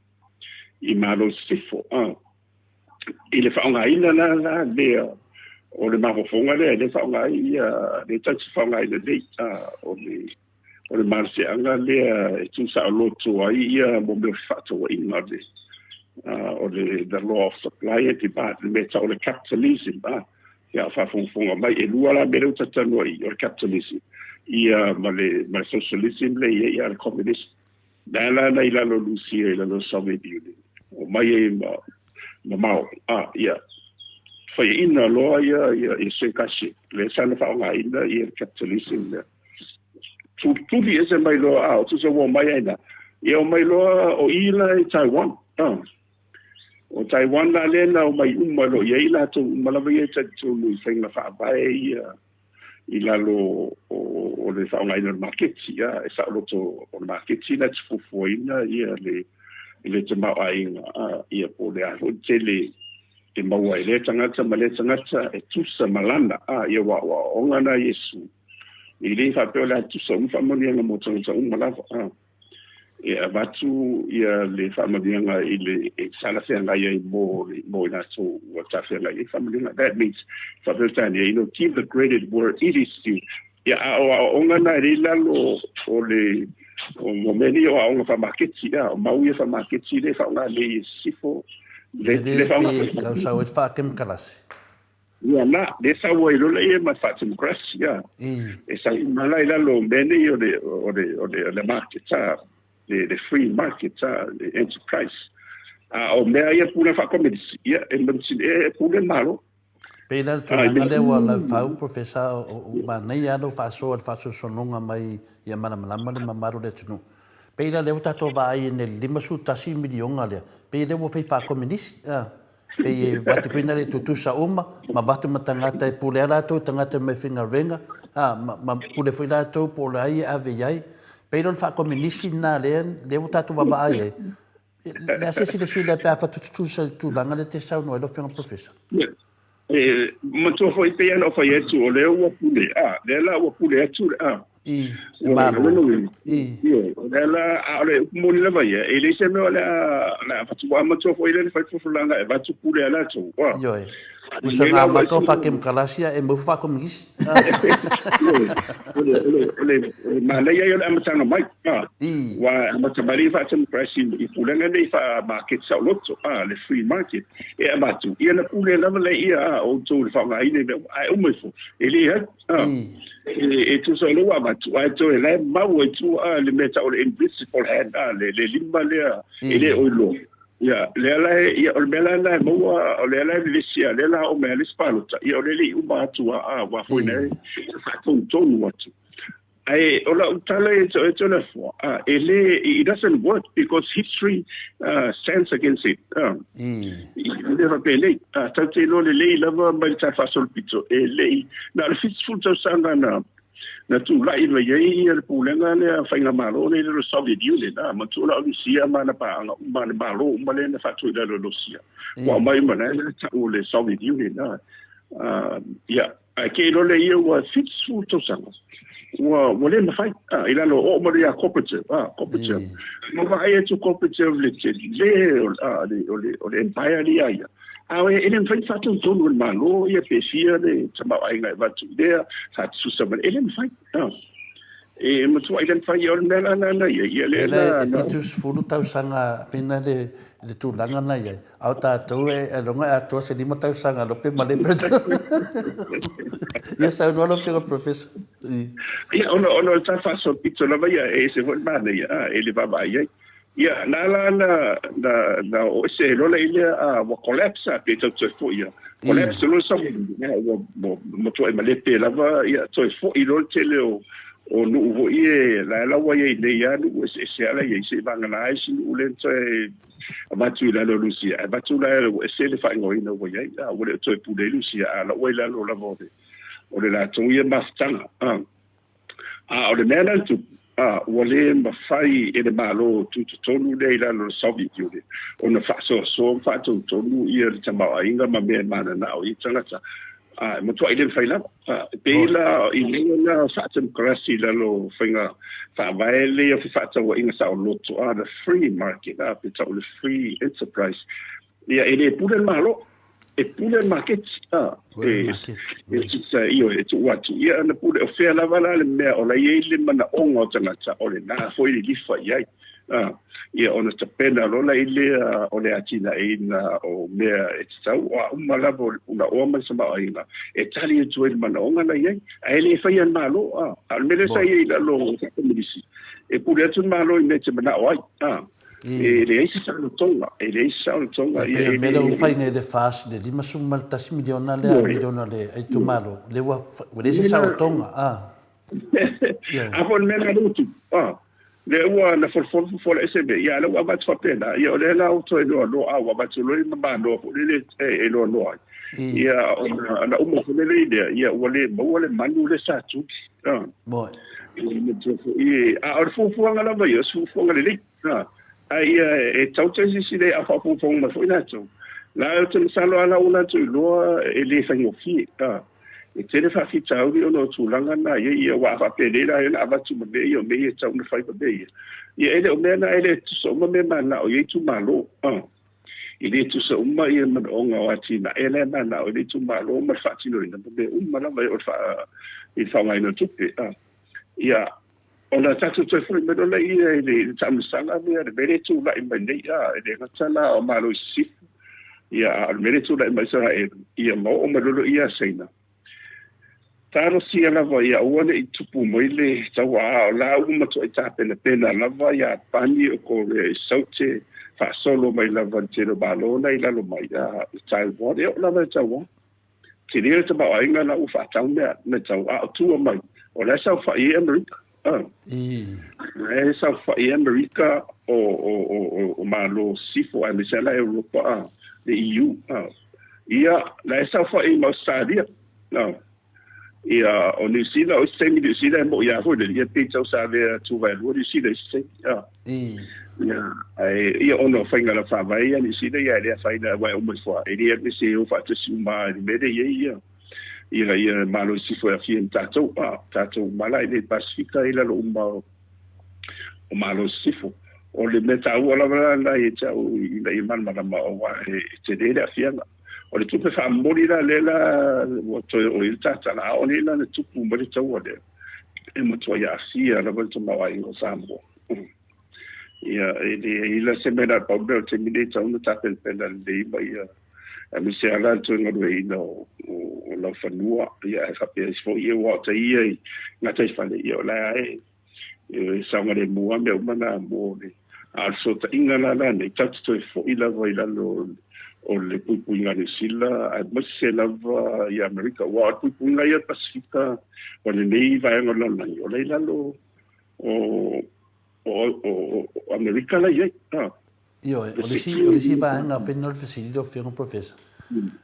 Speaker 3: i Malo Sisifo. A i le faaaogaina la la lea o le mafaufauga lea, e le faaaoga ai ia le tatou te faaaogaina nei, o le o le malosiaga lea e tuusaoloto ai ia mo mea o fefaatauaiga o le o le the law of supply and demand, le mea tau o le capitalism, a ia faafogafoga mai e lua la mea lea ua tatou talanoa i o le capitalism ia ma le ma le socialism le ia ia le communism. Lea la na i lalo o Lusia i lalo o Soviet Union, o mai ai ma, ma Mao, a, ia, faiaina loa ia, ia, ia Chiang Kai-shek, lea sa na faaaogaina ia le capitalism lea. Tulituli ese mai loa, a, o tusa ua omai ai na, ia omai loa o i la i Taiwan, a. O Taiwan la lea na omai uma loa i ai latou uma lava ia e talitonu i faiga faavae ia, i lalo o le faaaogaina o le maketi, a e saoloto o le maketi na te fuafuaina ia le le tamaoaiga, a ia po o le a foi le tele e maua ai lea tagata ma lea tagata e tusa ma lana, a ia ua aoaoga na Iesu e le faapea o le a tusa uma faamanuiaga mo tagata uma lava, a e avatu ia le faamanuiaga i le e talafeagai ai mo mo i latou ua talafeagai ai faamanuiaga. That means, faa-Peretania, you know, give the credit where it is due. Ia, a o aoaoga na e le i lalo o le o mo mea nei o aoga faamaketi, a o mau ia faamaketi le faaaoga nei e sisifo, le
Speaker 2: le faaaoga foi. Tau sau ai le faakemokarasi.
Speaker 3: Ia na, lea sau ai loa ia ma le faatemokrasi, a. E sau uma la i lalo o mea nei o le, o le, o le, o le market, a, le, le free market, a, le enterprise. A o mea ia pule faakomenisi, ia, e manusina, e pule le Malo.
Speaker 2: Pei la le tulaga lea ua laufau, Professor, o manaia lava lou faasoa i le faasosonoga mai ia malamalama le mamalu o le atunuu. Pei la lea ua tatou vaai i le 51 miliona lea, Pei lea ua fai faakominisi, a. Pei e avatu foi nale tutusa uma, ma avatu ma tagata e pule ai latou i tagata mai faigaluega, a, ma, ma pule foi latou po o le ai e ave i ai. Pei la o le faakominisi lena lea, lea ua tatou vaavaai ai. Le a se silasila pe a fatututusa i le tulaga lea te saunoa ai lau Afioga Professor?
Speaker 3: E matua foi pei ona ou fai atu, o lea ua pule, a, lea la ua pule atu le, a,
Speaker 2: I, le Malo.
Speaker 3: I. O lea la, a o le upu moni lava ia, e leai se mea o le a, le a avatu, ua matua foi lea le fai folafolaga e avatu pule a latou,
Speaker 2: a. Ioe. Usa ngā matua whakemokarasia e mau whakominisi.
Speaker 3: O le manaia ia o le amataga mai. Ua amata mai le faa-democracy i pulega nei faa-market saoloto, le free market. E avatu, ia na pule lava lea ia a outou i le faaaogaina i mea uma. Ae uma ifo, e leai. E tusa o lea ua avatu, ae toe la e mau ai tua le mea e tau o le invisible hand, le lima lea e le o iloa. Ia, lea la e, ia, o le mea la lena e maua, o lea la e vevesi a, lea la oo mai a le isi palota, ia o lea e le i uma atu a, a, ua foi nei, faatonutonu atu. Ae o lau tala e te, e te le afua, a, e le, it doesn't work because history stands against it. I le faapea a, tau te iloa lelei lava mai le tala faasolopito, e le i, na o le 70 tausaga na, na tulai mai ai ia le pulega lea faigamalo lea i lalo o le Soviet Union, a, matua la o Rusia ma ana paaga uma, le Malo uma lea na faatu i lalo o Rusia. Ua aumai uma lea na tau o le Soviet Union, a, a, ia, ae ke iloa lea ia ua 70 tausaga. Ua, ua le mafai, a, i lalo oo mai ia Gorbachev, a, Gorbachev. Ma vaai atu Gorbachev le tele o, a, le, o le, o le empire lea ia. A e le mafai ona faatonutonu e le Malo ia pe fia le tamaoaiga e avatu i lea faatusa ma le, e le mafai. E matuai le mafai, o le mea la lena ia, ia lea
Speaker 2: la. E 70 tausaga fina le le tulaga na i ai, a o tatou e ailoga e atoa se 5 tausaga loa pe malepe. Ia saunoa lau Afioga Professor.
Speaker 3: Ia, ona o le tala faasolopito lava ia, e ese foi le manaia, e le vaavaai ai. Ia, na ala na, na, na oo ese ai loa i lea, a, ua collapse, a, pe tau toe foi ia. Collapse loa sa, ua, ua matuai malepe lava, ia, toe foi loa le tele o, o nuu foi e, la e la ua i ai nei lava nuu eseese lava la i ai, seiavagana ai si nuu lea na toe avatu i lalo o Lusia. Ae avatu la ua ese le faaigoaina ua i ai, a, ua le o toe pule ai Lusia, a la ua i lalo lava o le, o le latou ia mafutaga. A. A o le mea la e tupu, a, ua le mafai e le Malo tutotonu lea i lalo o le Soviet Union ona faasoasoa ma faatonutonu ia le tamaoaiga ma mea e mananao i ai tagata. A, e matuai le mafai lava. A, e pei la i lea la faatemokarasi i lalo o faiga faavae lea o fefaatauaiga saoloto, a, the free market, a, pe tau o le free enterprise. Ia, e le pule le Malo, e pule le maketi, a, e, e, ioe, e tuu atu. Ia, ana pule, o fea lava la le mea o la i ai le manaoga o tagata, o lena foi le lilifa i ai. A, ia, ona tapena loa la i lea o le atinaeina o mea e tatau, o a uma lava o le punaoa ma le tamaoaiga, e tali atu ai le manaoga la i ai. Ae le faia e le Malo, a, a o le mea lea sa i ai i lalo o Komunisi, e pule atu le Malo i mea e te manao ai, a. E leai se saolotoga, e leai se saolotoga.
Speaker 2: E pei o le mea lea ua fai nei le FAST, le 51 miliona lea, miliona le itumalo, lea ua leai se saolotoga.
Speaker 3: A foi o le mea lena lea ua tupu, lea ua na folofolo fofola ese mea, ia a o lea ua avatu faapena, ia o lea la ua toe loaloa, a ua avatu loa i mamanoa foi lele e loaloa ai. Ia ona uma foi lele i lea, ia ua le maua le manu lea sa tuli. A o le fuafuaga lava ia, o se fuafuaga lelei. A ia e tau te silasila i a faafogafoga mai foi latou. La ou te masalo a la ua latou iloa e le faigofie. E tele faafitauli ona o tulaga na ia, ia aua a faapenei la ia ona avatu ma mea ia o mea ia e tatau ona fai ma mea ia. Ia e le o mea na e le tusa uma mea mananao i ai itumalo. E le tusa uma ia manaoga o atinae la e mananao ai le itumalo ma le faatinoina ma mea uma lava e oo i le faaaogaina o tupe. Ia, ona tatou toe foi mai loa lea i le taamilosaga lea, le mea lea e tulai mai nei, e le gata la o Malo i Sisifo, ia, a o le mea lea e tulai mai Isaraelu, ia ma oo mai loa ia Saina. Talosia lava ia aua ne i tupu mai le taua, a o la ua matuai tapenapena lava Iapani o Korea i Saute, faasolo mai lava i le tele o Malo la i lalo mai, a, i Taiwan, e oo lava i Taiwan. Tele le tamaoaiga la ua faatau mea, mea tau, a o tua mai, o la e saofai ai Amerika. E saofai Amerika o Malo Sisifo aemaise lava la Europa, le EU. Ia, la e saofai ma Ausetalia. Ia, o Niu Sila, o isi taimi Niu Sila e mo'i lava foi lele, ia pei tau sa avea tuvaelua Niu Sila i isi taimi. Ia, ae, ia ona o faiga lau faavae ia a Niu Sila, ia e le afaina aua e uma ifo lava, e le alu ese e o faatasi uma lava i le mea lea e i ai ia. Ia, ia Malo i Sisifo e aafia ma tatou, a, tatou uma la i le Pasefika i lalo uma o Malo i Sisifo. O le mea taua lava la lena ia te au ina ia malamalama aua e tele le aafiaga. O le tupe faamomoli la lea la ua toe oo i ai le tatala, a o nei la na tupu mai le taua lea, e matuai aafia lava le tamaoaiga o Samoa. Ia, e leai la se mea na pau le mea o le taimi nei e tatau ona tapenapena lelei ma ia aemaise lava la le toe galueaiina o laufanua, ia ae faapea isi foi ia ua o tai ia i gataifale, ia o la e saogalemu lava mea uma na mo le a o le fesootaiga la lenei, tatou te toe foi lava i lalo o le puipuiga a Niu Sila aemaise lava i Amerika, aua o le puipuiga ia o le Pasefika o lenei vaega o le lalolagi, o la e i lalo o Amerika la i ai.
Speaker 2: Ioe, o le isi, o le isi vaega fena o le fesili lau Afioga Professor,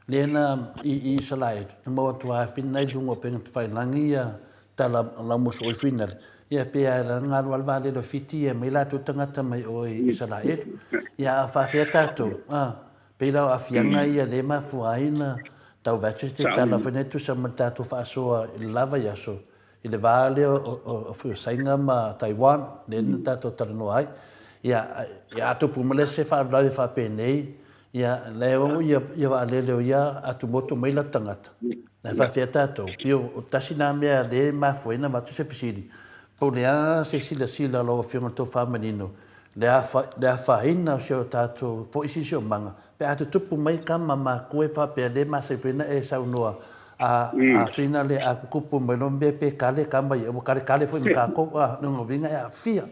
Speaker 2: lea na i i Isaraelu, na maua atu lava fena i luga o upega tafailagi ia tala laumoso oi finale, ia pe a la na alu lava le vaalele o Fiti ia mai latou tagata mai o i Isaraelu. Ia a faafefea tatou, a, pei la o aafiaga ia lea e mafua ai na tau vae atu se tala foi lea e tusa ma le tatou faasoa i le la vaiaso, I le va lea o Feosaiga ma Taiwan, lea na tatou talanoa ai, ia, ia a tupu mai la se faalavelave faapenei, ia, la e o ia, ia vaalele o ia atumotu mai latou tagata, ae faafefea tatou? Pei o tasi na mea lea e mafua ai ona avatu se fesili, po o le a se silasila a lau Afioga i le Tofa Manino le afaina o si o tatou foi siosiomaga pe a tutupu mai tama matua e faapea le masani foi na e saunoa a a fina le a tutupu mai loa mea pe kale tama ia ua kale kale foi ma tatou a lona uiga e aafia.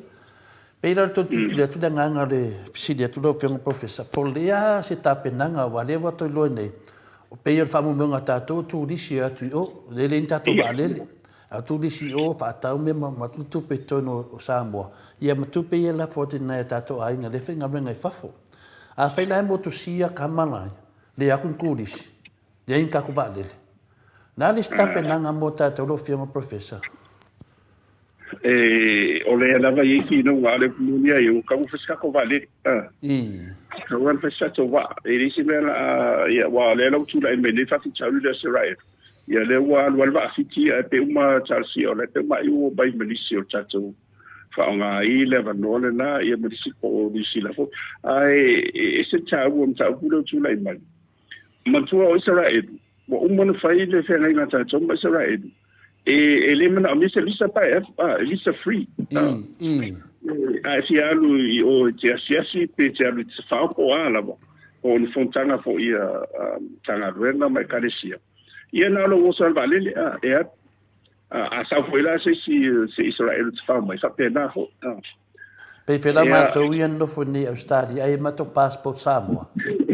Speaker 2: Pei la o le toe tilotilo atu le agaga o le fesili atu lau Afioga Professor po o le a se tapenaga aua lea ua toe iloa nei pei o le faamoemoega a tatou o turisi e o atu i o lea e leai ni tatou vaalele A o turisi i o, faatau mea ma avatu tupe i totonu o Samoa, ia ma tupe ia e lafo atu i nai o tatou aiga lea e faigaluega i fafo. Afai la e motusia tama la ia, leai atu ni turisi, leai ni tatou vaalele. O le a le isi tapenaga mo tatou lau Afioga Professor?
Speaker 3: E, o lea lava e i ai finauga a le moni ai, ua tatau ona fai se tatou vaalele. Tatau ona fai se tatou vaa. E leai se mea o le a, ia, aua o lea la ua tulai mai nei faafitauli lea o Israel. Ia lea ua alu ai le vaa Fiti ae pei uma talosia o la e pei uma ai ua omai ma nisi o le tatou faaaoga ai le avanoa lena ia ma nisi po o Niu Sila foi. Ae e ese le taua o mataupu lea ua tulai mai. Manatua o Isaraelu, ua uma ona fai le feagaiga a tatou ma Isaraelu, e, e le manaomia se visa pa e alu, a, e visa free. A, a e fia alu i o e te asiasi pe te alu i te tafao po o a lava, po o ni fonotaga foi a Matagaluega ma Ekalesia. Ia na o lou oso lava vaalele, a, e alu. A, a sau foi la se isi se Isaraelu tafao mai, faapena foi. A.
Speaker 2: Pei fela matou ia nofo nei Australia ai matou passport Samoa.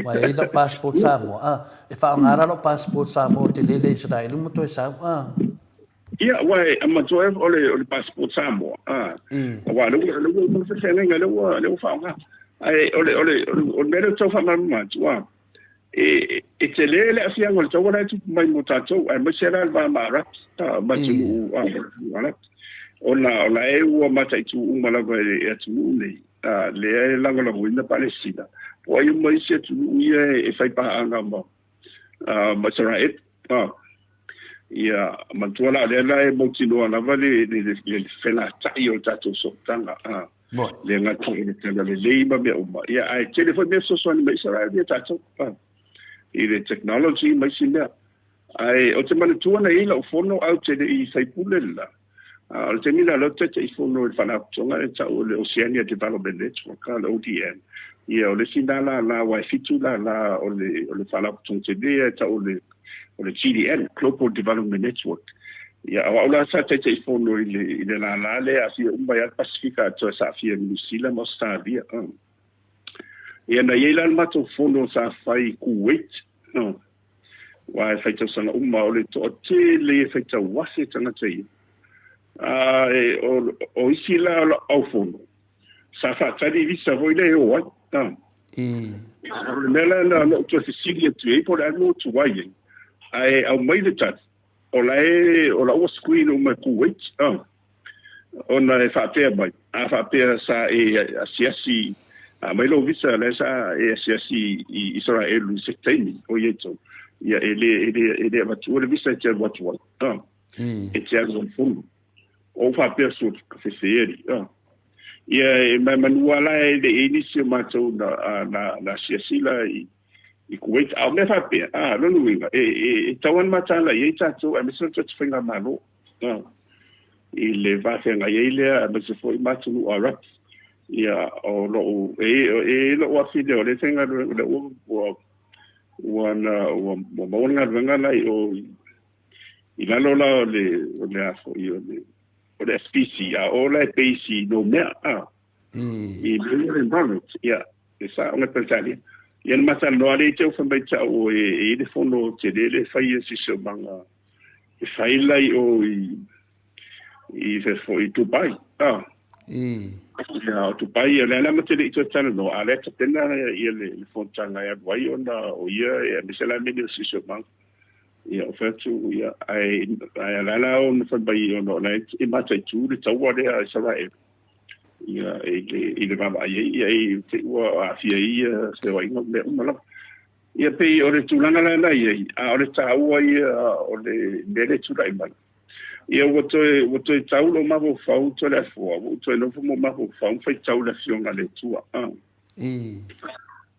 Speaker 2: Wa e ai lau passport Samoa. A, e faaaoga la lau passport Samoa ou te lele i Isaraelu ma toe sau. A.
Speaker 3: Ia, aua e matua e o le, o le passport Samoa. A, aua lea ua, lea ua uma feagaiga, lea ua, lea ua faaaoga. Ae o le, o le, o le mea lea ou te tau faamalamalama atu, a, e, e tele le aafiaga o le taua la e tupu mai mo tatou, aemaise la le va ma Arapi, a, ma atunuu, a, Arapi. Ona o la e ua mataitu uma lava e atunuu nei, a, lea e lagolagoina Palestina, po o ai uma isi atunuu ia e fai paaga ma, ma Israel. Ia, manatua la, o lea la e mautinoa lava le, le, le, le felata'i o le tatou sootaga, le gata i le talalelei ma mea uma. Ia, ae tele foi mea fesoasoani mai Israel ia tatou, i le technology ma isi mea. Ae ou te manatua na i ai lau fono ae ou te le i faipule le la. O le taimi lena o lea ou te Taitaifono i le Faalapotopotoga lea e tau o le Oceania Development Network, le ODN. Ia, o le isi lena lala, aua e fitu lala o le, o le Faalapotopotoga tele e tau o le, o le GDN, Global Development Network. Ia, o au la sa Taitaifono i le, i le lala lea e aafia uma ai lava le Pasefika atoa sa aafia i Niu Sila ma Ausetalia. Ia, na i ai la le matou fono sa fai i Kuwait. Aua e fai tausaga uma, o le toatele e faitau afe tagata ia. Ae o isi la o lau aufono, sa faatali visa foi lea e o ai. O le mea la na ou toe fesili atu ai po o le a le mea ua tuai ai, ae aumai le tali, o la e, o la ua screen uma e Kuwait, ona e faapea mai, a faapea sa e asiasi, aumai lou visa la sa e asiasi i Isaraelu i se taimi o i ai tonu, ia e le, e le, e le avatua le visa e te alu atu ai. E te alu ai fono. O faapea so ka fefe Ia e mai manua la e le i nisi o matou na, na, na asiasi la i Kuwait. A o mea faapea, lona uiga, e tau lava mataala i ai tatou, aemaise o le tatou faigamalo, i le vafeagai ai lea, aemaise foi ma atunuu Arapi. Ia, o lou, e i lou afine o le faigaluega, lea ua, ua, na, ua maua le galuega la i o, i lalo la o le, o le a foi, o le SPC, a o la e base i Noumea, i le environment, ia, e sa o Peretania. Ia na matalanoa lea i te ufa mai tau e i le fono tele le fai e siosiomaga e fai lai o i fe foi Dubai. Ia, o Dubai, o le ala ma te le i toe talanoa, a lea tapena ia le fonotaga e alu ai ona o ia e aemaise la mea nei o siosiomaga. Ia, o fai atu, ia, ae, ae ala la ona fai mai ona o la e mataitu le taua lea a Isaraelu. Ia, i le vaavaai ai, ia, e te ua aafia ai ia feoaiga mea uma lava. Ia, pei o le tulaga la na i ai, a o le taua ia o le mea lea e tulai mai. Ia, ua toe tau lou mafaufau Toleafoa, ua ou toe nofo ma mafaufau ma faitau i le Afioga a le Atua.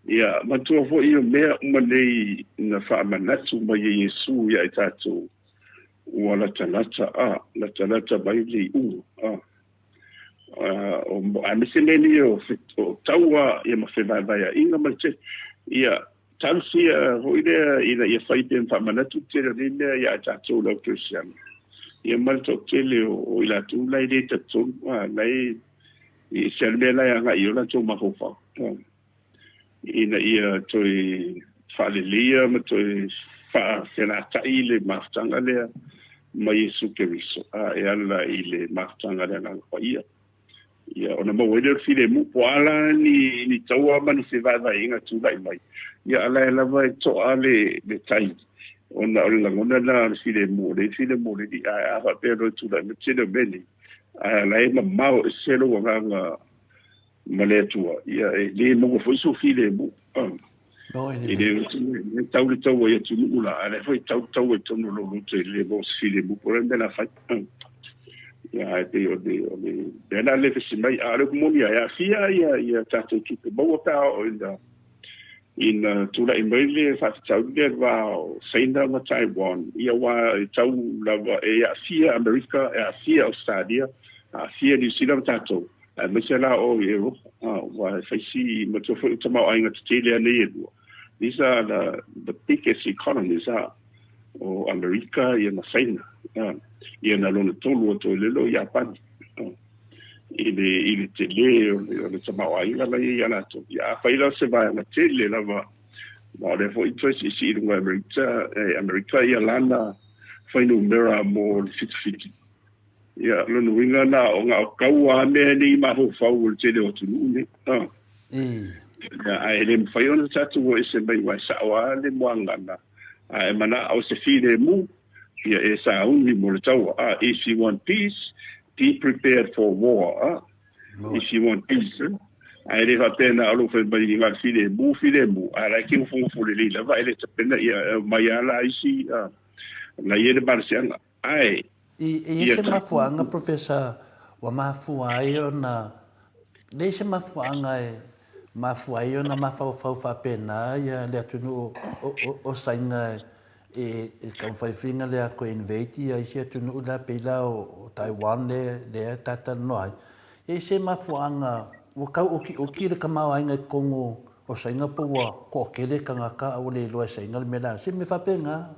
Speaker 3: Ia, matua foi o mea uma nei na faamanatu mai e Iesu ia i tatou, ua latalata, latalata mai le iuga. Aemaise mea nei o taua ia ma fevaevaeaiga ma le tele. Ia, talosia foi lea ina ia fai pea ma faamanatu le tele o nei mea ia i tatou le au kerisiano. Ia ma le toatele o i latou la e le talitonu, la e i se mea la e agai i o latou mafaufau. Ina ia toe faaleleia ma toe faafelatai le mafutaga lea ma Iesu Keriso, e ala i le mafutaga a le Agaga Paia. Ia, ona maua ai lea o le filemu, po o a la ni taua ma ni fevaevaeaiga tulai mai, ia a la e lava e toa le tai, ona o le lagona lena o le filemu, o le filemu o le Alii. Ae a faapea loa e tulai mai le tele o mea nei, ae la e mamao ese lou agaga ma le Atua, ia e le maua foi sou filemu. E le tau le taua i atunuu la, a o la foi e tau le taua i totonu o lou loto e le maua se filemu, po o le a le mea o le a fai. Ia, ae pei o le mea lena le vesi mai, a o le upu moni lava, e aafia ia tatou tupe maua pe a oo ina tulai mai le faafitauli lea i le va o Saina ma Taiwan, ia aua e tau lava e aafia Amerika, e aafia Ausetalia, aafia Niu Sila ma tatou, aemaise la o i Europa, aua e fai si matua foi o tamaoaiga tetele lava nei e lua. These are the biggest economies o Amerika ia ma Saina, ia na lona tolu atu ai lea o Iapani i le tele o le tamaoaiga la e ia latou. Ia, afai la o se vaega tele lava, ma o lea foi toe siisii i luga e Amerika, e Amerika ia lana fuainumera mo le 77. Ia, lona uiga na o na o taua lava mea nei i mafaufau o le tele o atunuu nei. Ia, ae le mafai ona tatou o ese mai, aua e sao lava le muagana, a e manao se filemu, ia e sauni mo le taua. If you want peace, be prepared for war. If you want peace. Ae le faapea na o lou fai mai i ngā filemu, filemu, a la e ke ngofongofo lelei lava e le tapena ia mai a la isi la ia le malosiaga. Ae,
Speaker 2: I i
Speaker 3: ia
Speaker 2: se
Speaker 3: tatou.
Speaker 2: Mafuaaga, Professor, ua mafua ai ona, leai se mafuaaga e mafua ai ona mafaufau faapena ia le atunuu o Saina e taumafai fina lea toe invade ia isi atunuu la pei la o Taiwan lea e talatalanoa ai. E i se mafuaaga ua tau okioki le tamaoaiga i totonu o Saina po ua toatele tagata a ua le iloa e Saina le mea la. Se mea faapena,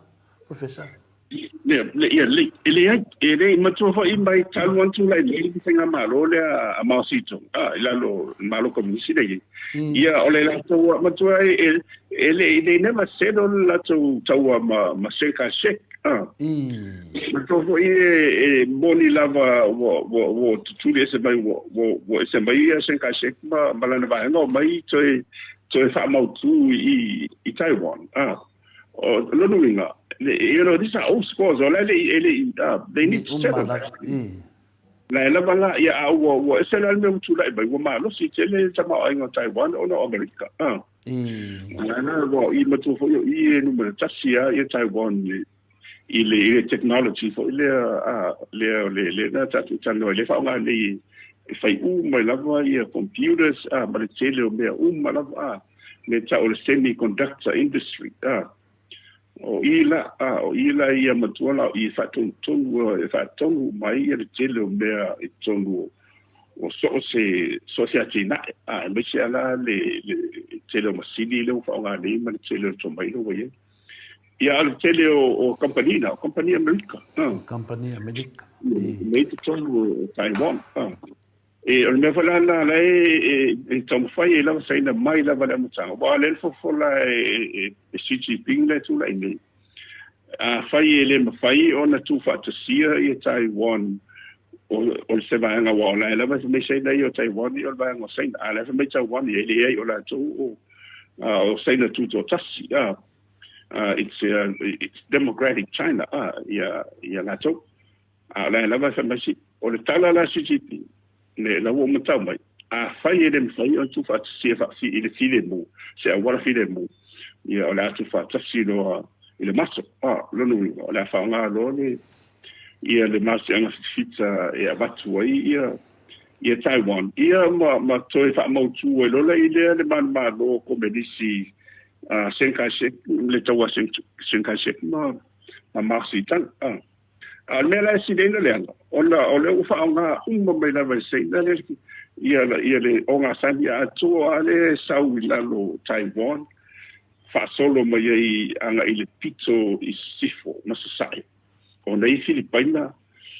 Speaker 2: Professor.
Speaker 3: Ia, e leai, e le i matua foi mai talu ona tulai mai le faigamalo lea a Mao Zedong, i lalo o le Malo Komunisi lea e i ai. Ia, o le latou matua e le, they never settle le latou taua ma Chiang Kai-shek. Ah. Matua foi e moni lava ua tutuli ese mai ua ese mai ia Chiang Kai-shek ma lana vaega omai toe faamautu i Taiwan. Ah. O lona uiga, you know, these are old scores, o la e le i, they need to settle that. La e lava la, ia, a ua ese la le mea ua tulai mai, ua malosi tele le tamaoaiga o Taiwan ona o Amerika. Ah. La la, ua i matua foi o i e numera tasi lava ia Taiwan i le technology foi lea, a, lea o le, lea na tatou talanoa ai, lea e faaaoga nei e fai uma mai lava ia computers, a, ma le tele o mea uma lava, a, mea tau o le semiconductor industry, a. O i la, a, o i la ia matua la o i e faatonutonu, e faatonu uma ai ia le tele o mea i totonu o so o se, so o se atinae, a, aemaise lava la le tele o masini lea ua faaaoga nei ma le tele o tomai lea ua i ai. Ia, a o le tele o kamupani na, o kamupani Amerika.
Speaker 2: O kamupani Amerika.
Speaker 3: Nei i totonu o Taiwan. E, o le mea foi la lena la e taumafai ai lava Saina mai lava le amataga, aua o lea na fofola e Xi Jinping le tulai nei. Afai e le mafai ona tuufaatasia ia Taiwan o se vaega, aua o la e lava e fai mai Saina ia o Taiwan ia o le vaega o Saina, a o la e fai mai Taiwan ia e leai o latou o Saina tutoatasi, it's democratic China ia latou. A o la e lava e fai mai si, o le tala la a Xi Jinping, le la ua matau mai, afai e le mafai ona tuufaatasia i le filemu, se auala filemu, ia o le a tuufaatasi loa i le maso. A, lona uiga, o le a faaaoga loa le, ia le malosiaga fitafita e avatu ai ia, ia Taiwan, ia ma toe faamautu ai loa la i lea le manumalo Komenisi a Chiang Kai-shek, le taua Chiang Kai-shek ma Mao Zedong. A. A o le mea la e sili ai ona leaga, ona o lea ua faaaoga uma mai lava e Saina le, ia, ia le ogasami atoa lava lea e sau i lalo o Taiwan, faasolo mai ai agai i le pito i Sisifo ma Sasae. O nei Filipaina,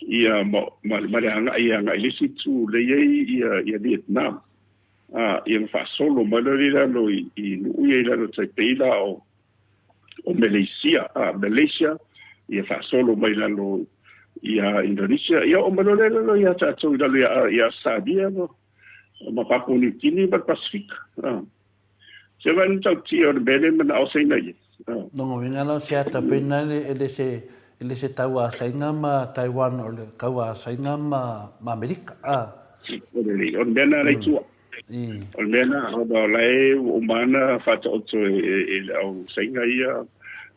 Speaker 3: ia, ma, ma, ma le agai agai i le isi itu lea i ai ia, ia Vietnam. A, ia ma faasolo mai loa lea i lalo i, i nuu ia i lalo o Taipei la o, o Meleisia, a, Malaysia, ia faasolo mai lalo ia Indonesia, ia oo mai loa lea i lalo ia tatou i lalo ia, ia Australia ma, ma Papua New Guinea ma le Pasifika. A. Se vai na tautia o le mea lea manao Saina ia.
Speaker 2: A. Lona uiga la o se ata whenua e le se e le se taua a Saina ma Taiwan o le kaua a Saina ma ma Amerika. A.
Speaker 3: O le, o le mea na la i tua. O le mea lena, ona o la e ua uma ona faataoto e le au Saina ia,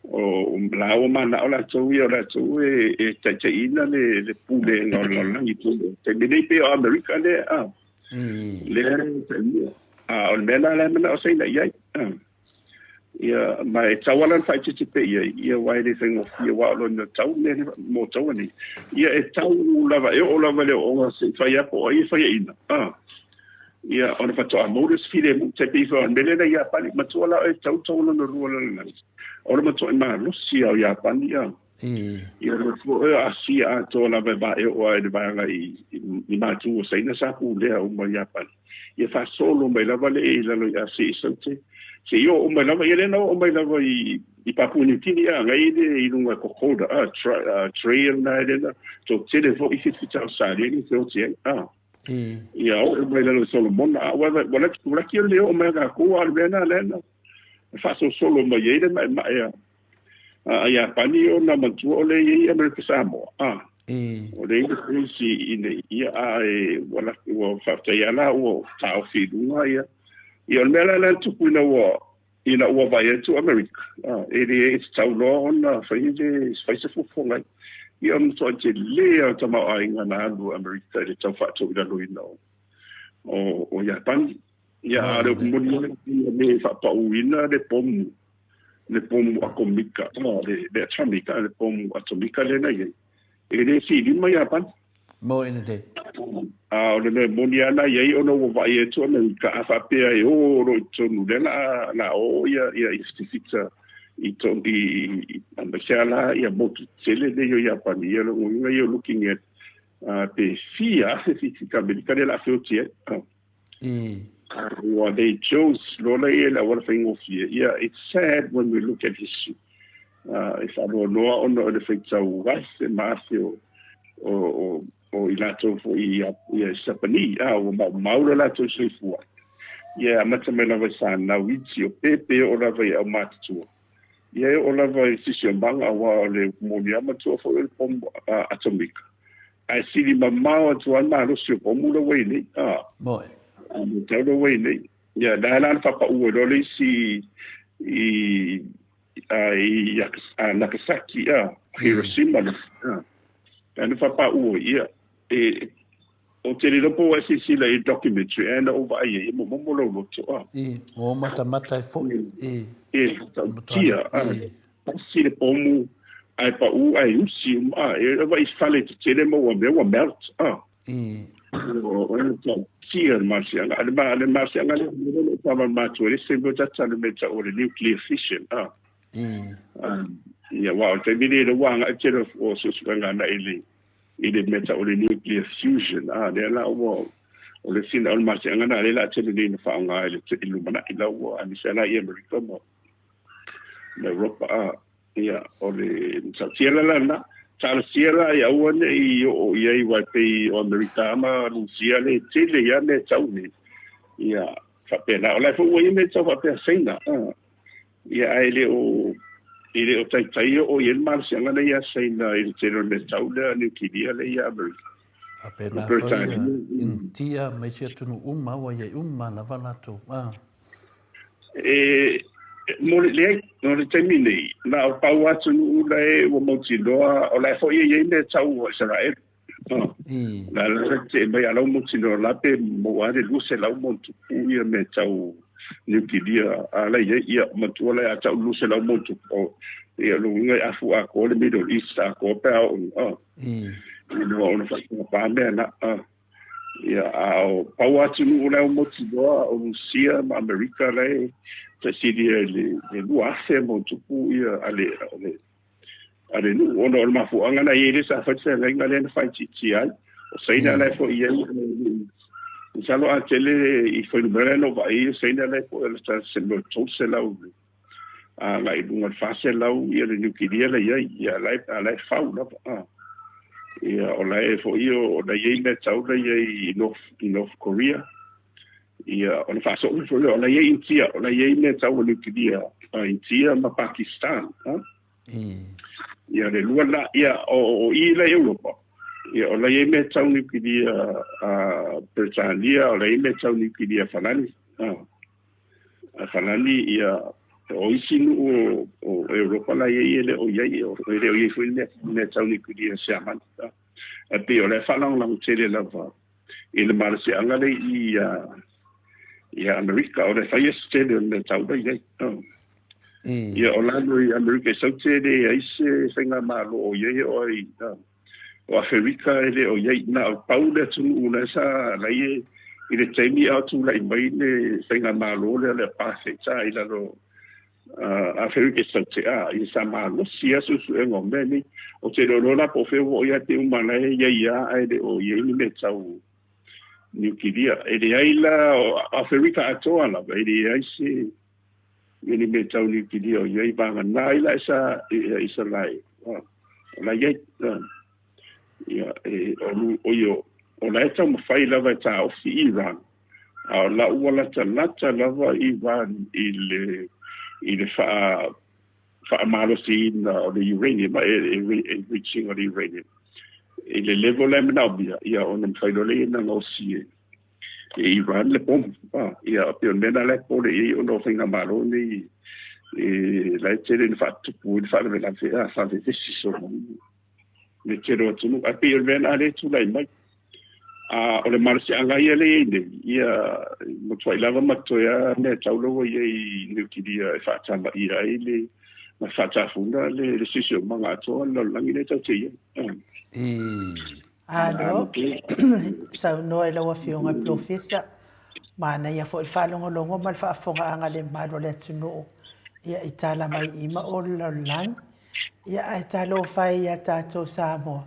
Speaker 3: o la ua manao latou ia, o latou e taitaiina le pulega o le lalolagi i taimi nei, pei o Amerika lea, a, lea e taimua. A o le mea lena la e manao Saina i ai. Ia, ma e tatau lava la ona faaeteete pea i ai, ia, aua e le faigofie, aua o lona tau mea nei mo taua nei. Ia, e tau lava, e oo lava i le ooga se i fai atu o ai e faiaina, a, ia, ona faatoa maua lea o se filemu. Tai pei foi o le mea lea na i Iapani, matua la e tau tau lona lua lalolagi, o le matuai malosi lava o Iapani, a, ia, le foi o Asia atoa lava e vaeoo lava i le vaega i matu o Saina sa pulea uma i Iapani. Ia faasolo mai lava le i lalo i Asia i Saute, seia oo mai lava, ia lea na oo mai lava i Papua New Guinea, agai le i luga Kokoda, a, trail na e lena, toatele foi fitafita o Salia ni feoti ai, a. Ia oo mai lalo i Solomona, a ua laki o le oo mai a kākou, a o le mea lena lea na faasolosolo mai ai le maemae a a Iapani ona matua o lea e i ai Amerika Samoa, a. O lea e i ai le i nei, ia, a e, ua, ua faafetai lava la ua taofi i luga ia. Ia, o le mea la lea na tupu ina ua, ina ua vaai atu Amerika, a, e le e tatau loa ona fai le, fai se fuafuaga ai. Ia, o le matuai tele lava o le tamaoaiga na alu a Amerika i le tau faatoilaloina o Iapani. Ia, a o le upu moni lava, ia le faapauina le pomu le pomu atomika, le atomic, le pomu atomika lea na i ai, e le silima Iapani.
Speaker 2: Mo ina te.
Speaker 3: A o le mea moni lava na i ai ona ua vaai atu Amerika a faapea e o loa i totonu lea la o ia ia i fitafita i to i aemaise lava la ia motu tetele nei o Iapani ia lona uiga ia looking at pe fia afe fitafita Amerika lea o le a feoti ai. Ua they chose loa lea i le auala faigofie. Ia, it's sad when we look at history. E faanoanoa ona o le faitau afe ma afe o o o o i latou foi i ia Sapani, a ua maumau lo latou soifua. Ia e amata mai lava i fanau iti o pepe e oo lava i aumatutua. Ia e oo lava i siosiomaga aua o le upu moni lava matua foi o le pomu atomika. Ae sili mamao atu lava le malosi o pomu la ua i nei. A.
Speaker 2: Moe.
Speaker 3: A matau la ua i nei. Ia la la na faapau ai loa le isi i i Nagasaki, a Hiroshima, a na faapau ai ia e o te le iloa po ua e silasila i le documentary ae na ou vaai ai e momomo lou loto a.
Speaker 2: I, ua matamata ai foi,
Speaker 3: i. E matautia, a, pasi le pomu, ae pau ae usi uma, a, e lava i fale tetele ma ua mea ua melt, a.
Speaker 2: I.
Speaker 3: O le matautia le malosiaga, a le malosiaga lea o le tama matua, le se mea tata le mea tau o le nuclear fission, a.
Speaker 2: I.
Speaker 3: Ia, aua o le taimi lenei lea ua agai tele o suesuega agai i le i le mea tau o le nuclear fusion, a, lea la ua, o le isi o le malosiaga lena lea o le a tele nei ina faaaoga i le lumanai la ua, aemaise lava la i Amerika ma Europa, a, ia, o le matautia la lena. Talosia la ia aua ne i oo i ai aua e pei o Amerika ma Rusia lea e tele ai mea tau nei. Ia, faapena. O la e foi ua i ai mea tau faapea Saina, a, Ia, ae le o, e le o taitai oo i ai le malosiaga lea ia Saina i le tele o le mea tau lea niukilia lea ia Amerika.
Speaker 2: Faapena foi ia Initia ma isi atunuu uma ua i ai uma lava latou. A.
Speaker 3: E, mo le, leai, mo le taimi nei, na o pau atunuu la e ua mautinoa, o la e foi e i ai mea tau o Isaraelu.
Speaker 2: I.
Speaker 3: La la te mai ala mautinoa la pe maua le 200 ma ona tupu ia mea tau niukilia a la i ai ia matua la ia tau 200 ma ona tupu o ia lo uiga i afu atoa le Middle East atoa pe a oo a.
Speaker 2: I.
Speaker 3: Ina ona faapapa mea na a. Ia a o pau atunuu la e mautinoa o Rusia ma Amerika la e taisilia i le 2,000 ma ona tupu ia a le a le nuu ona o le mafuaaga na i ai lea sa fai le feagaiga lea na faaitiitia ai. O Saina la e foi i ai, masalo a tele i fuainumera na ou vaai ai, o Saina la e foi o le se mea o 300 agai i luga o le 400 ia le niukilia la i ai, ia la e, a la e fau lava. A. Ia o la e foi o la i ai mea tau la i ai i North, i North Korea. Ia ona faasoo mai foi lea, o la i ai Intia, o la i ai mea tau o niukilia a Intia ma Pakistan. A. Ia le lua la, ia o i la i Europa, ia o la i ai mea tau niukilia a Peretania, o la i ai mea tau niukilia Falani. A Falani, ia o isi nuu o Europa la i ai e le o i ai, e le o i ai foi mea tau niukilia Siamani. Ae pei o la e faalagolago tele lava i le malosiaga lea i i Amerika, o le faia se tele o le mea tau la i ai. Ia o lalo i Amerika i Saute e leai se faigamalo o i ai o ai o Aferika e le o i ai na o pau le atunuu la sa la i i le taimi a o tulai mai le faigamalo lea le apartheid sa i lalo Aferika i Saute a ia sa malosi lava suesuega o mea nei. Ou te le o iloa la po o fea ua oo i ai te uma la e i ai lava ae le o i ai ni mea tau niukilia. E leai la o Aferika atoa lava e leai se Ia ni mea tau niukilia o i ai vagana ai la sa ia Isarae. O la i ai. Ia e o lu o io o la e taumafai lava e taofi Iran. A o la ua latalata lava Iran i le i le faa faamalosiina o le uranium, e enriching o le uranium. I le level la e manaomia, ia ona mafai loa lea ona gaosi e e Iran le pomu. Ia, pei o le mea lena la e popole i ai ona o faigamalo nei e la e tele ina faatupu ai le faalavelave, a, faavevesi solo le tele o atunuu. Ae pei o le mea lena lea e tulai mai. A o le malosiaga ia lea e i ai nei, ia matuai lava ma totoe lava mea tau la ua i ai i Niukilia e faatamaia ai le ma faatafuna le siosiomaga atoa le lalolagi lea tatou te i ai.
Speaker 1: Alo, saunoa i lau Afioga i le Polofesa, manaia foi le faalogologo ma le faafofogaaga a le mamalu o le atunuu ia i tala mai i ma o le lalolagi. Ia ae talofa e ia tatou Samoa,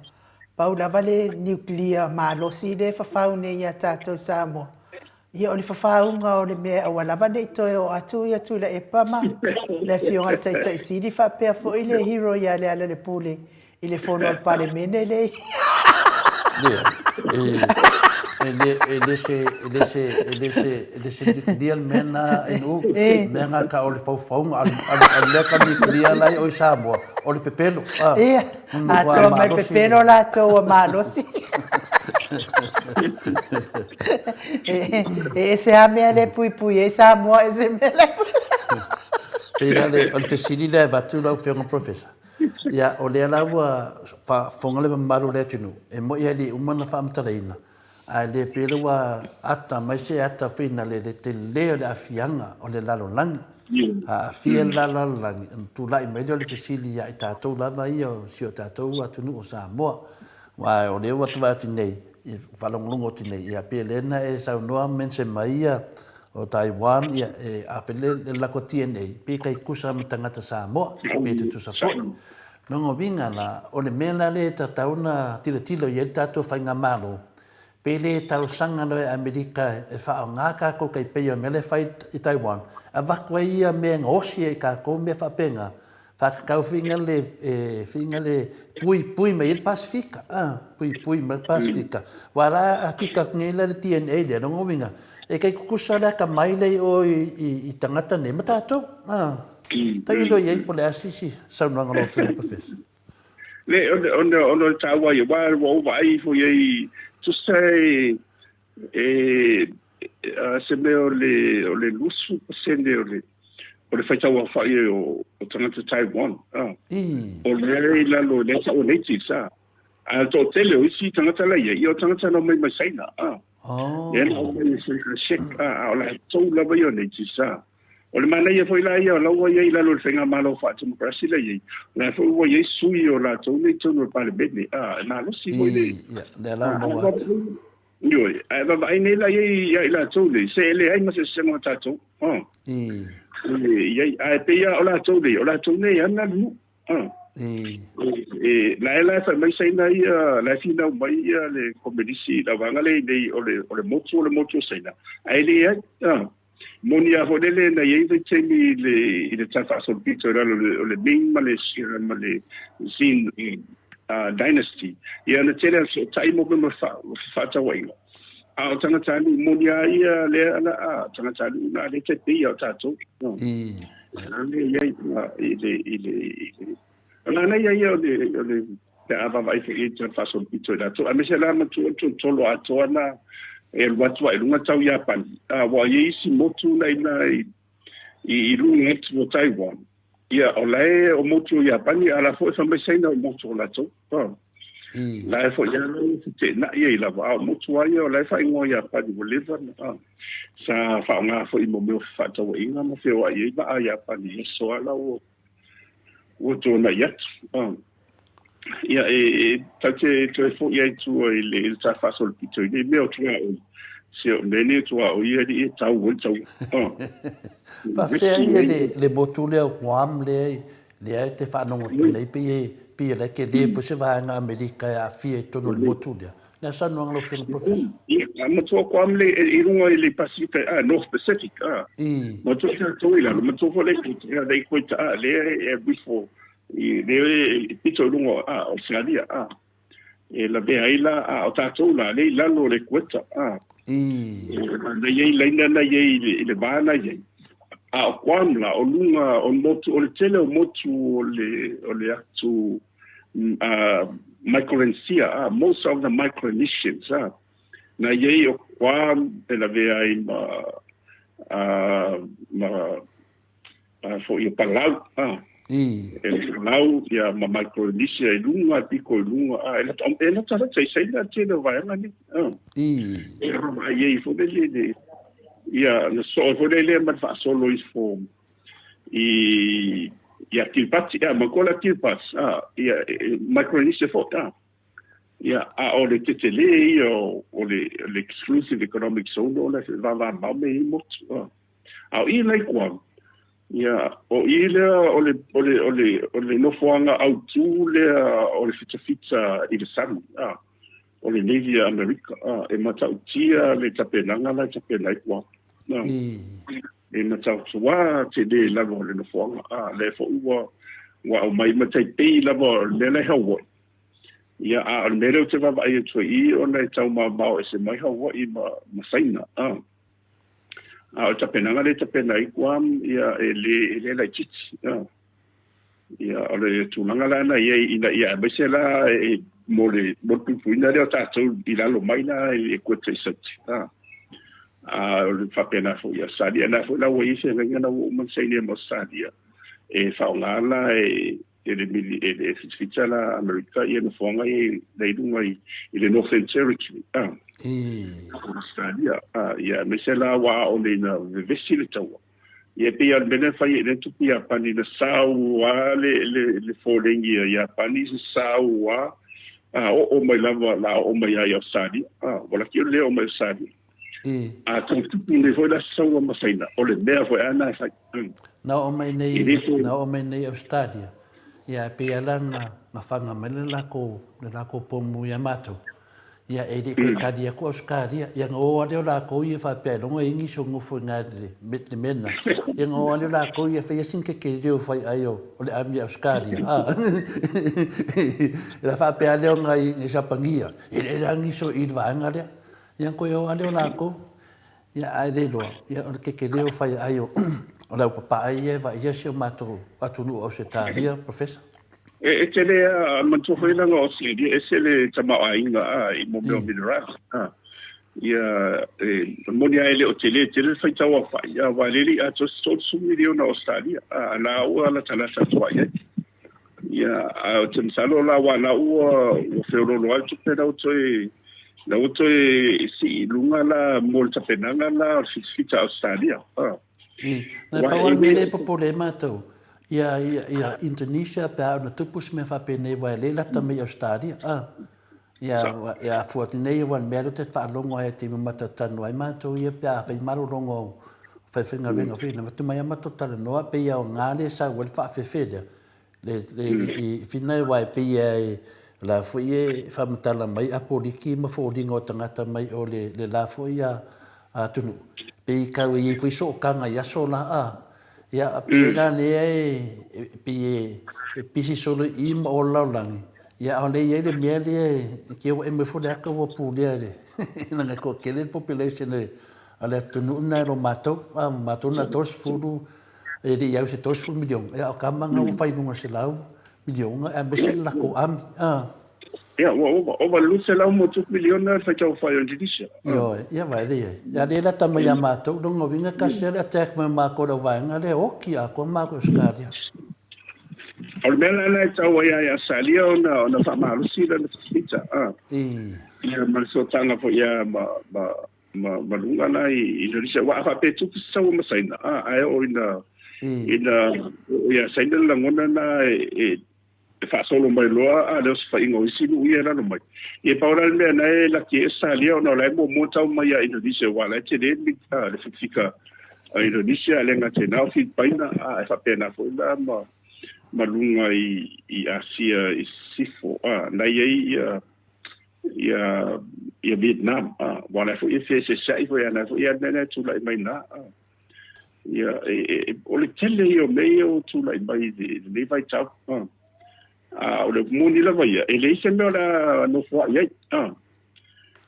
Speaker 1: pau lava le nuclear malosi lea e fafau nei ia tatou Samoa. Ia, o le fafauga o le mea e aua lava ne i toe oo atu ia Tuilaepa ma le Afioga i le Taitai Sili faapea foi le hero ia Lealailepule i le fono a le Palemene lea.
Speaker 2: E le, e le se, e le se, e le se, e le se nuclear le mea na e nuu, mea na ka o le faufauga, a o le mea ka nuclear la i o i Samoa, o le pepelo.
Speaker 1: Ia, atoa mai pepelo latou ua malosi. E ese lava mea lea e puipui ai Samoa, ese mea la e
Speaker 2: Pei la o le fesili lea e avatu lau Afioga Professor, ia o lea la ua faafofoga le mamalu o le atunuu, e moni lava e le i uma ona faamatalaina, ae le pei la ua ata mai se ata finale i le tele o le aafiaga o le lalolagi. A aafia le lalolagi, ona tulai mai lea o le fesili ia i tatou lava ia o si o tatou atunuu o Samoa. Aua o lea ua ta vaai atu nei, faalogologo atu nei, ia pei o lea na e saunoa mention mai ia o Taiwan, ia e afai le lako DNA, pei tai tutusa ma tagata Samoa, pe tutusa foi. Lona uiga la, o le mea la lea e tatau ona tilotilo i ai le tatou faigamalo, pe le talosaga loa e Amerika e faaaoga tatou tai pei o le mea la e fai i Taiwan, avatu ai ia mea e gaosi ai i tatou mea faapena, Whakakau whinga le, e, whinga le pui, pui mai e le Pasifika, a, pui, pui mai le Pasifika. Wa la a whika atu nei la le DNA lea, longa uiga, e kei kukusa le akamai lea i o i, i, i tangata nei, ma tātou, a. Tailo i ai po le a sisi saunoaga lau Afioga Professor.
Speaker 3: Le, ona, ona, ona o le taua ia, wa ua ou vaai ifo i ai, tusa e, e, se mea o le, o le 20% o le, o le faitauaofai o, o tagata Taiwan. Ah. O lea i lalo, lea sa o natives, ah. A toatele o isi tagata la ia, ia o tagata na omai mai Saina, ah. Oh. Lea na omai e Chiang Kai-shek, ah, a o latou lava ia o natives, ah. O le manaia foi la ia, o la ua i ai i lalo o le faigamalo faa-democracy la i ai, o la foi ua i ai sui o latou nei i totonu o le Palemene, ah, e malosi foi le...
Speaker 2: Ia, lea la ua maua atu.
Speaker 3: Ioe, ae vaavaai nei la i ai ia i latou nei, se e leai ma se eseesega o tatou. Oh. I ai, ae pei lava o latou nei, o latou nei e ana le nuu. Oh. E, la e la e fai mai Saina ia, la e finau mai ia le komenisi, la vaega lea i nei o le, o le motu o le motu o Saina, ae leai. Oh. Moni a foi lele na i ai vaitaimi i le, i le tau faasolopito i lalo o le Ming ma le, ma le Xin Dynasty. Ia na tele a fesootai mo mea ma fefaatauaiga. A o tagatanuu moni a ia lea ala a tagatanuu na lea tai pei ia o tatou. Le i ai i le, i le, i le, o lana ia ia o le, o le, pe a vaavaai foi i ai faasolopito i latou. Aemaise la matua tolotolo atoa na e alu atu a i luga tau Iapani. A ua i ai isi motu na ina i, i luga atu o Taiwan. Ia, o la e o motu o Iapani, a la foi fai mai Saina o motu o latou. Oh. La e foi ia lau feteenai ai lava, a o motu a ia o la e faaigoa Iapani ua leva na. Ah. Sa faaaoga foi mo mea o fefaatauaiga ma feoai ai vaa Iapani i aso a la ua ua tuanai atu. Ah. Ia, e, e tau te toe foi ai tua i le, i le tā faasolopito i nei mea o tuaoi. Se o mea nei o tuaoi e alii e tau ai tau. Ah.
Speaker 2: Faafefea ia le, le motu lea o Guam lea, lea e te faanogo atu nei, pei e, pei e la e tele foi se vaega Amerika e aafia i totonu o le motu lea. Le a saunoaga lau Afioga Professor?
Speaker 3: Ia, matua Guam le i lunga i le Pasifika, ah, North Pacific, ah. Matua tatou i lalo, matua foi le, le equator, ah, lea e wifo i le e pito i luga a Australia a e lavea ai la a o tatou la lea i lalo o le ekueta a na i ai laina na i ai i le va na i ai a o Guam la o luga o motu o le tele o motu o le o le atu Micronesia a most of the Micronesians a na i ai o Guam e lavea ai ma ma foi o Palau, a. E Palau, ia, ma Micronesia i luga, piko i luga, a, e lata, e lata lata i Saina tele o vaega nei, a. E vaavaai ai foi lele le, ia, na sosoo ai foi lele ma le faasolo ifo i, ia Kiribati, ia, ma kola Kiribati, a, ia, Micronesia foi, a. Ia, a o le tetele ia o, o le, le exclusive economic zone o le vavamao me i motu, a. A o i la i Guam, ia, o i lea o le, o le, o le, o le nofoaga autū lea o le fitafita i le sami, a. o le Navy a Amerika, a, e matautia le tapenaga la e tapena ai Guam. A, e matautuā tele lava o le nofoaga, a, lea foi ua ua aumai ma taipei lava o le mea la e Hawaii. Ia, a o le mea lea ou te vaavaai atu ai i i, ona e tau maomao ese mai Hawaii ma, ma Saina, a. A o le tapenaga lea e tapena ai Guam, ia, e le, e le laitiiti, a. Ia, o le tulaga la na i ai ina ia aemaise la e, mo le, mo le puipuiga lea o tatou i lalo mai la i le Ekueta i Saute. A, a o le faapena foi ia Australia. Na foi la ua i ai feagaiga na ua uma ona sainia ma Australia e faaaoga la e, e le, e le fitafita la Amerika ia nofoaga ia la i luga i, i le Northern Territory. A, Australia. A, ia aemaise la ua aole ina vevesi le taua. Ia e pei lava o le mea lea na fai ai lea na tupu Iapani, na sau lava le, le, le folegi a Iapani, sa sau lava a oo mai lava, la oo mai lava i Ausetalia. A, ua laki o le oo mai Ausetalia. A tau tupu nei foi la se saua ma Saina, o le mea foi lava lena e fai.
Speaker 2: Na oo mai nei, na oo mai nei Ausetalia, ia e pei lava la na, na fana mai le lakou, le lakou pomu ia matou. Ia, e le i toe tali atu Ausetalia. Ia, ona o lava lea o latou ia faapea ailoga e i ai nisi o nofo i ina i le mea lena. Ia, ona o lava lea o latou ia fai sina kekeleo fai ai o le ami a Ausetalia. A Ona faapea lava lea o nai Sapania, e leai la nisi o i i le vaega lea. Ia, ona toe o lava lea o latou. Ia, ae le iloa, ia, o le kekeleo fai ai o le aupapae ia e vaaia si o matou atunuu o Ausetalia, Professor.
Speaker 3: E tele a manatua foi leaga o Australia ese le tamaoaiga a i mo mea o minerals a ia e moni a e le o tele tele le faitau aofai a aua e le i atoa se 30 miliona o Australia a la ua latalata atu ai ai ia a o te masalo la aua la ua ua feoloolo ai tupe la ua toe la ua toe sii i luga la mo le tapenaga la o le fitafita Australia a.
Speaker 2: Na pau lava le mea lea e popole ai matou, ia, ia, ia Indonesia pe a ona tupu se mea faapenei aua e le lata mai i Ausetalia, a. Ia, ia afua atu nei aua o le mea lea ou te faalogo ai i taimi matou te talanoa ai matou ia pe a fai malologa o faifaigaluega foi, na avatu mai lava matou talanoa pei e aoga le sau ai le faafefe lea, Le, le, i whina e aua e pei e, o la foi e faamatala mai Apoliki ma foliga o tagata mai o le, le la foi a, a atunuu. Pei tau e i ai foi sootaga i aso la a. Ia, a pei la lea e, e, pei e, e pisi solo i i ma o le lalolagi, ia a o lea e i ai le mea lea e, ke ua eme foi le aka ua pulea e le, leaga e toatele le population a le atunuu lena i lo matou, a, ma matou na 30, E le i au se 30 miliona, ia o tama na ua fai i luga o se 100 miliona, aemaise le latou army. Ah.
Speaker 3: Ia, ua ova, ova 200 ma tupu miliona le faitauaofai o Indonesia.
Speaker 2: Ioe, ia vaai lea i ai. Ia lea la tama ia matou, lona uiga tasi lava le attack mai o matou i le auvaega lea, oti atoa matou i Ausetalia.
Speaker 3: O le mea la lena e tau ai ia Australia ona, ona faamalosi lana fita, ah. Ia, ma le sootaga foi ia ma, ma, ma, ma luga la i Indonesia. Aua a faapea e tupu se taua ma Saina, a, ae oo ina, ina oo ia Saina le lagona na e, e, e faasolo mai loa, a lea o se faiga o isi nuu ia e lalo mai. Ia pau la le mea na e laki ai Australia ona o la e muamua tau mai ia Indonesia, aua la e tele le fikafika a Indonesia, le gata i na o Filipaina, a e faapena foi la ma, ma luga i, i Asia i sisifo, a, na i ai ia, ia ia Vietnam a aua la foi e feeseeseai foi ana foi ia mea e tulai mai na a ia e, e, e, o le tele ia o mea ia o tulai mai i lenei vaitau a a o le moni lava ia e leai se mea o le a nofoai ai a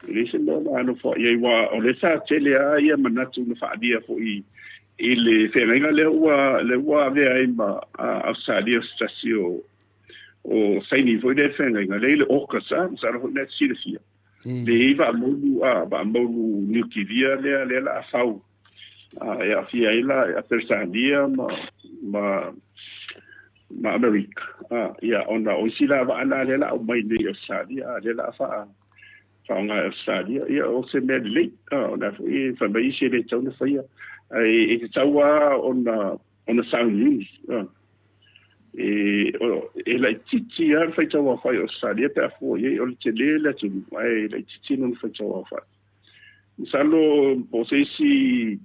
Speaker 3: e leai se mea o le a nofoai ai aua o lea sa tele a ia manatu na faaalia foi i le feagaiga lea ua lea ua avea ai ma Ausetalia se tasi o o saini foi lea feagaiga, lea i le AUKUS, a, masalo foi lea te silafia. Le i ai vaamaulu, a, vaamaulu niukilia lea, lea la a fau, a, e aafia ai la a Peretania ma, ma, ma Amerika. A, ia, ona o isi la vaa na lea la aumai nei i Ausetalia, a, lea la a faa, faaaoga e Ausetalia, ia, o se mea lelei, a, ona foi e fai mai isi e le tatau ona faia, ae e tatau lava ona, ona sauniuni, a. E, e laitiiti lava le faitauaofai o Ausetalia pe a fua i ai, o le tele le atunuu, ae laitiiti lona faitauaofai. Masalo po o se isi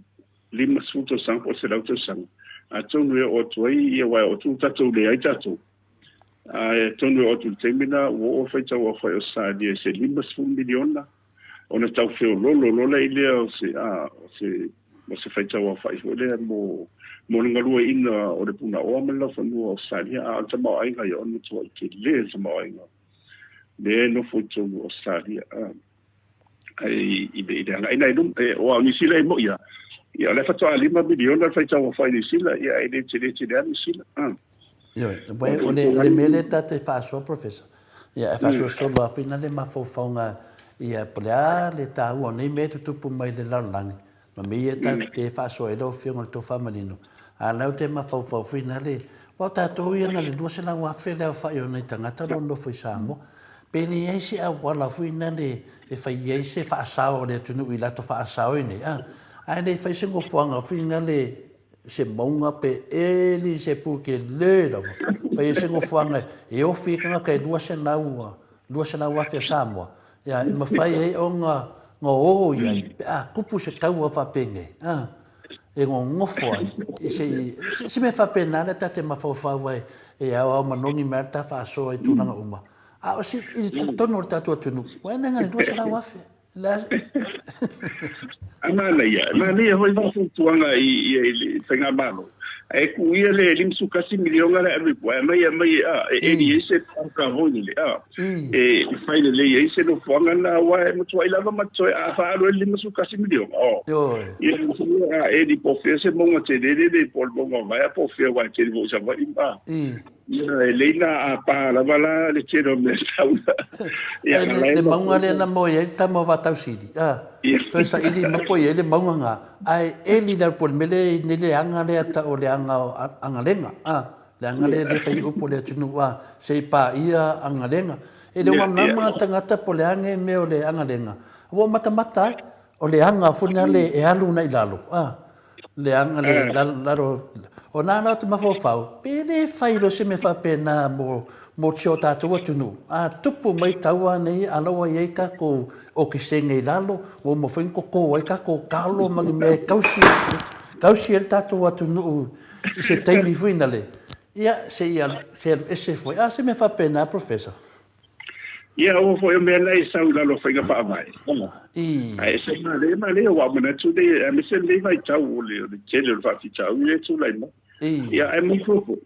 Speaker 3: 50 tausaga po o le 100 tausaga, atonu e oo atu ai, ia aua e oo atu ua tatou leai tatou. Ae atonu e oo atu i le taimi lena ua oo le faitau aofai o Ausetalia i se 50 miliona ona tau feoloolo loa lai lea o se a o se o se faitau aofai foi lea mo mo le galueaiina o le punaoa ma le laufanua o Ausetalia. A o le tamaoaiga ia o le matuai tele le tamaoaiga lea e nofo i totonu o Ausetalia. A ai i le i le agai i luma e o au Niu Sila e moi a ia o le faatoa 5 miliona le faitau aofai Niu Sila ia e le tele tele lava Niu Sila. A
Speaker 2: Ioe, o le, o le mea lea ta te faasoa Professor, ia e faasoasolo lava foi na le mafaufauga ia po o le a le taua o nei mea e tutupu mai i le lalolagi, ma mea ia ta te faasoa ai lau Afioga i le Tofa Manino, a o la ou te mafaufau foi na le, aua o tatou ia na le 200,000 le aofai o nai tagata o lo o nofo i Samoa. Pe le i ai se auala foi na le e fai ai se faasao a le atunuu i latou faasao ai nei, a, ae le fai se nofoaga foi na le se mauga pe eli se pu tele lava, fai ai se nofoaga e ofi ai tagata e 200, 200,000 a Samoa, ia, e mafai ai ona o i ai pe a tupu se taua faapenei, a, e nonofo ai, i se, se mea faapena lea ta te mafaufau ai e aoao manogi mai ai le ta faasoa i tulaga uma. A o se, i totonu o le tatou atunuu, ua ea na le 200,000.
Speaker 3: A manaia, e manaia foi faafautuaga i, i, i le faigamalo. Ae tuu ia le 51 miliona le alu i tua, e aumai, aumai, a, e eli ai se paka foi lele, a, e fai lelei ai se nofoaga lena, aua e matuai lava ma toe a faaalu ai le 51 miliona, o. Ia, a eli po o fea se mauga tele lele, po o le mauga o Vaea po o fea, aua e tele foi i Savaii, a. Ia, e lei na a pā lava la le tele o mea tau la.
Speaker 2: Ia, le, le mauga lea na moe ai le tama o Vatausili, a, toe saili ma poi ai le mauga nga, ae eli le alu po le mea lea i nei le aga lea tau o le aga o Agalega, a, le aga lea le fai upu o le atunuu, a, se i paia Agalega. E le o malamalama tagata po o le a nei mea o le Agalega, ua ou matamata ai, o le aga foi lea e alu agai i lalo, a. Leaga le lalo, o na la te mafaufau, pe le fai loa se mea faapena mo, mo si o tatou atunuu. A tupu mai taua nei, a la ua i ai tatou okesene i lalo, ua uma foi ona toto ai tatou talo ma ni mea e tausi, tausi ai le tatou atunuu i se taimi foi na le, ia, se i alu, se alu ese foi. A se mea faapena, Professor?
Speaker 3: Ia, aua foi o mea la e sau i lalo o faiga faavae. Ae ese manaia, manaia, ua ou manatu nei, aemaise lenei vaitau o le, o le tele o le faafitauli lea e tulai mai. Ia, ae manatua foi,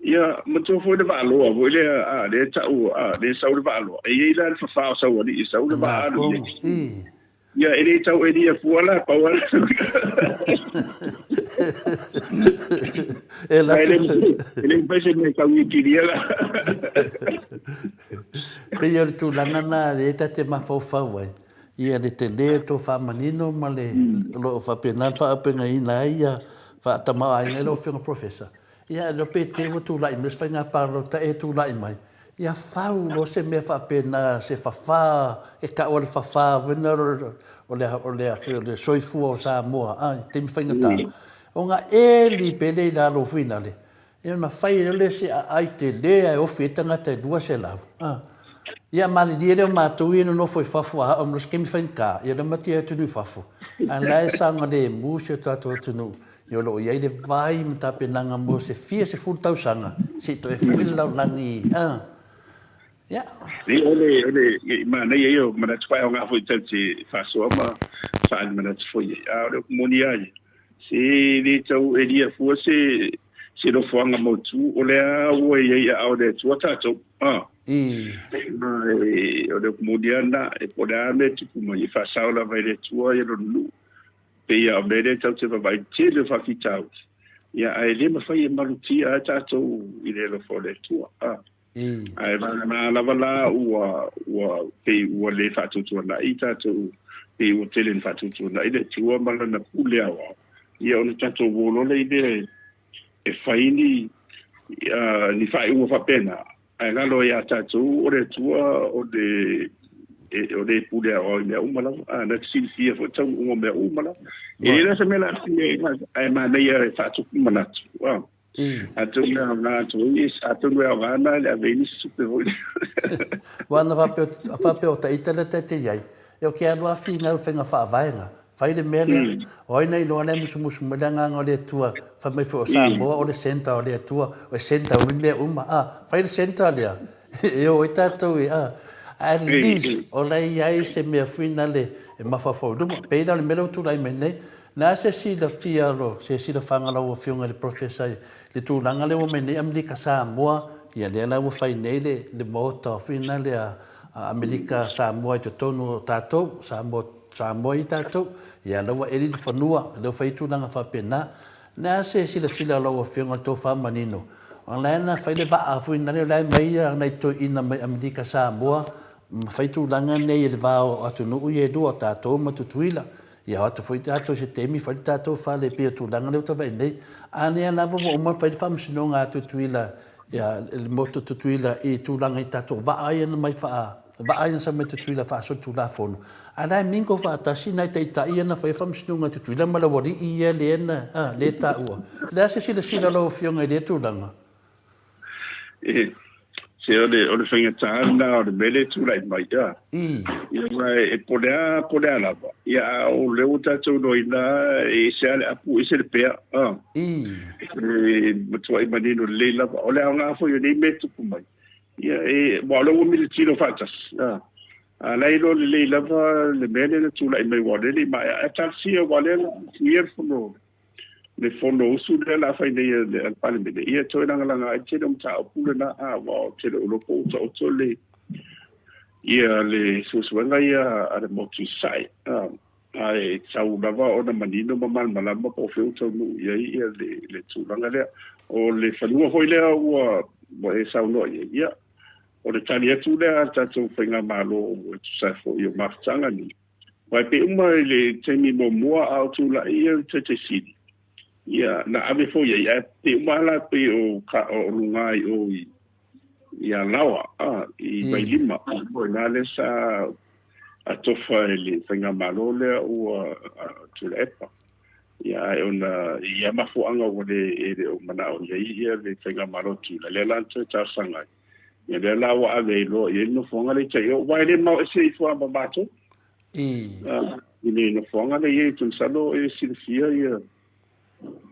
Speaker 3: ia, manatua foi le vaaloa foi lea, a, lea e tau, a, lea e sau le vaaloa. E i ai la le fafā o Saualii e sau le vaa alu i ai. Ia, e le tau elia fua la, pau lava
Speaker 2: E
Speaker 3: le, e le mafai se mea e tau itilia la.
Speaker 2: Pei o le tulaga lena lea ta te mafaufau ai, ia le tele o le tou faamanino ma le, o lo o faapena le faaaupegaina ai ia faatamaoaiga ai lau Afioga Professor. Ia, e le o pe te ua tulai mai se faiga palota e tulai mai, ia fau loa se mea faapena, se fafā, e tau o le fafā foi lena o le, o le, o le soifua o Samoa, a, i taimi faigata. Ona eli pea lea i lalo foi lale, ia ona fai loa lea se aai tele ae ofi ai tagata e 200, a. Ia malilie lea o matou ia e nonofo i fafo a oo mai loa se taimi faigata, ia lea matou te atunuu i fafo, a o la e saogalemu si o tatou atunuu. Ia o lo o i ai le vai ma tapenaga mo se fia sefulu tausaga se i toe foi le lalolagi a. Ia.
Speaker 3: Nei, o le, o le, i manaia ia o manatu faaaoga foi tatou te faasoa ma faaali manatu foi i ai. A o le upu moni lava ia, se le tau elia fua se, se nofoaga mautu, o lea ua i ai i aao o le Atua tatou. A.
Speaker 2: I.
Speaker 3: Ma e, o le upu moni lava lena, e po o le a mea e tupu mai, e faasao lava e le Atua ia lona nuu. Pei a o mea lea tatou te vaavaai i le tele o faafitauli, ia ae le mafai e malutia ai tatou i le alofa o le Atua. A. Ae vagana lava la ua ua pei ua le faatuatuanai tatou, pei ua tele ina faatuatuanai le Atua ma lana pule aoao, ia ona tatou o loa lea e fai ni ni faaiuga faapena, ae lalo ia tatou o le Atua o le o le pule aoao i mea uma lava. A na te silafia foi taunuuga o mea uma lava. E le la se mea la ae manaia e faatupu manatu. Atonu e aoga atu ai, atonu e aoga ana le ave ai nisi tupe foi.
Speaker 2: Ua na faapea o ta ita lea ta te i ai, e o ke alu a finau i faiga faavae na. Fai le mea lea. O ai na iloa la e musumusu mai le Agaga o le Atua, fai mai foi o Samoa o le centre o le Atua, o le centre o mea uma, a, fai le centre lea e o ai tatou i, a, at least o la e i ai se mea foi nale e mafaufau i luma. Pei la o le mea lea ua tulai mai nei, o le a se silafia, se silafaga a lau Afioga i le Professor i le tulaga lea ua mai nei Amerika Samoa, ia lea la ua fai nei le Maota foi nale a Amerika Samoa i totonu o tatou, Samoa, Samoa i tatou, ia la ua eli le fanua, lea ua fai tulaga faapena. O le a se silasila a lau Afioga i le tofa manino, o la e na fai le vaa foi lea o la e aumai nai toeaiina mai Amerika Samoa ma fai tulaga nei i le va o atunuu ia e lua, o tatou ma Tutuila. Ia o atu foi tatou i se taimi fai le tatou fale e pei o tulaga lea ua tavae nei. A lea lava ua uma ona fai le faamasinoga a Tutuila, ia le motu o Tutuila i tulaga i tatou vaa ia na mai faa, vaa ia na sau mai Tutuila faasolitulafono, a la e mingle faatasi nai taitai ia na faia faamasinoga i Tutuila ma le aualii ia lea na, a, lea e taua. O le a se silasila a lau Afioga i lea tulaga?
Speaker 3: E, se o le, o le faigata lena o le mea lea e tulai mai, a. Ia, aua e po o le a, po o le a lava, ia, a o lea ua tatou iloaina e ese lava le apu ese le pea, a. E matuai manino lelei lava. O le aoga foi o nei mea e tupu mai, ia, e, aua o lea ua militino faatasi, a. A la e iloa lelei lava le mea lea na tulai mai, aua o lea e le i maea. Ae talosia, aua o lea na suia le fono le Fonousu lea o le a fai nei a le Palemene, ia e toe lagalaga ai le tele o mataupu lena, a, aua ou te le o iloa po ua taoto le, ia le suesuega ia a le motu i Sasae, a, ae tatau lava ona manino ma malamalama po o fea ua taunuu i ai ia le, le tulaga lea. O le fanua foi lea ua, ua e saunoa i ai, ia, o le tali atu lea a le tatou Faigamalo e tusa ai foi o mafutaga nei, Aua e pei uma i le taimi muamua a o tulai ia le Taitai Sili, ia na ave foi ai, ae pei uma lava la pei o ka o luga i o i i Alaoa, a, i Vailima, o i ina lea sa atofa e le faigamalo lea ua Tuilaepa. Ia ae ona i ia mafuaaga ua le e le o manao i ai ia le faigamalo Tuila, lea la na toe talosaga ai. Ia lea la ua ave ai loa i ai le nofoaga lea i tai o, aua e le mao ese ifo lava ma matou. I le nofoaga lea i ai, masalo e silafia ia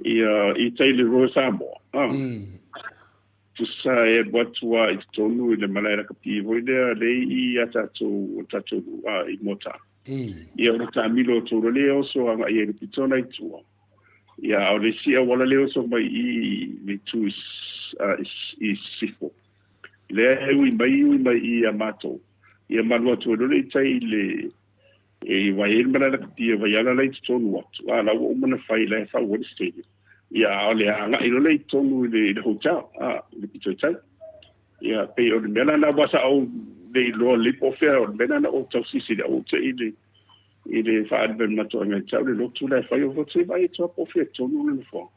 Speaker 3: ia i tai le Royal Samoa. Tusa e alu atu lava i totonu i le malae lakapi foi lea lea i ia tatou tatou i Moataa. Ia o le taamilo atu loa lea e oso agai ai i le pito la i tua. Ia, a o le isi auala lea e oso mai i i le itu i sisifo, lea e ui mai ui mai i ia matou, ia malu atu ai loa lea i tai i le, e wai ai le malae lakapi e Vaiala la i totonu atu, a la ua uma ona fai la e fau ai le stadium. Ia, a o le agai loa lea i totonu i le, i le hotel, a, i le pito i tai. Ia, pei o le mea la lena, aua sa ou le iloa lelei po o fea, o le mea lena na ou tau silasila, ou te i le, i le faaali mai matoaga i te au le lotu la e fai o fotu e vaai atu lava po o fea tonu le nofoaga.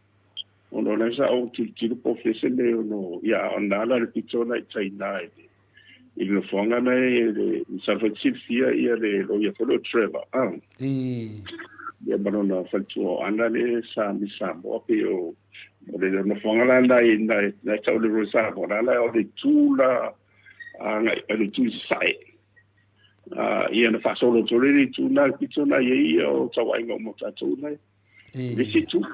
Speaker 3: Ona o la sa ou tilotilo po o fea se mea ono, ia a ona ala le pito la i tai ina i le, i le nofoaga la e le, masalo foi te silafia ia le loia foi lea o Trevor, ah. Ia ma lona faletua o Ana le sa Miss Samoa pei o, o le nofoaga la na i na na e tau le Royal Samoa la la o le itu la agai le itu i Sasae. Ia na faasolo atu ai le itu na le pito na i ai ia o tauaiga uma o tatou na i le isi itu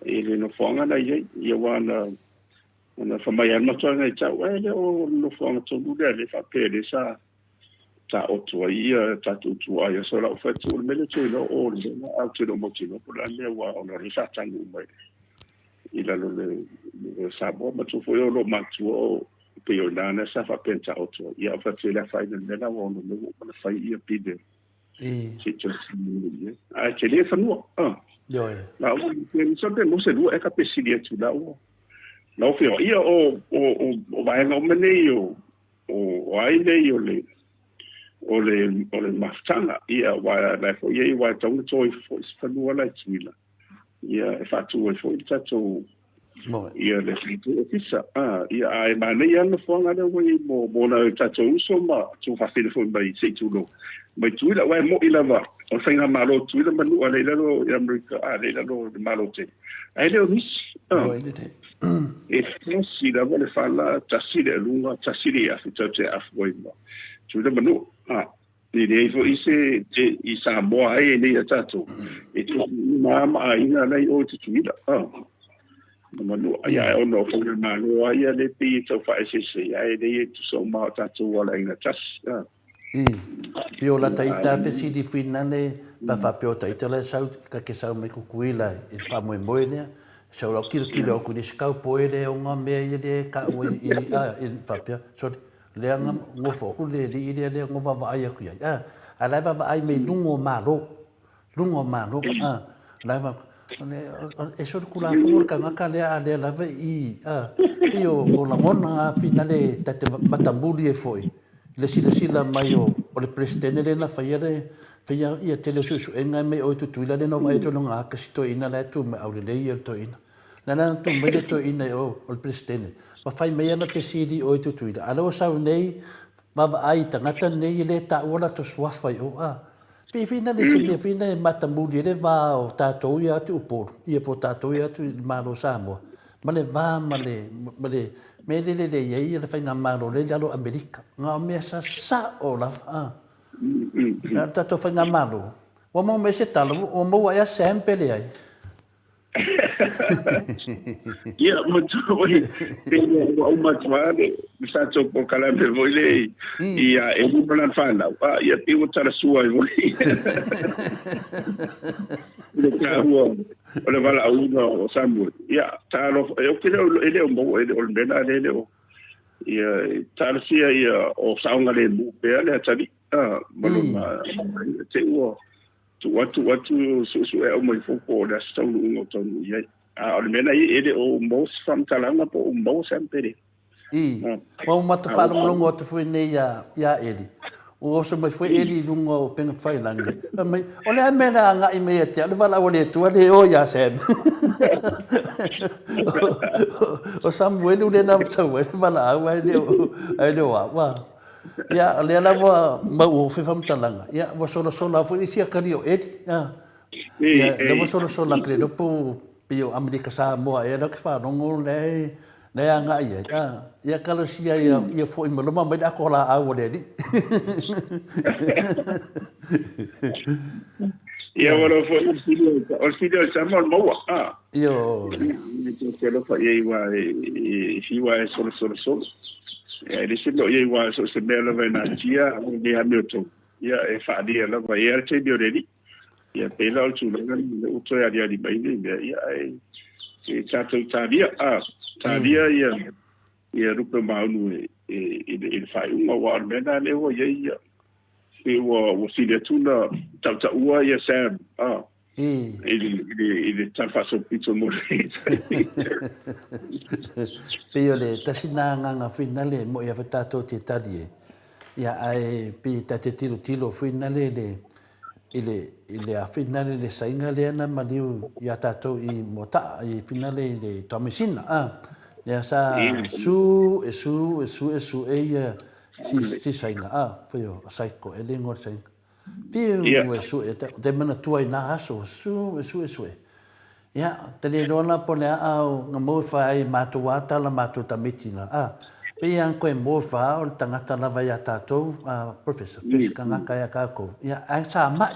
Speaker 3: i le nofoaga na i ai ia ua na na fai mai lava le matuaga i tau e le o le nofoaga tonu lea le faapea le sa taoto ai ia tatou tuaa ia so lau fai atu o le mea lea toe iloa o le mea na au te le o mautinoa po o le a le mea ua ona o lea sa tanu uma i lalo o le Samoa matua foi o loo matua o pei o ina na sa faapea na taoto ai. Ia, o faapea le afaina i le mea la ua ono mea ua uma ona fai ia pine se i toe silia i ai. Ae tele fanua. Ah.
Speaker 2: Ioe.
Speaker 3: La ua pe masalo pe maua se lua eka pe sili atu la ua. La ua feoai ia o o o o vaega uma nei o o o ai nei o le o le o le mafutaga ia aua la e foi i ai aua e tatau ona toe ifo foi se fanua la i Tutuila ia e faatu ai foi le tatou Ia le tatou ofisa. A, ia, a e manaia lava le nofoaga lea ua i ai mo, mo nai o tatou uso ma tuafafine foi mai, se i tulou, mai Tutuila. Aua e moni lava, o le faigamalo o Tutuila ma Nu'a lea i lalo i Amerika, a, lea i lalo o le Malo tele. Ae le o nisi. A, e tasi lava le fala, tasi le aluga, tasi le afu tatou te afu ai ma Tutuila ma Nu'a. A. E leai foi se i Samoa ai e nei a tatou e tutu uma lava ma aiga la i o i Tutuila. Na manua ia ae ona o faigamalo lava ia lea pei e tau faaeseese ae leai e tutusa uma lava o tatou o le aiga tasi.
Speaker 2: I, pei o lata ita fesili finale pe a faapea o ta ita la e sau ka ke sau mai Kukuila i le faamoemoe lea, sau lau tilotilo atu i le isi kaupoe lea o nga mea ia lea e taua i, i, faapea, sorry, Lea na nofo atu le alii lea lea na vaavaai atu i ai, a, a la e vaavaai mai luga o Malo, luga o Malo, a, la e vaavaai, e solitulafono le tagata lea a lea lava i, a, pei o, o lagona na finale ta te matamuli ai foi i le silasila mai o, o le Peresetene lea na faia le, faia ia tele o suesuega mai o i Tutuila lea na ou vaai atu i lona ata si toeaina la e tu mai aulelei ia le toeaina. Na na tu mai le toeaina i o, o le Peresetene, ma fai mai ana fesili i o i Tutuila, a lea ua sau nei, vaavaai i tagata nei e le taua latou suafa i o, a. Pei whina le se mea whina e matamuli ai le va o tatou ia atu i Upolu, ia po o tatou ia atu i le Malo o Samoa, ma le va ma le, ma le mea lele le i ai le faigamalo lea i lalo o Amerika. Na o mea sasao lava, a. Na o le tatou faigamalo, ua maua mai se tala, ua maua ea Sam pe leai.
Speaker 3: Ia, mo foi, ua uma atu lava le tatou polokalame foi le i a Eli ma lana fanau. Ah, ia pei ua talasua ai foi. Le taua o le valaauina o Samuel. Ia, talofa, e ou te le o, e le o maua, e le o le mea lena e le o, ia, talosia ia o saogalemu pea le atalii, ah, ma lona, te ua, Tuu atu atu suesuea uma ifo po o le a se taunuuga o taunuu i ai. A o le mea na i e le o maua se faamatalaga po o maua se ampere.
Speaker 2: I, ua ou mata faalogologo atu foi nei iā, iā Eli. Ua oso mai foi Eli i luga o upegatafailagi. Fai mai, o le a mea le a agai mai ia te au, le valaau a le Atua le o iā Sam. O Samuelu lea na sau ai le valaau ae le o, ae le o au. A. Ia, o lea la ua mau o faamatalaga, ia, ua solasola foi isi akali o Eli. A. Ia, lea ua solasola atu le po pei o Amerika Samoa ea la ke faalogo lea e lea e agai ai. A. Ia talosia ia ia foi ma loma mai le ato laau a le alii.
Speaker 3: Ia, ua lava foi o le fili o le fili o le sama o le maua. A.
Speaker 2: Ioe.
Speaker 3: E te alofa i ai aua e fiu lava e solosolosolo. Ia, e le se mea o i ai aua so o se mea lava e natia a le amiotonu, ia e faaalia lava. E i ai lava le taimi o le Alii. Ia pēlā o le tulaga lena ua toe aliali mai nei mea, ia ae e tatou talia, a, talia ia ia lupe o maunu e, e, i le, i le faaiuga, aua o le mea lena lea ua i ai ia, pei ua, ua sili atu ona tautaua ia Sam, a, i le, i le, i le tala faasolopito mo le
Speaker 2: Pei o le tasi na agaga finale e moi lava tatou te tali e, ia ae pei ta te tilotilo finale le, i le, i le a finale le saiga lea na maliu ia tatou i Moata'a i finale i le Taumeasina, a, lea sa su e su e su e su e ia si, si saiga, a, foi o Saiko e le igoa o le saiga. Fiu e sue, te manatua i nā aso, su e sue sue. Ia, te le iloa la po o le a au nga mau e whai ai mātou ā tala mātou tamiti la. A, pei a koe mō wha o le tangata lava i a tātou, a, Professor, pes ka ngaka i a kākou. Ia, ai sa mai,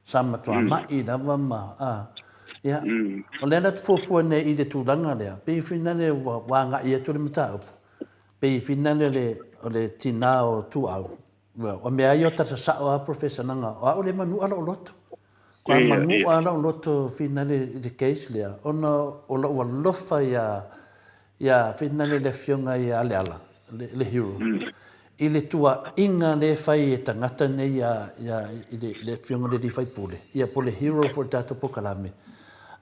Speaker 2: sa matua mai lava ma, a, ia, o lea la te fuafua nei i le tulaga lea, pei whina le ua wāngai atu le mataupu, pei whina le o le tinā o Tuau, Well, o mea ia o tata sa'o a Professor nanga, o a'u le manu'a lo'u loto. Ko a manu'a lo'u loto finale i le case lea, ona o lo'u alofa ia, ia finale le afioga ia Aleala, le, le hero, i le tua'iga lea e fai e tagata nei ia, ia, i le, le afioga i le alii faipule, ia po o le hero foi i le tatou polokalame.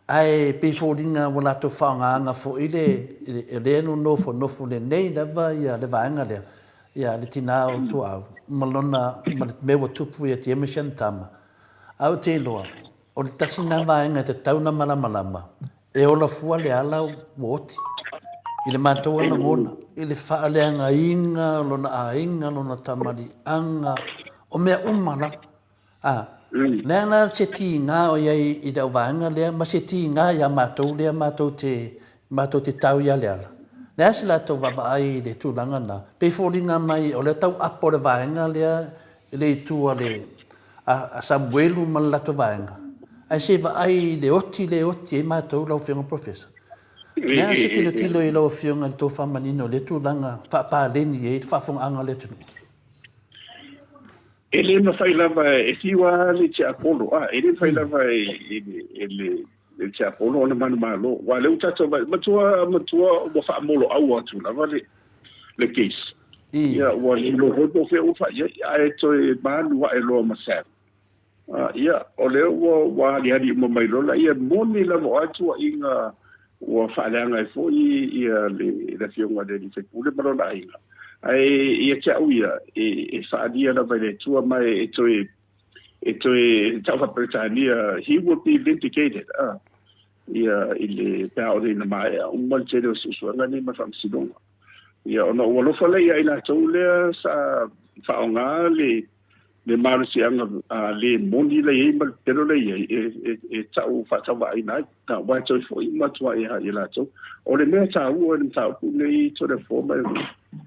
Speaker 2: Ae pei foliga ua latou faaaogaina foi le, le, lea e nofonofo lenei lava ia le vaega lea, Ia, le tinā o Tuaau, ma lona, ma le mea ua tupu ia te ia me si ana tama. Ae ou te iloa, o le tasi nā vaega e tatau ona malamalama, e ola fua le ala ua oti, i le matou a lagona, i le faaleagaina o lona aiga, lona tamaliiaga, o mea uma lava. Ā, mea ana se tīngā o i ai i le auvaega lea ma se tīngā iā mātou lea mātou te, mātou te tau i Aleala. Le a se latou vaavaai i le tulaga na, pei foliga mai o le tau apo le vaega lea i le itu a le a Samuelu ma le latou vaega, ae se i vaai i le oti lea e oti ai matou lau Afioga Professor. O le a se tilotilo i lau Afioga i le tofa manino i lea tulaga faapaleni ai le faafofogaaga a le atunuu?
Speaker 3: E le mafai lava e fiu lava le tiapolo, a, e le mafai lava e le tiapolo ona manumalo. Aua o lea ua tatou vaai, matua, matua ua faamoloau atu lava le, le case. Ia, ua le iloa foi po o fea ua fai i ai, ae toe manu ae loa ma Sam. Ia, o lea ua, ua aliali uma mai loa laia, e moni lava o a tuuaiga ua faaleaga ai foi ia le, le Afioga i le sui usufono ma lona aiga. Ae ia te au ia, e, e faaalia lava e le Atua ma e, e toe, e toe tau faa-Peretania, he will be vindicated, ia, i le, pe a oo nei ina maea uma le tele o suesuega nei ma le faamasinoga. Ia, ona ou alofa lea ia i latou lea sa faaaoga le, le malosiaga le moni la i ai ma le pelo la i ai e, e, e tau faatauvaaina ai. Aua e toe foi uma atu ai ia latou. O le mea taua i le mataupu lenei Toleafoa,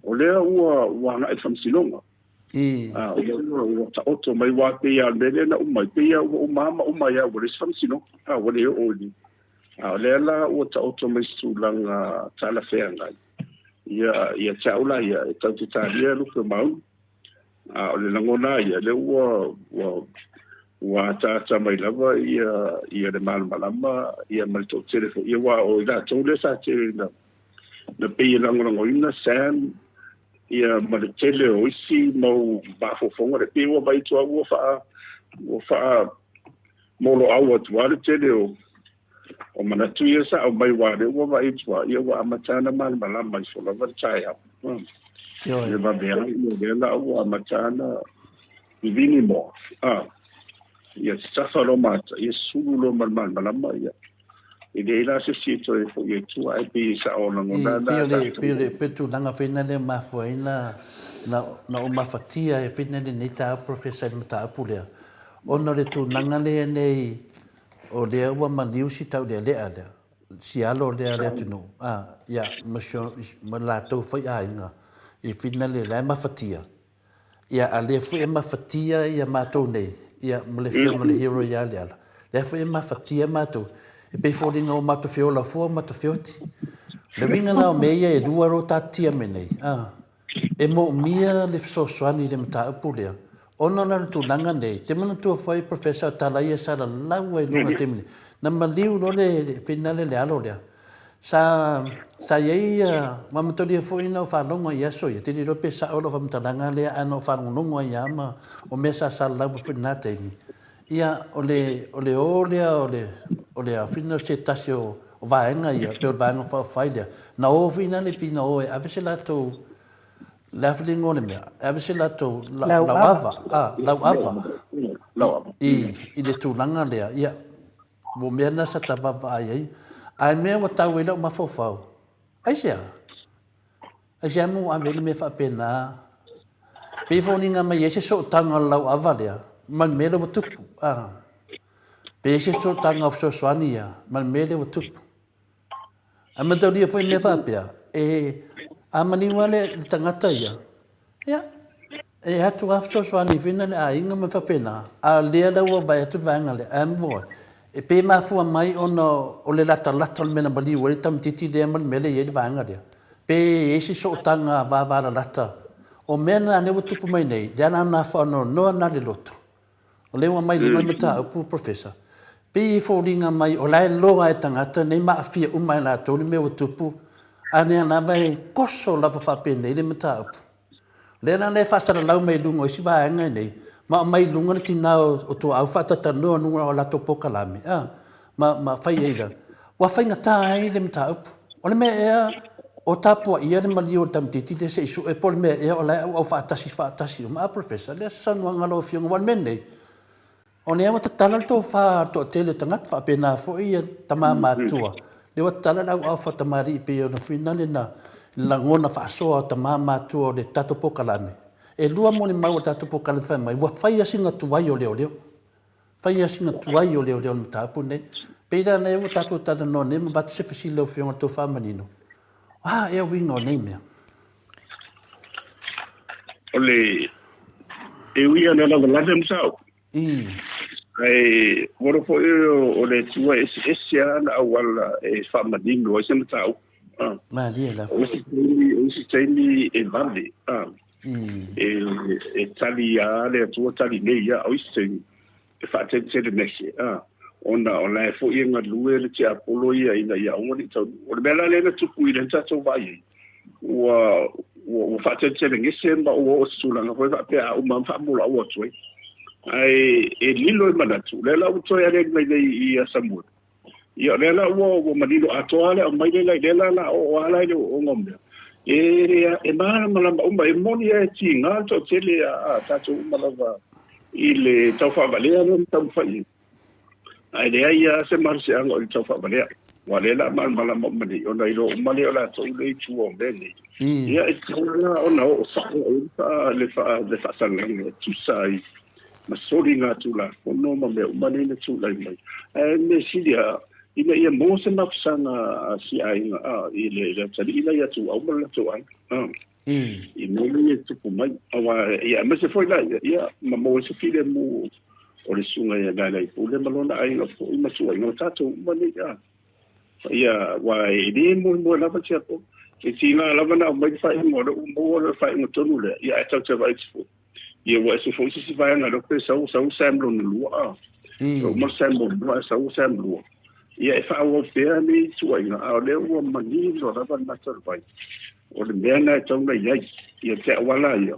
Speaker 3: o lea ua, ua agai i le faamasinoga. A, o lea ua, ua taoto mai, aua pei lava o le mea lea na uma ai, pei lava ua uma ma uma ai lava, ua leai se faamasinoga, a, ua le oo i le... A o lea la ua taoto mai se tulaga talafeagai, ia, ia te au la ia, e tatou te talia lupe o maunu. A o le lagona ia, lea ua, ua, ua ataata mai lava ia, ia le malamalama, ia ma le toatele foi, ia aua o i latou lea sa tele na, na pei e lagolagoina Sam, ia ma le tele o isi mau mafaufauga lea, pei ua vaai atu lava ua faa, ua faa moloau atu lava le tele o, o manatu ia sa aumai aua o lea ua vaai atu lava, ia ua amata ona malamalama ifo lava le taeao.
Speaker 2: Ioe.
Speaker 3: Le vaveai, ia lea la ua amata ona vivini moa. Ah, ia tatafa loa ma, ia sulu loa ma le malamalama, ia. E leai la se isi e toe foi ai tua, ae pei e sao lagona
Speaker 2: na. Pei o le, pei o le, pei o le tulaga foi lena e mafua ai na, na, na ou mafatia ai foi lenei taeao Professor i le mataupu lea, ona o le tulaga lea nei, o lea ua maliu si taulealea lea, si alo lea a le atunuu, a, ia, ma si o, ma latou foi aiga i finale la e mafatia. Ia, a lea foi e mafatia ia matou nei, ia, ma le afioga i le hero ia Leala, lea foi e mafatia matou, e pei foliga ua matou feola fua ua matou feoti. O le uiga la o mea ia e lua o lo o tatia mai nei, a, e moomia le fesoasoani i le mataupu lea, ona la o le tulaga nei, te manatua foi Professor o tala ia sa lalau ai i luga i le taimi nei, na maliu loa le finale le alo lea, Sa, sa i ai ia, ma matalia foi na ou faalogo i aso ia, te le iloa pe sao lau faamatalaga lea, ae na ou faalogologo ai lava ma, o mea sa salalau foi i lena taimi, ia, o le, o le o lea o le, o le aofina o se tasi o, o vaega ia, pei o le Vaega Faaupufai lea, na o foi la le pei na o e ave se latou, le a foi le igoa o le mea, e ave se latou lauava, a, lauava, i, i le tulaga lea, ia, Mo mea na sa ta vaavaai ai, ae mea ua tau ai lau mafaufau, aisea? Aisea mo ua ave ai le mea faapena? Pei e foliga mai ai se sootaga o le lauava lea ma le mea lea ua tupu. A. Pei ai se sootaga o fesoasoani ia ma le mea lea ua tupu. Ae mataulia foi mea faapea, e a maliu lava le tagata ia, ia, e atu lava fesoasoani foi na le aiga ma faapena, a o lea la ua vaai atu le vaega lea, ae mo e pei e mafua mai ona o le latalata o le mea na maliu ai le tamaitiiti lea ma le mea lea e i ai le vaega lea. Pe i ai se sootaga vavalalata, o mea na lea ua tupu mai nei, lea la na faanoanoa na le loto. O lea ua aumai i luga le mataupu, Professor, pei e foliga mai o la e loa e tagata nei ma aafia uma e latou le mea ua tupu, a lea lava e koso lava faapenei le mataupu. O lea la e faasalalau mai i luga o isi vaega nei, ma aumai i luga le tina o Tuaau faatatalanoa i luga o latou polokalame, a, ma, ma fai ai la. Ua faigata ai le mataupu. O le mea ea o tapuaia le maliu o le tamaitiiti lea se i sue po o le mea ea o la e auau faatasi faatasi uma. A Professor, lea se saunoaga a lau Afioga, aua o le mea lenei, o lea ua tatala le tofa a le toatele o tagata, faapena foi ia tama matutua, lea ua tatala le auau faatamalii pei ona finale na lagona faasoa o tama matutua o le tatou polokalame. E lua molimau o le tatou polokalame fai mai, ua fai lava sina tuai o leoleo. Fai lava sina tuai o leoleo o le mataupu lenei. Pei la lea ua tatou talanoa nei ma avatu se fesili i lau Afioga i le tou faamanino, o a ea uiga o nei mea?
Speaker 3: O le E ui ana lavelave ma sao. Ae ua iloa foi o le Atua e eseese lava ana auala e faamanino ai se mataupu.
Speaker 2: Malie lava.
Speaker 3: O isi taimi, o isi taimi e vave, e tali lava le Atua tali nei lava. O isi taimi e faateletelegese, ona o la e foi e galue le tiapolo ia ina ia aua ne i taunuu. O le mea la lea na tupu i lea na tatou vaai ai, ua ua faateletelegese ma ua oo i se tulaga foi faapea a uma lava ma faamulaua atu ai. Ae e lilo i manatu, lea la ua toe aliali mai nei i Samuel, ia o lea la ua ua manino atoa le aumai lea la i lea la la oo lava la i le ooooga o mea. E e malamalama uma, e moni lava e tiga le toatele a tatou uma lava i le tau faavalea lea na taumafai i ai. Ae leai lava se malosiaga o le tau faavalea. Aua o lea la a malamalama uma nei, ona iloa uma lea o latou lea i tua o mea nei. Ia, e tatau la ona oo sao i ai le faasalaga e tusa ai ma soligatulafono ma mea uma nei na tulai mai. Ae o le mea sili lava, ina ia maua se mafusaga a si aiga i le atalii la ia Tuau ma le latou aiga. I mea nei e tupu mai. Aua, ia, aemaise foi la ia, ia, ma maua ai se filemu o le susuga ia Galaipule ma lona aiga foi ma tuuaiga o tatou uma nei. A. Ia, aua e le moemoe lava Tiakopo. E tiga lava ona aumai le faaiuga o lea ua maua le faaiuga tonu lea, ia ae tatou te vaai atu foi. Ia ua ese foi se isi vaega lea pe sau, sau Sam lona lua, a. Uma Sam muamua ae sau Sam lua. Ia e faaauau pea nei tuuaiga, a o lea ua manino lava le mata o le vai. O le mea lena e tatau ona i ai, ia te auala ia,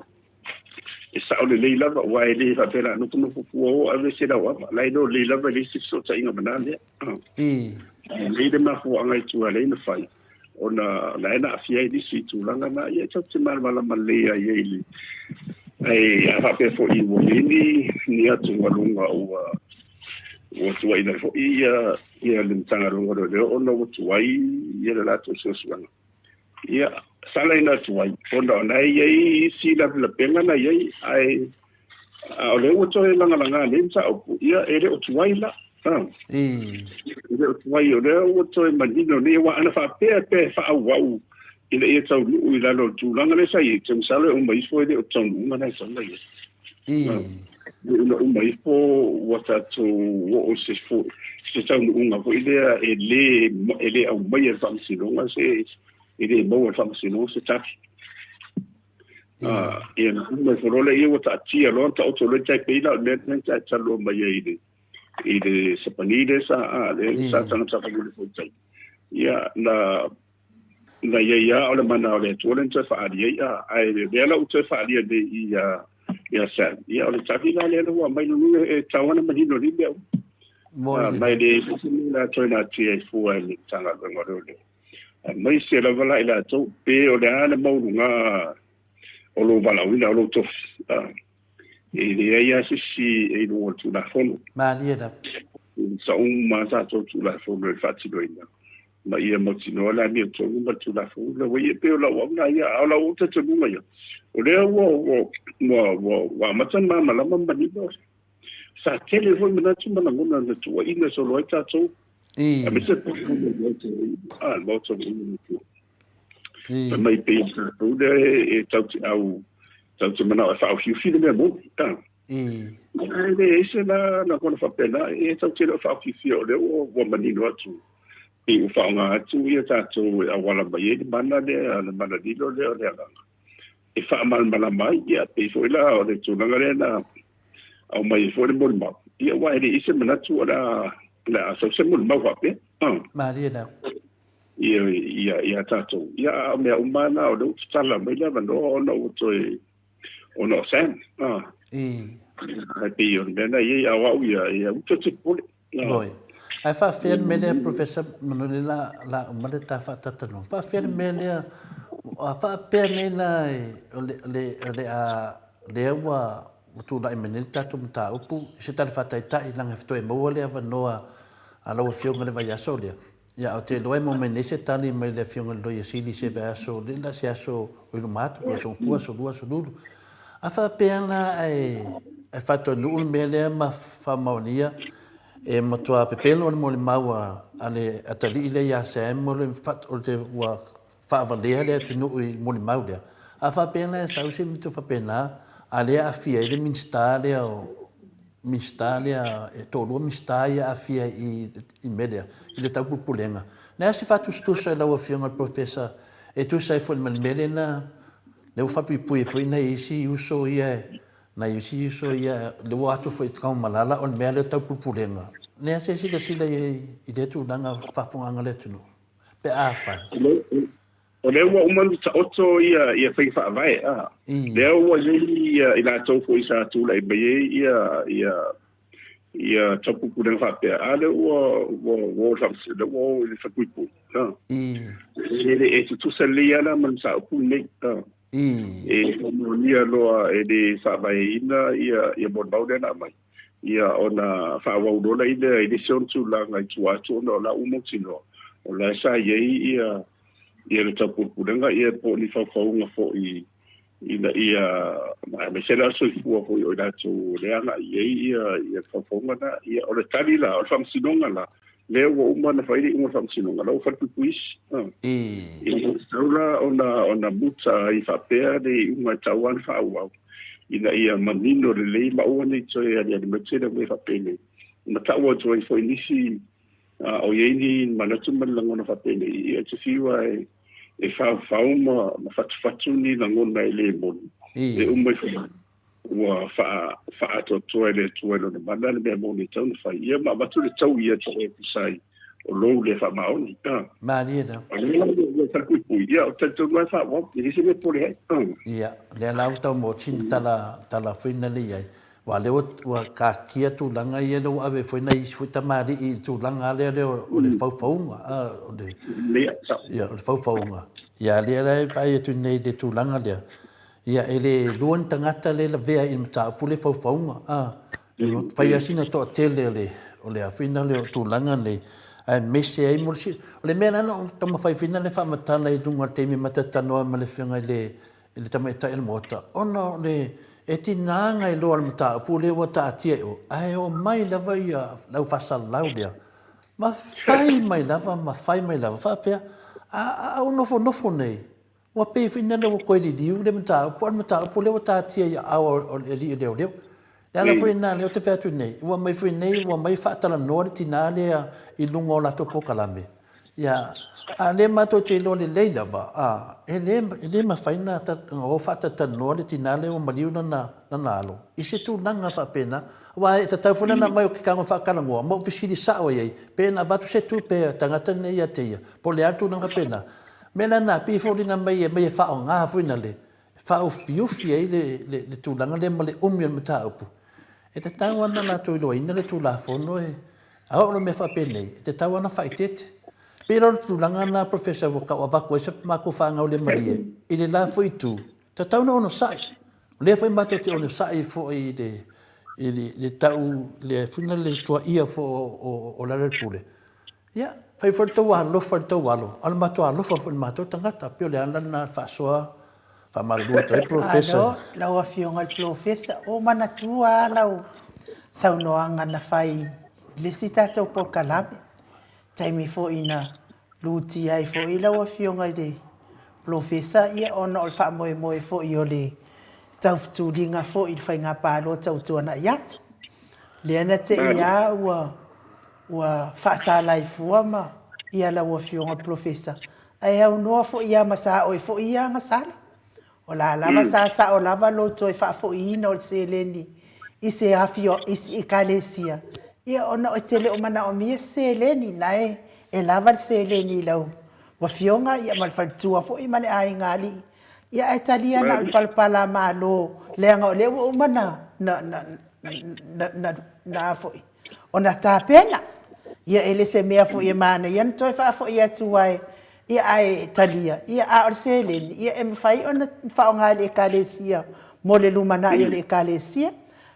Speaker 3: e sao lelei lava, aua e le faapea o le a nofonofo fua o ave se lau ava, la e iloa lelei lava e leai se fesootaiga ma na mea. E lelei le mafuaaga i tua lea na fai, ona la e na aafia ai nisi i tulaga na, ia e tatou te malamalama lelei lava i ai i le... Ae a faapea foi ua i ai ni, ni atugaluga ua ua tuuaina foi ia, ia le Matagaluega o Leoleo ona ua tuai ia le latou suesuega. Ia, sala ina atu ai, ona o na e i ai isi lapelapega na i ai, ae a o lea ua toe lagalaga nei mataupu, ia e le o tuai la. E le o tuai, o lea ua toe manino nei, aua ana faapea pe faaauau ina ia taunuu i lalo o le tulaga lea sa i ai, ou te masalo e uma ifo e le o taunuuga na e sau mai ai. Ina uma ifo ua tatou oo i se se taunuuga foi lea e le e le aumaia e le Faamasinoga se e le maua e le Faamasinoga se tali. Ia na uma ifo loa lea ua taatia loa taoto loa tai pei la o le mea lena sa talanoa mai ai i le i le Sapani lea sa a lea sa tagata foi le tai. Ia na na i ai lava o le mana o le Atua lea na toe faaali ai, a, ae o lea la ua toe faaalia nei ia, ia Sam, ia o le tali la lea ua aumai lona e tatau ona manino nei mea uma. Ma e leai se mea la toe natia ai fua e le Matagaluega o Leoleo, aemaise lava la i latou, pe o le a le maualuga o lou valaauina, o lou tofi, a, e leai lava se isi e i luga o le Tulafono.
Speaker 2: Malie lava.
Speaker 3: Sa uma lava tatou Tulafono i le faatinoina, ma ia mautinoa le amiotonu ma le Tulafono lea ua i ai. E pei o lau au lena ia, a o lau talitonuga ia, o lea ua, ua, ua, ua, ua amata ona malamalama ma manino. Sa tele foi manatu ma lagona na tuuaina solo ai tatou, aemaise le Maota o le Atua. Fai mai pei o tatou lea e tau te au, tau te manao e faaofiufi le mea moni. Ae leai se la lagona faapena, e tau te le o faaofiufia o lea ua manino atu, pei ua faaaoga atu ia tatou e auala mai ai le mana lea, le mana lilo lea o le agaga e faamalamalama ai, ia pei foi la o le tulaga lea na aumai ai foi le molimau, ia aua e leai se manatu o le a sau se molimau faapea.
Speaker 2: Malie la.
Speaker 3: Ia, ia, ia tatou. Ia, a o mea uma na, o lea ua tatala mai le avanoa ona ua toe, ona o Sam. Ah. Ae pei o le mea na i ai, a o au ia, ia ua toe popole.
Speaker 2: Moi. Ae faafefea le mea lea, Professor Manole, la, la uma le ta faatatalanoaga. Faafefea le mea lea, a faapea nei la o le, o le, o le a, lea ua, ua tulai mai nei le tatou mataupu i se tala faataitai, leaga e toe maua le avanoa a lau Afioga i le vaiaso lea. Ia, ou te iloa e maua mai nei se tali mai le Afioga i le Loia Sili i se vaiaso, le la se aso o i luma atu, po o le aso Gafua, aso Lua, aso Lulu. A faapea la ae, ae faataunuu le mea lea ma faamaonia, e matua pepelo le molimau a le atalii lea ia Sam o le, o le ua faavalea le atunuu i le molimau lea. A faapea la e sau se mea faapena, A lea e aafia ai le Minisita lea o Minisita lea, e toalua Minisita ia e aafia i i mea lea, i le taupulepulega. O le a se faatusatusa i lau Afioga i le Professor e tusa ai foi ma le mea lea na, lea ua faapuipui ai foi nai isi uso ia, nai isi uso ia, lea ua o atu foi i Tanumalala o le mea lea o taupulepulega. O le a se silasila i ai i lea tulaga faafofogaaga a le atunuu pe afai?
Speaker 3: O lea ua uma ona taoto ia ia faiga faavae a. Lea ua i ai ia i latou foi sa tulai mai ai ia ia ia taupupulega faapea, a lea ua ua ua o i ua o i le falepuipui. A. E le e tutusa lelei lava la ma le mataupu lenei. A. E faamaonia loa e le faavaeina ia ia molimau lea na aumai. Ia ona faaauau loa lea i le isi ona tulaga i tua atu ona o la ua mautinoa o la e sa i ai ia ia le taupulepulega ia po o ni faufauga foi ina ia aemaise la soifua foi o i latou o lea agai i ai ia ia faufauga na. Ia o le tali la o le faamasinoga la lea ua uma ona fai le iuga o le faamasinoga la ua falepuipui isi. E tatau la ona ona muta ai faapea le iuga e tatau ona faaauau ina ia manino lelei ma aua ne i toe aliali mai tele o mea faapenei. Ma tau atu ai foi nisi o i ai ni manatu ma ni lagona faapenei, ia te fiu lava e, e faufau ma, ma fatufatu ni lagona e le moni. E uma ifo ua faa, faaatoatoa e le Atua i Lona mana le mea moni e tatau ona fai. Ia ma avatu le taui ia te oe e tusa ai o lou le faamaoni.
Speaker 2: Malie lava.
Speaker 3: O lea la ua falepuipui, ia, ou te talitonu lava e faaauau, e leai se mea e popole ai.
Speaker 2: Ia, lea la ua tau moti na tala, tala foi na le i ai. Aua o lea ua taatia tulaga ia lea ua ave foi nai isi foi tamalii i le tulaga lea lea o le faufauga, o le, ia, o le faufauga. Ia, lea la e vaai atu nei i le tulaga lea, ia, e le lua ni tagata lea e lavea i le mataupu lea faufauga, a, e fai lava sina toatele o le, o le a foi lea o tulaga nei, aemaise ai mo le, o le mea la na ou taumafai foi na le faamatala i luga o le taimi ma talatalanoa ma le Afioga i le i le tamaitai o le Maota, ona o le e tiga ona iloa le mataupu lea ua taatia i o, ae omai lava ia le au faasalalau lea, ma fai mai lava ma fai mai lava, faapea, a, a ou nofonofo nei, ua pei foi lea ua toe liliu le mataupu, a o le mataupu lea ua taatia i aao o le alii leoleo. Le ala foi lena lea ou te fai atu nei, ua aumai foi nei, ua aumai faatalanoa le tina lea i luga o latou polokalame. Ia, a o lea matou te iloa lelei lava, a, e le, e le mafai ona o faatalatalanoa le tina lea ua maliu lana, lana alo i se tulaga faapena. Aua e tatau foi la ona aumai o ke tago e faatalanoa ma ou fesili sao i ai, pe na avatu se tupe a tagata nei ia te ia, po o le a le tulaga faapena. O le mea la lena, pei e foliga mai e aumai e faaaoga foi na le, faaufiufi ai le tulaga lea ma le umi o le mataupu, e tatau lava ona latou iloaina le Tulafono e a oo loa i mea faapenei, e tatau lava ona faaeteete. E pei la o le tulaga lena Professor ua tau avatu ai se matou faagaulemalie i le la foi itu, e tatau ona onosai. O lea foi matou te onosai foi i le i le tau le foi lea le tuaia foi o Lealailepule, Ia, fai foi le tou alofa i le tou alo, a o le matou alofa foi i le matou tagata. Pei o le ala lena o le faasoa faamalulu atu ai Polofesa.
Speaker 1: Malo lau Afioga i le Polofesa. Ua ou manatua lava lau saunoaga na fai i le isi tatou polokalame, taimi foi na lutia ai foi lau Afioga i le Polofesa ona o le faamoemoe foi o le taufetuliga foi i le faiga palota ua tuanai atu. Lea na te i lava ua Ua faasalaifua ma ia lau Afioga Polofesa, ae aunoa foi ia ma sa oe foi ia agasala. O la lava sa sao lava lou toe faafoiina o le seleni i se afio i se Ekalesia, ia ona e te le o manaomia se seleni, na e e lava le seleni i lau Afioga ia ma le faletua foi ma le aiga alii, ia ae talia na o le palapala a Malo leaga o lea ua uma na na na na na na foi. Ona tapena. Ia e le se mea foi e manaia ona toe faafoi atu ai, ia ae talia, ia a o le seleni, ia e mafai ona faaaoga e le Ekalesia mo le lumanai o le Ekalesia.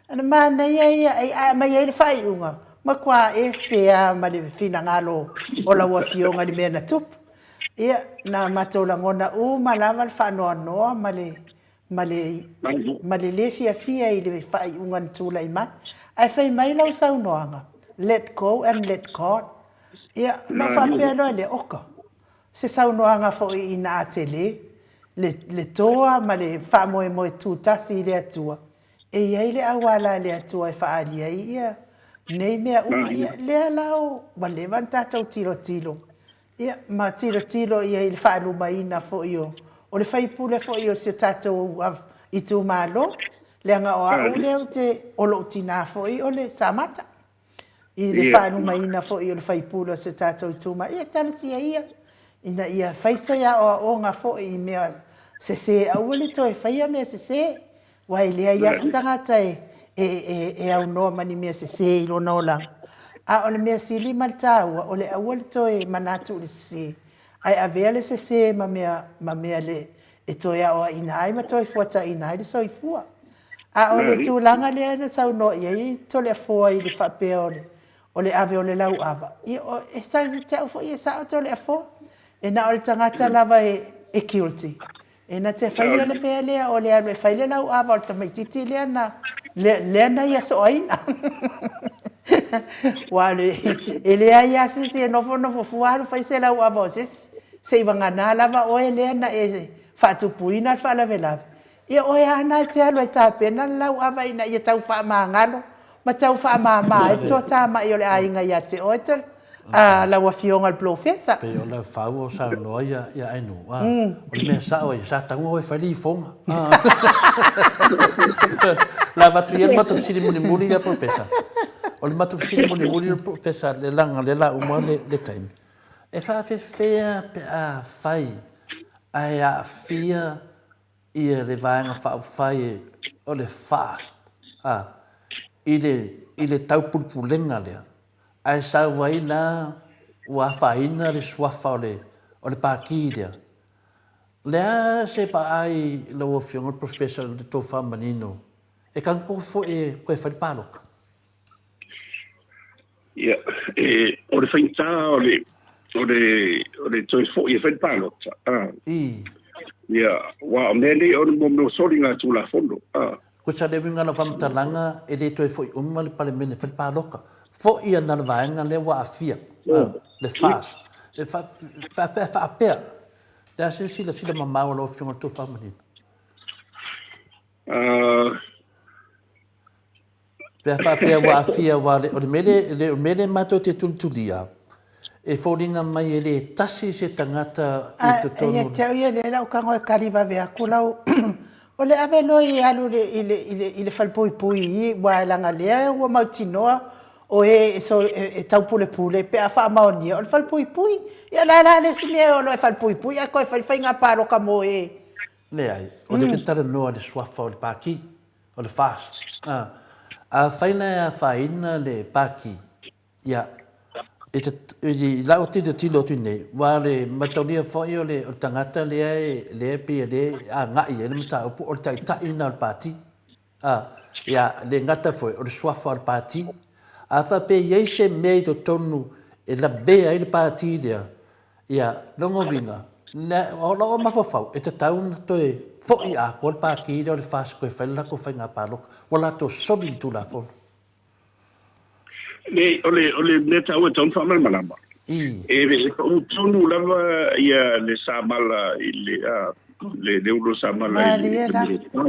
Speaker 1: O le manaia ia, ae aumai ai le faaiuga, matua ese lava ma le finagalo o lau Afioga i le mea na tupu. Ia, na matou lagona uma lava le faanoanoa ma le ma le, ma le le fiafia i le faaiuga na tulai mai. Ae fai mai lau saunoaga, let go and let God. Ia, ona ou faapea loa lea, oka, se saunoaga foi ina a tele le, le toa ma le faamoemoe tutasi i le Atua. E i ai le auala a le Atua e faaali ai ia nei mea uma. Ia, lea la ua leva ona tatou tilotilo, ia, ma tilotilo ia i le faalumaina foi o, o le faipule foi o si o tatou itumalo, leaga o au lea ou te, o lou tina foi o le Samata. I le faalumaina foi o le faipule o si o tatou itumalo. Ia talosia ia ina ia fai se aoaoga foi i mea sese, aua le toe faia mea sese, aua e leai lava se tagata e, e, e, e aunoa ma ni mea sese i lona olaga. A o le mea sili ma le taua, o le aua le toe manatu i le sese, ae avea le sese ma mea, ma mea le, e toe aoaina ai ma toe fuataina ai le soifua. A o le tulaga lea na saunoa i ai Toleafoa i le faapea o le, o le ave o le lauava, ia, e sa ia te au foi e sao Toleafoa. E na o le tagata lava e, e guilty. E na te faia le mea lea o le alu e fai le lauava o le tamaitiiti lea na, lea, lea na ia soaina. Aua e leai lava se isi e nofonofo fua alu fai se lauava o se isi, seivagana lava oe lea na e faatupuina le faalavelave. Ia oe lava na e te alu e tapena le lauava ina ia tau faamagalo ma tau faamama ai le toatamai o le aiga ia te oe lau Afioga i le Polofesa.
Speaker 2: Pei o lau fau o saunoa ia Ainuu, o le mea sao ia, sa taua oe e fai le ifoga. La avatu ia le matou fesili mulimuli ia Polofesa. O le matou fesili mulimuli le Polofesa, leaga o lea o le a uma le taimi. E faafefea pe afai ae aafia ia le Vaega Faaupufai o le FAST a i le i le taupulepulega lea, ae sau ai la ua afaina le suafa o le o le Pati lea. O le a se vaai i lau Afioga i le Professor i le tofa manino e tago foi e toe fai le palota?
Speaker 3: Ia, e, o le faigata o le, o le, o le toe foi e fai le palota. A.
Speaker 2: I.
Speaker 3: Ia, aua o mea nei o mo mea o soligatulafono. A.
Speaker 2: Ko sa le uiga o lau faamatalaga, e le toe foi uma le Palemene e fai le palota. Foi ana le vaega lea ua aafia, a, le FAST. E fa, faapea, faapea. Le a se silasila mamao a lau Afioga i le Tofa Manino?
Speaker 3: A.
Speaker 2: Pe a faapea ua aafia aua o le mea lea, o le mea lea matou te tulitulia, e foliga mai e le tasi se tagata i totonu.
Speaker 1: Ia te au ia lea lau tago e kali vave atu lau o le ave loa e alu i le i le i le falepuipui i aua leaga lea ua mautinoa o e e taupulepule pe a faamaonia o le falepuipui. Ia o le a la le isi mea e o loa e falepuipui ae toe fai le faiga palota mo e.
Speaker 2: Leai, o lea ou te talanoa i le suafa o le Pati. O le FAST. A. Afai na e afaina le Pati, ia, i te, i lau tilotilo atu i inei, aua o le mataulia foi o le, o le tagata lea e, lea e pei o lea e agai i ai le mataupu, o le taitai lena o le Pati. A. Ia, le gata foi, o le suafa o le Pati. A faapea e i ai se mea i totonu e lavea ai le Pati lea, Ia, lona uiga, o lou mafaufau, e tatau ona toe foi atoa le Pati lea o le FAST toe fai le latou faiga palota. Ua latou soli le Tulafono.
Speaker 3: Nei, o le, o le mea taua e tatau ona faamalamalama,
Speaker 2: I.
Speaker 3: e pau tonu lava ia le samala i le, le, le ulo samala i le,
Speaker 1: Malie la.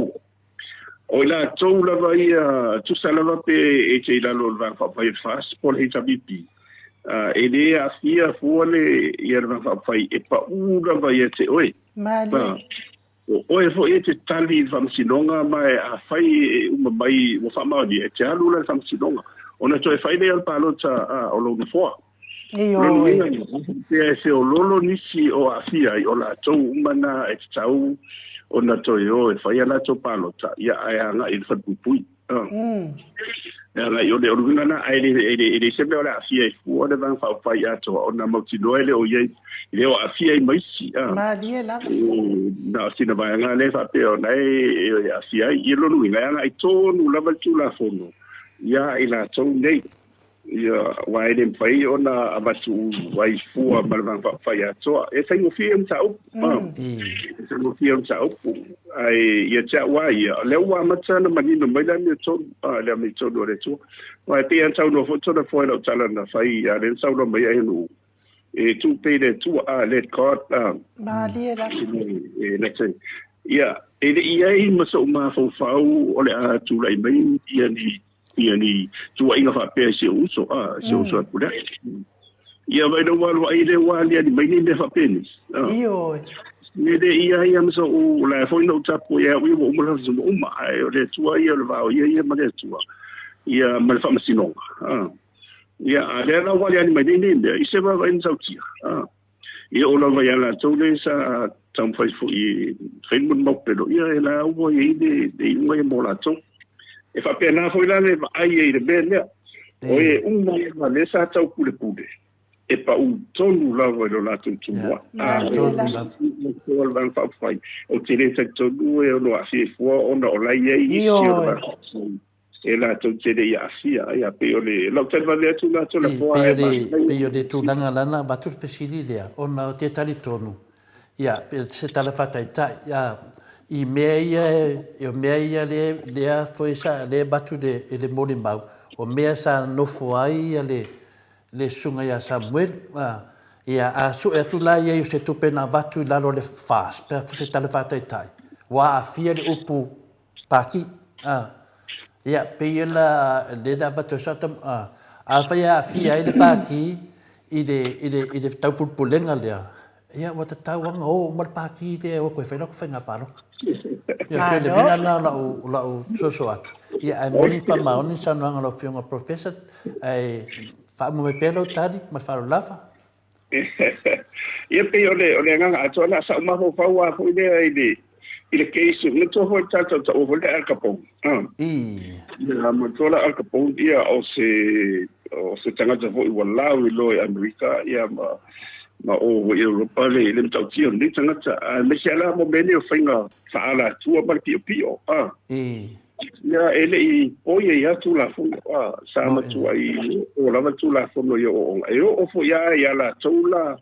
Speaker 3: O i latou lava ia, tusa lava pe e te i lalo o le Vaega Faaupufai o le FAST po o le HRPP, e le aafia fua le, ia le Vaega Faaupufai e pau lava ia te oe.
Speaker 1: Malie.
Speaker 3: O oe foi e te tali i le Faamasinoga ma e afai e uma mai ua faamaonia, e te alu la i le Faamasinoga ona toe fai lea o le palota o lou nofoa.
Speaker 1: Lona
Speaker 3: uiga, pea e feoloolo nisi o aafia ai, o latou uma na e tatau ona toe o e fai a latou palota, ia, ae agai i le falepuipui. E agai, o le uiga lena, ae e le se mea o le aafia ai fua le Vaega Faaupufai atoa, ona mautinoa e le o i ai, e le o aafia ai ma isi.
Speaker 1: Malie lava.
Speaker 3: Na o sina vaega lea e faapea ona e aafia ai. Ia, lona uiga, e agai tonu lava le Tulafono ia i latou nei. Ia, aua e le mafai ona avatu ai fua ma le Vaega Faaupufai atoa. E faigofie le mataupu. E faigofie le mataupu. Ae ia te au lava ia, o lea ua amata ona manino mai le amiotonu, le amiotonu a le Atua. Aua e pei lava ona saunoa foi Toleafoa i lau tala na fai, a o lea na saunoa mai ai Nuu, e tuu pea i le Atua, let God,
Speaker 1: Malie lava.
Speaker 3: E, let, ia, E le'i i ai ma so'u mafaufau o le a tula'i mai ia ni ia ni tuua'iga faapea i si o'u uso, a, si o'u uso a Pulea'i. Ia vaai lou alu ai lea ua aliali mai nei mea faapenei. A.
Speaker 1: Ioe.
Speaker 3: E le'i i ai a ma so'u, o la e foi na ou tapuai ai au ia ua uma le faamasinoga uma, ae o le Atua ia o le vao ia ia ma le Atua ia ma le faamasinoga. A. Ia, a lea la ua aliali mai nei nei mea i se vaavaaiga matautia. A. Ia oo lava ia latou lea sa taumafai foi e fai le molimau pelo, ia e la ua i ai le iuga ia mo latou. E faapena foi la le vaai ai i le mea lea. O e uma lava lea sa taupulepule, e pau tonu lava i lo latou tumua. A o le Vaega Faaupufai, ou te le talitonu e ono aafia ai fua ona o la e i ai isi o le Vaega Faaupufai e latou te le i aafia. Ia, pei o le lau tali vave atu la atu la poa
Speaker 2: e manaia. Pei o le tulaga la na avatu le fesili lea, ona ou te talitonu, ia, se tala faataitai, ia, i mea ia, o mea ia lea foi sa, lea e avatu i le molimau, o mea sa nofo ai ia le susuga ia Samuelu, a, ia, a sue atu la i ai o se tupe na avatu i lalo o le FAST, pe a foi se tala faataitai, ua aafia le upu Paki, a. Ia, pei la, lea na avatu ai sau tama, a. Afai e aafia ai le paki i le, i le, i le taupulepulega lea, ia ua tatau lava ona o uma le paki lea e o atu e fai latou faiga palota. Ia, pei o le uiga lena o lau, o lau soso atu. Ia, ae moni faamaoni le saunoaga a lau Afioga Professor, ae faauma mai pea lau tali ma le faaaloalo lava.
Speaker 3: Ia pei o le o le agaga atoa la sa'u mafaufau lava foi lea i le i le case manatua foi le tatou taua foi lea Al Capone a ia manatua la Al Capone ia o se o se tagata foi ua lauiloa i Amerika ia ma ma o foi i Europa le le matautia o lenei tagata aemaise lava la mo mea nei o faiga faaalatua ma le piopio a Ia, e le i poi ai lava Tulafono, a, sa matuai oo lava Tulafono i ooooga. E oo foi lava ia latou la,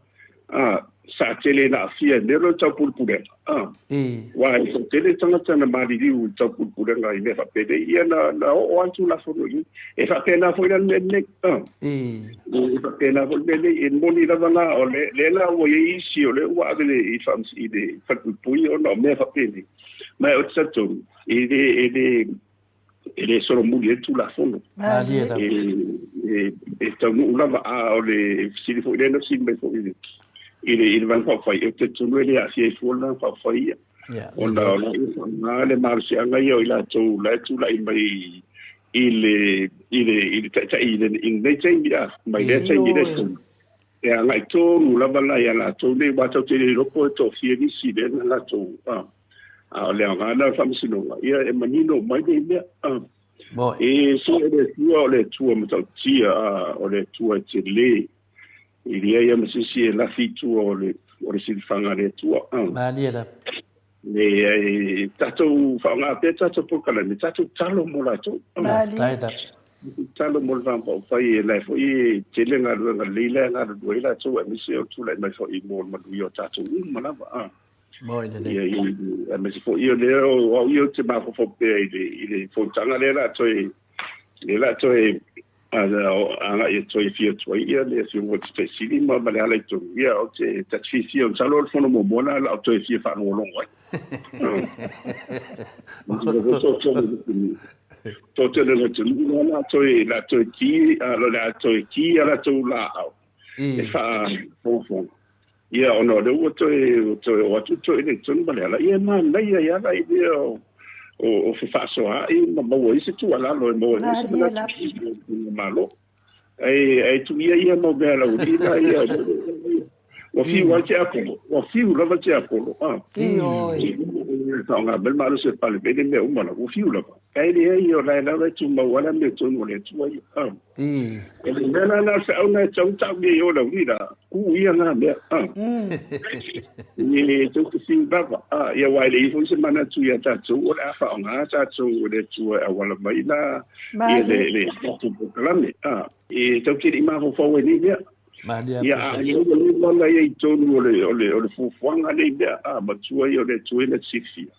Speaker 3: a, sa tele ina aafia i mea lea o le taupulepulega, a. Aua e toatele tagata na maliliu i le taupulepulega i mea faapenei, ia na, na oo lava le Tulafono i ai. E faapena foi la le mea lenei, a. E faapena foi le mea lenei. E moni lava la, o le, lea la ua i ai isi o lea ua ave i le falepuipui ona o mea faapenei. Ma ou te talitonu, e le, e le, e le solomuli ai le Tulafono.
Speaker 2: Malie lava.
Speaker 3: E, e taunuu lava, a o le fesili foi lea na fesili mai foi i le, i le, i le Vaega Faaupufai, ou te talitonu e le aafia ai fua le Vaega Faaupufai ia. Ona o la e faaaoga le malosiaga ia o i latou la e tulai mai i le, i le, i le taitai i lenei taimi, a, mai lea taimi i lea taimi. E agai tonu lava la ia latou nei, aua tatou te le iloa po o toafia nisi lea na latou, a, a o le aoga lena o le faamasinoga, ia e manino mai nei mea, a. E so o le Atua, o le Atua matautia, a, o le Atua e tele, e leai lava ma se isi e lafi i tua o le, o le silifaga a le Atua, a.
Speaker 2: Malie lava.
Speaker 3: E, tatou faaaoga pea tatou polokalame, tatou talo mo latou.
Speaker 2: Malie. Lava.
Speaker 3: Talo mo le Vaega Faaupufai, la e foi e tele galuega lelei la e galulue ai latou aemaise o le tulai mai foi mo le manuia o tatou uma lava. A.
Speaker 2: Moi lelei. Ia,
Speaker 3: ia, aemaise foi o lea o au ia ou te mafaufau pea i le, i le fonotaga lea la toe, lea la toe agai e toe afio atu ai ia le Afioga i le Taitai Sili ma ma Leala i totonu. Ia, ou te ta te fiafia, masalo o le fono muamua lena o le a ou toe fia faalogologo ai. Toatele o le atunuu la toe la toe ki le a toe ki a latou laau e faafogafoga. Ia ona o lea ua toe toe o atu toe i totonu ma Leala, ia e manaia ai lava i mea o o fefaasoaai ma maua ai se tuualalo e maua ai se manatu i le Malo. Ae ae tuia ia mau mea laulii la ia. Ua fiu lava tiapolo, ua fiu lava tiapolo. Ah.
Speaker 1: Ioe.
Speaker 3: Faaaoga mai le malosi o le Palemene mea uma lava, ua fiu lava. Ae leai, o la e lava e tumau lava le amiotonu a le Atua ia. Ah. O le mea la na o le feau na e tatau ona tau nei i o laulii la, ku ia na mea. Ah. E tou te fiu lava. Ah, ia aua e leai foi se manatu ia tatou o le a faaaoga tatou e le Atua e auala mai la ia le le tatou polokalame. Ah, e tou te le i mafaufau ai nei mea. Ia, a ia ua leva ona ia i totonu o le o le o le fuafuaga nei mea, ah, matua ia o le Atua ia na te silafia.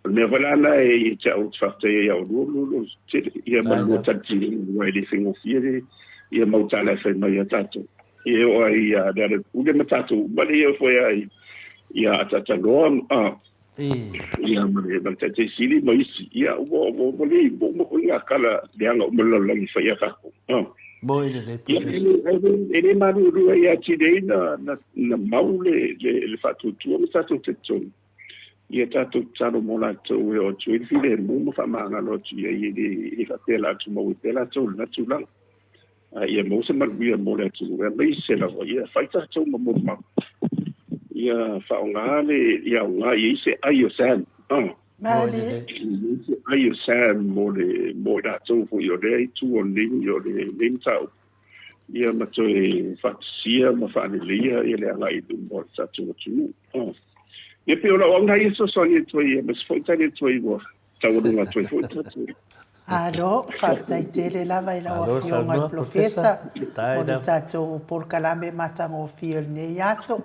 Speaker 3: O le mea foi la lena e te au te faafetai ai ia oulua lo lo tele ia ma lua talitino aua e le faigofie le ia mau tala e fai mai ia tatou. Ia e oo ai ia Lealailepule ma tatou uma le ia foi ai ia ataataloa a. Ia, ma le Taitai Sili ma isi, ia, ua, ua, ua le ua uma foi ngā kala leaga uma le lalolagi fai a tātou.
Speaker 2: Mo i lelei,
Speaker 3: Ia,
Speaker 2: Professor.
Speaker 3: e le maluelue ia atili ai na, na, na mau le, le, le faatuatua ma tātou talitonu. Ia tātou tatalo mo latou e oo atu ai le filemu ma faamagalo atu i ai, e le, e le faapea la tumau ai pea latou i lena tulaga. A ia maua se manuia mo le atunuu, aemaise lava ia fai tatou ma molimau. Ia faaaoga le, ia aoga i ai se ai o Sam.
Speaker 1: Malie.
Speaker 3: Se ai o Sam mo le, mo i latou foi o lea itu o lenei, o lenei mataupu. Ia ma toe faatasia ma faaleleia ia le agai i luma o le tatou atunuu. Ia pei o lau auga ia fesoasoani atu ai, aemaise foi tali atu ai ua taualuga atu ai foi tatou.
Speaker 1: Malo, faafetai tele lava i lau
Speaker 2: Malo
Speaker 1: Afioga i le
Speaker 2: saunoa,
Speaker 1: Polofesa
Speaker 2: Professor.
Speaker 1: mo le tatou polokalame matagofie o lenei aso.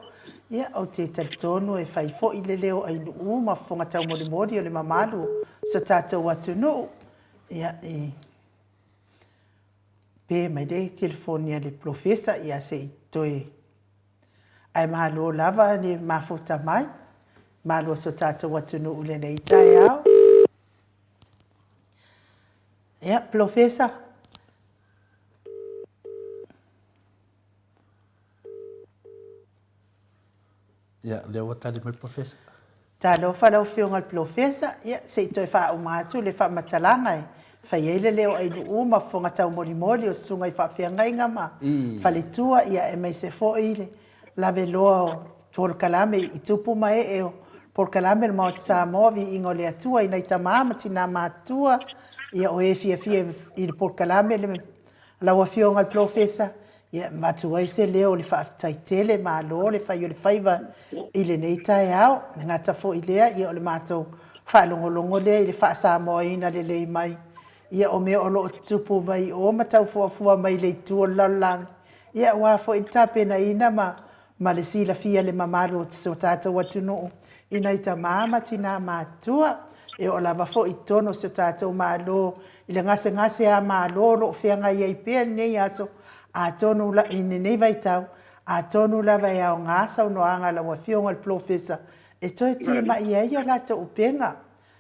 Speaker 1: Ia, ou te talitonu e fai foi le leo o ainuu ma fofoga taumolimoli o le mamalu o so tatou atunuu. Ia, e pe mai le telefoni a le Polofesa, ia se i toe. Ae malo lava le mafuta mai. Malo so tatou atunuu i lenei taeao. Ia, Polofesa.
Speaker 2: Ia, lea ua tali mai le Polofesa.
Speaker 1: Talofa lau Afioga i le Polofesa, ia se i toe faauma atu le faamatalaga e fai ai le leo ainuu ma fofoga taumolimoli o susuga i faafeagaiga ma faletua, ia aemaise foi le laveloa o polokalame i tupu ma ee o polokalame o le Maota Samoa, Viiga o le Atua i nai tama ma tina matutua, ia o e fiafia i le polokalame le Lau Afioga i le Polofesa, ia e avatu ai se leo o le faafetai tele, malo le fai o le faiva i lenei taeao. E gata foi i lea, ia o le matou faalogologo lea i le faa-Samoaina lelei mai ia o mea o lo o tutupu mai i o ma tau fuafua mai i le itu o le lalolagi, ia aua foi le tapenaina ma ma le silafia le mamalu o si o tatou atunuu i nai tama ma tina matutua. E oo lava foi i totonu o si o tatou Malo i le gasegase a Malo o lo o feagai ai pea lenei aso, atonu i lenei vaitau, atonu lava e aoga saunoaga a lau Afioga i le Polofesa e toe timai ai a latou upega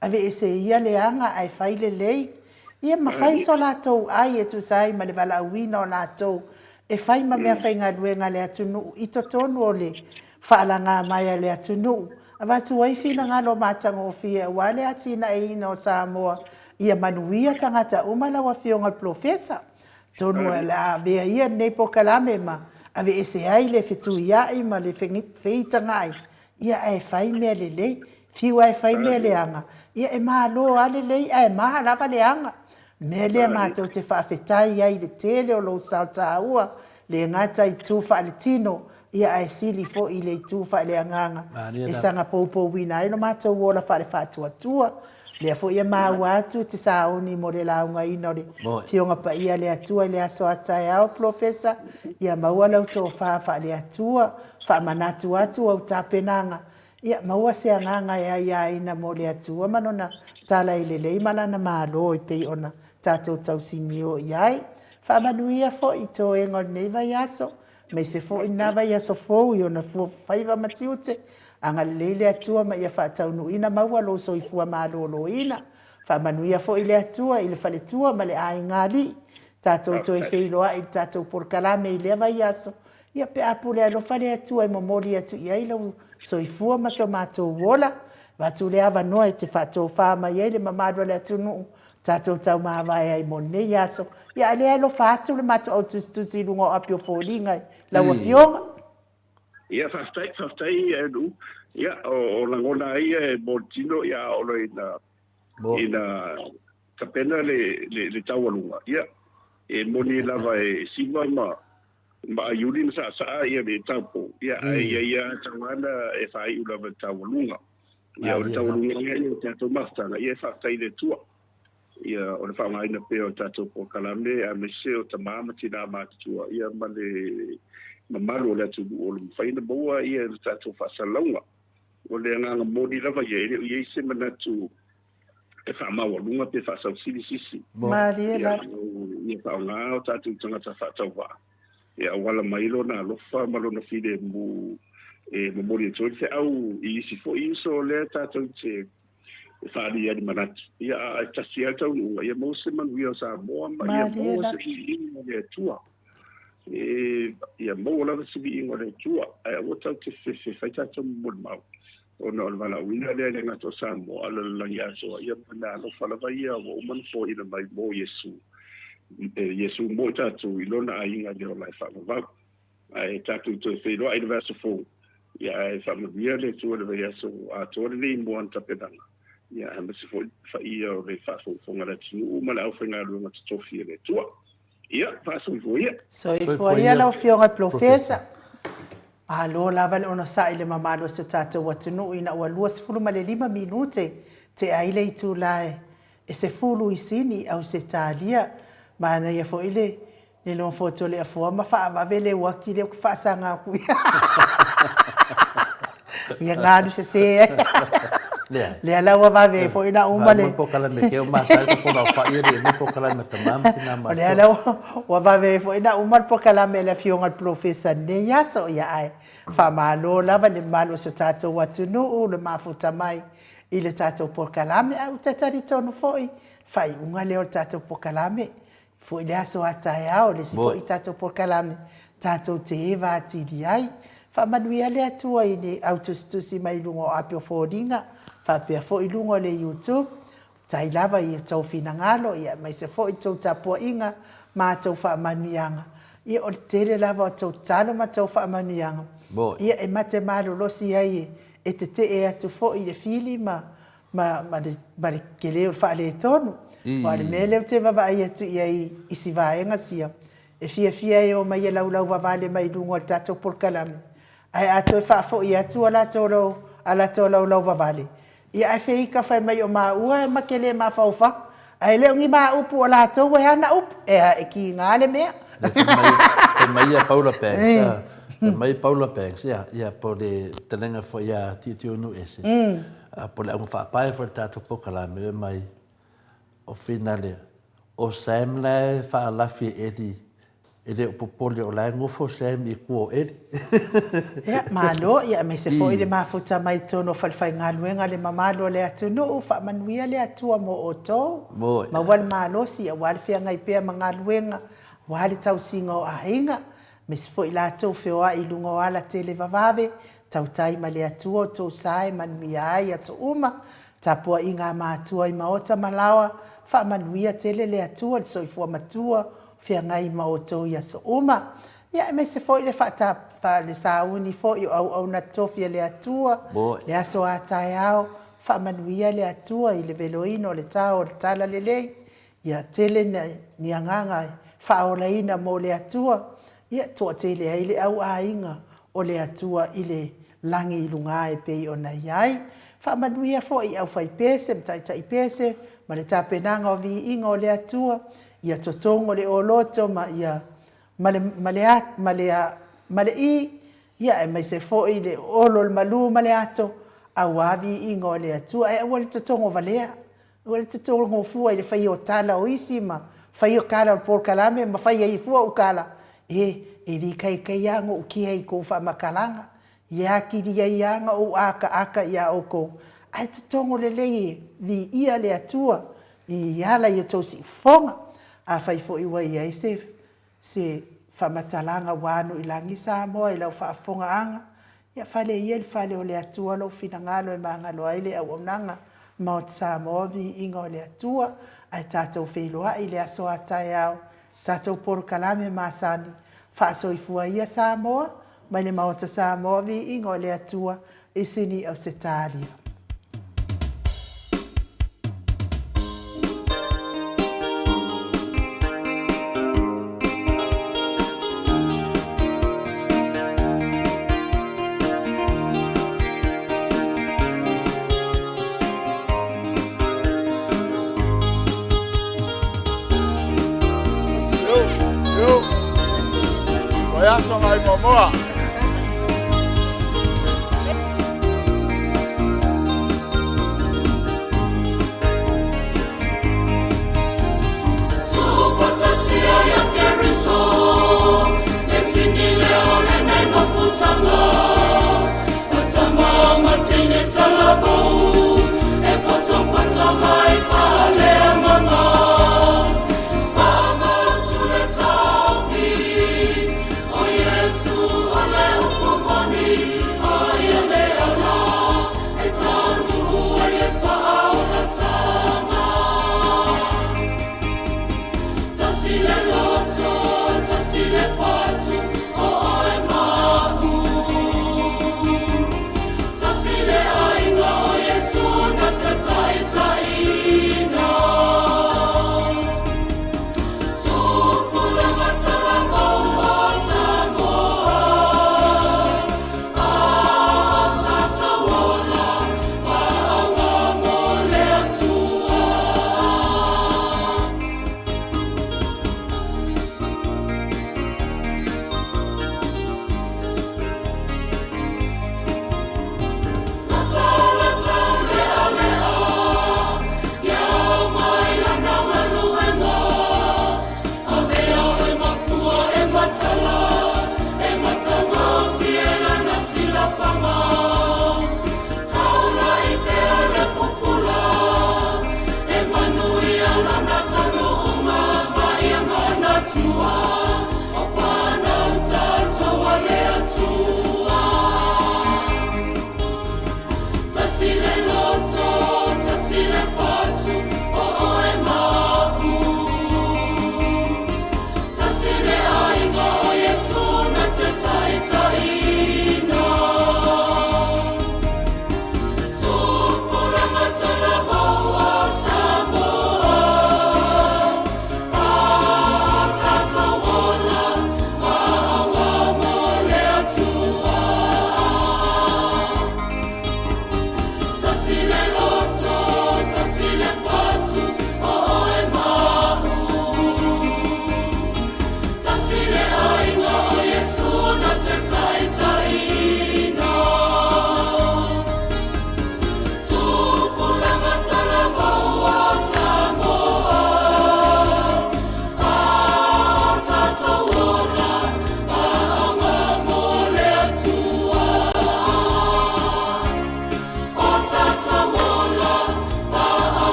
Speaker 1: Aveese ia leaga ae fai lelei. Ia ma fai so latou ai e tusa ai ma le valaauina o latou e fai ma meafaigaluega a le atunuu i totonu o le faalaga mai a le atunuu. Avatu ai finagalo matagofie aua le atinaeina o Samoa ia manuia tagata uma lau Afioga i le Polofesa. Atonu o le a avea ia lenei polokalame ma aveese ai le fetuiai ma le feitagaai Ia ae fai mea lelei. Fiu ae fai mea leaga, ia e malo lava lelei ae maha lava leaga. O le mea lea matou te faafetai ai i le tele o lou sao taua, le gata i itu faaletino, ia ae sili foi i le itu faaleagaga e saga poupouina ai lo matou ola faalefaatuatua. Lea foi e maua atu te sauni mo le laugaina o le Afioga Paia a le Atua i le aso a taeao, Polofesa, ia maua lau tofa faale-Atua, faamanatu atu au tapenaga, ia maua se agaga e aiaina mo le Atua ma Lona tala e lelei ma Lana Malo e pei ona tatou tausinio i ai. Faamanuia foi i toega o lenei vaiaso, aemaise foi lena vaiaso fou i ona faiva ma tiute. Agalelei le Atua ma ia faataunuuina maua lou soifua maloloina. Faamanuia foi le Atua i le faletua ma le aiga alii. Tatou toe feiloai i le tatou polokalame i lea vaiaso, ia pe a pule alofa le Atua e momoli atu i ai lou soifua ma so matou ola. Avatu le avanoa e te faatofa mai ai le mamalu o le atunuu tatou taumavae ai mo lenei aso. Ia a lea alofa atu le matou au tusitusi i luga o api o foliga i lau Afioga.
Speaker 3: Ia, faafetai, faafetai Andrew. Ia, o lagona lava ia e mo le tino, ia, a oo loa ina, ina tapena le, le, le taualuga, ia, e moni lava e siva ma, ma Iuli ma Saasaa ia le taupou, ia, ae i ai lava tauana e faaiu lava i le taualuga. Ia, o le taualuga lea ia o tatou mafutaga, ia e faafetai i le Atua. Ia, o le faaaogaina pea o tatou polokalame, aemaise o tama ma tina matutua, ia, ma le mamalu o le atunuu o lo o mafai ona maua ia le tatou faasalalauga. O le agaga moni lava ia, e le o i ai se manatu e faamaualuga pe faasausili sisi.
Speaker 1: Malie
Speaker 3: lava. Ia faaaoga o tatou tagata faatauvaa e auala mai lona alofa ma lona filemu. E momoli atu ai le feau i isi foi uso o lea tatou te faaalia ai le manatu, ia a e tasi lava le taunuuga, ia maua se manuia o Samoa ma ia maua se viiga o le Atua. E, ia maua lava se viiga o le Atua, ae aua tatou te fefe fai tatou molimau, ona o le valaauina lea e le gata o Samoa, a o le lalolagi atoa, ia ma mea alofa lava ia ua uma ona foaiina mai mo Iesu, e Iesu mo i tatou i lona aiga i le ola e faavavau. Ae tatou toe feiloai i le vaiaso fou, ia ae faamanuia le Atua i le vaiaso atoa lenei mo ana tapenaga, ia aemaise foi le paia o le faafogafoga a le atunuu ma le aufaigaluega totofi a le Atua. Ia, faasoifua ia.
Speaker 1: Soifua ia lau Afioga i le Polofesa. Malo lava le onosai i le mamalu o si o tatou atunuu ina ua 25 minute tea ai le itula e 10 i Sini i Ausetalia. Manaia foi le Le lofoto le afoa ma faavave le uaki lea ou te faasaga atu i Ia galu sese ai.
Speaker 2: Lea.
Speaker 1: Lea la ua vave ai foi ona uma le.
Speaker 2: Faauma polokalame ke o masai ko pola o fai ele mo polokalame tama ma tina
Speaker 1: ma. O lea la ua vave ai foi ona uma le polokalame a le Afioga i le Polofesa i lenei aso. Ia ae faamalo lava le mamalu o si o tatou atunuu le mafuta mai i le tatou polokalame. Ae ou te talitonu foi, faaiuga lea o le tatou polokalame Foi le aso a taeao, le isi foi tatou polokalame tatou te eva atili ai. Faamanuia le Atua i le au tusitusi mai luga o ape o foliga, faapea foi luga o le YouTube. Tai lava i tou finagalo, ia aemaise foi tou tapuaiga ma a tou faamanuiaga. Ia o le tele lava o tou tatalo ma tou faamanuiaga, ia e mate malolosi ai e tetee atu foi i le fili ma ma, ma, le, ma le tele o le faaletonu. Aua o le mea lea ou te vaavaai atu i ai i si vaega sia, e fiafia e omai e laulau vavale mai luga o le tatou polokalame, ae a toe faafoi atu a latou lau, a latou laulau vavale, ia ae feika fai mai o maua e ma te le mafaufau, ae le o ni ma upu o latou e ana upu, e a, e kiga le mea.
Speaker 2: Fai mai, fai mai ia Paula Banks, fai mai Paula Banks, ia, ia, po o le fetalaiga foi ia Tiutiunuu-ese, Po o le auga faapae foi o le tatou polokalame, fai mai, o finale, o Sam la e faalafi e Eli, e le o popole o la e nofo Sam i tua o Eli.
Speaker 1: Ia, malo, ia aemaise foi le mafuta mai totonu o falefaigaluega le mamalu o le atunuu, faamanuia le Atua mo outou, maua le malosi aua le feagai pea ma galuega, aua le tausiga o aiga, aemaise foi latou feoai i luga o ala televavave, Tautai ma le Atua o tou sa e manuia ai aso uma, tapuaiga a matua i maota ma laoa, faamanuia tele le Atua le soifua matua o feagai ma outou i aso uma. Ia aemaise foi le faata le sauni foi o auauna tofi a le Atua, le aso a taeao, faamanuia le Atua i le veloina o le tao o le tala lelei, Ia tele ni agaga e faaolaina mo le Atua, ia toatele ai le au aiga o le Atua i le lagi i luga e pei ona i ai. Faamanuia foi i aufaipese ma taitaipese ma le tapenaga o viiga o le Atua, ia totogo le oloto ma ia ma le ma le a ma le a ma le i, ia aemaise foi le olo o le malu ma le ato, auā viiga o le Atua, ae aua le totogo valea. Ua le totogo fua i le faia o tala o isi ma faia tala o le polokalame ma fai ai fua ou tala, e, e likaikaia a na ou kia i kou faamatalaga, e atili ai a na ou akaaka iā oukou, ae totogo lelei e viia le Atua i ala i outou siufofoga. Afai foi ua i ai se Se faamatalaga ua anu i lagi Samoa i lau faafofogaaga, ia fale ia i le fale o le Atua lou finagalo e magalo ai le auaunaga Maota Samoa viiga o le Atua ae tatou feiloai i le aso a taeao tatou polokalame masani faasoifua ia Samoa mai le Maota Samoa viiga o le Atua i Sini Ausetalia.
Speaker 4: Yo, yo. Vaiaso ngai momoa. Manuia.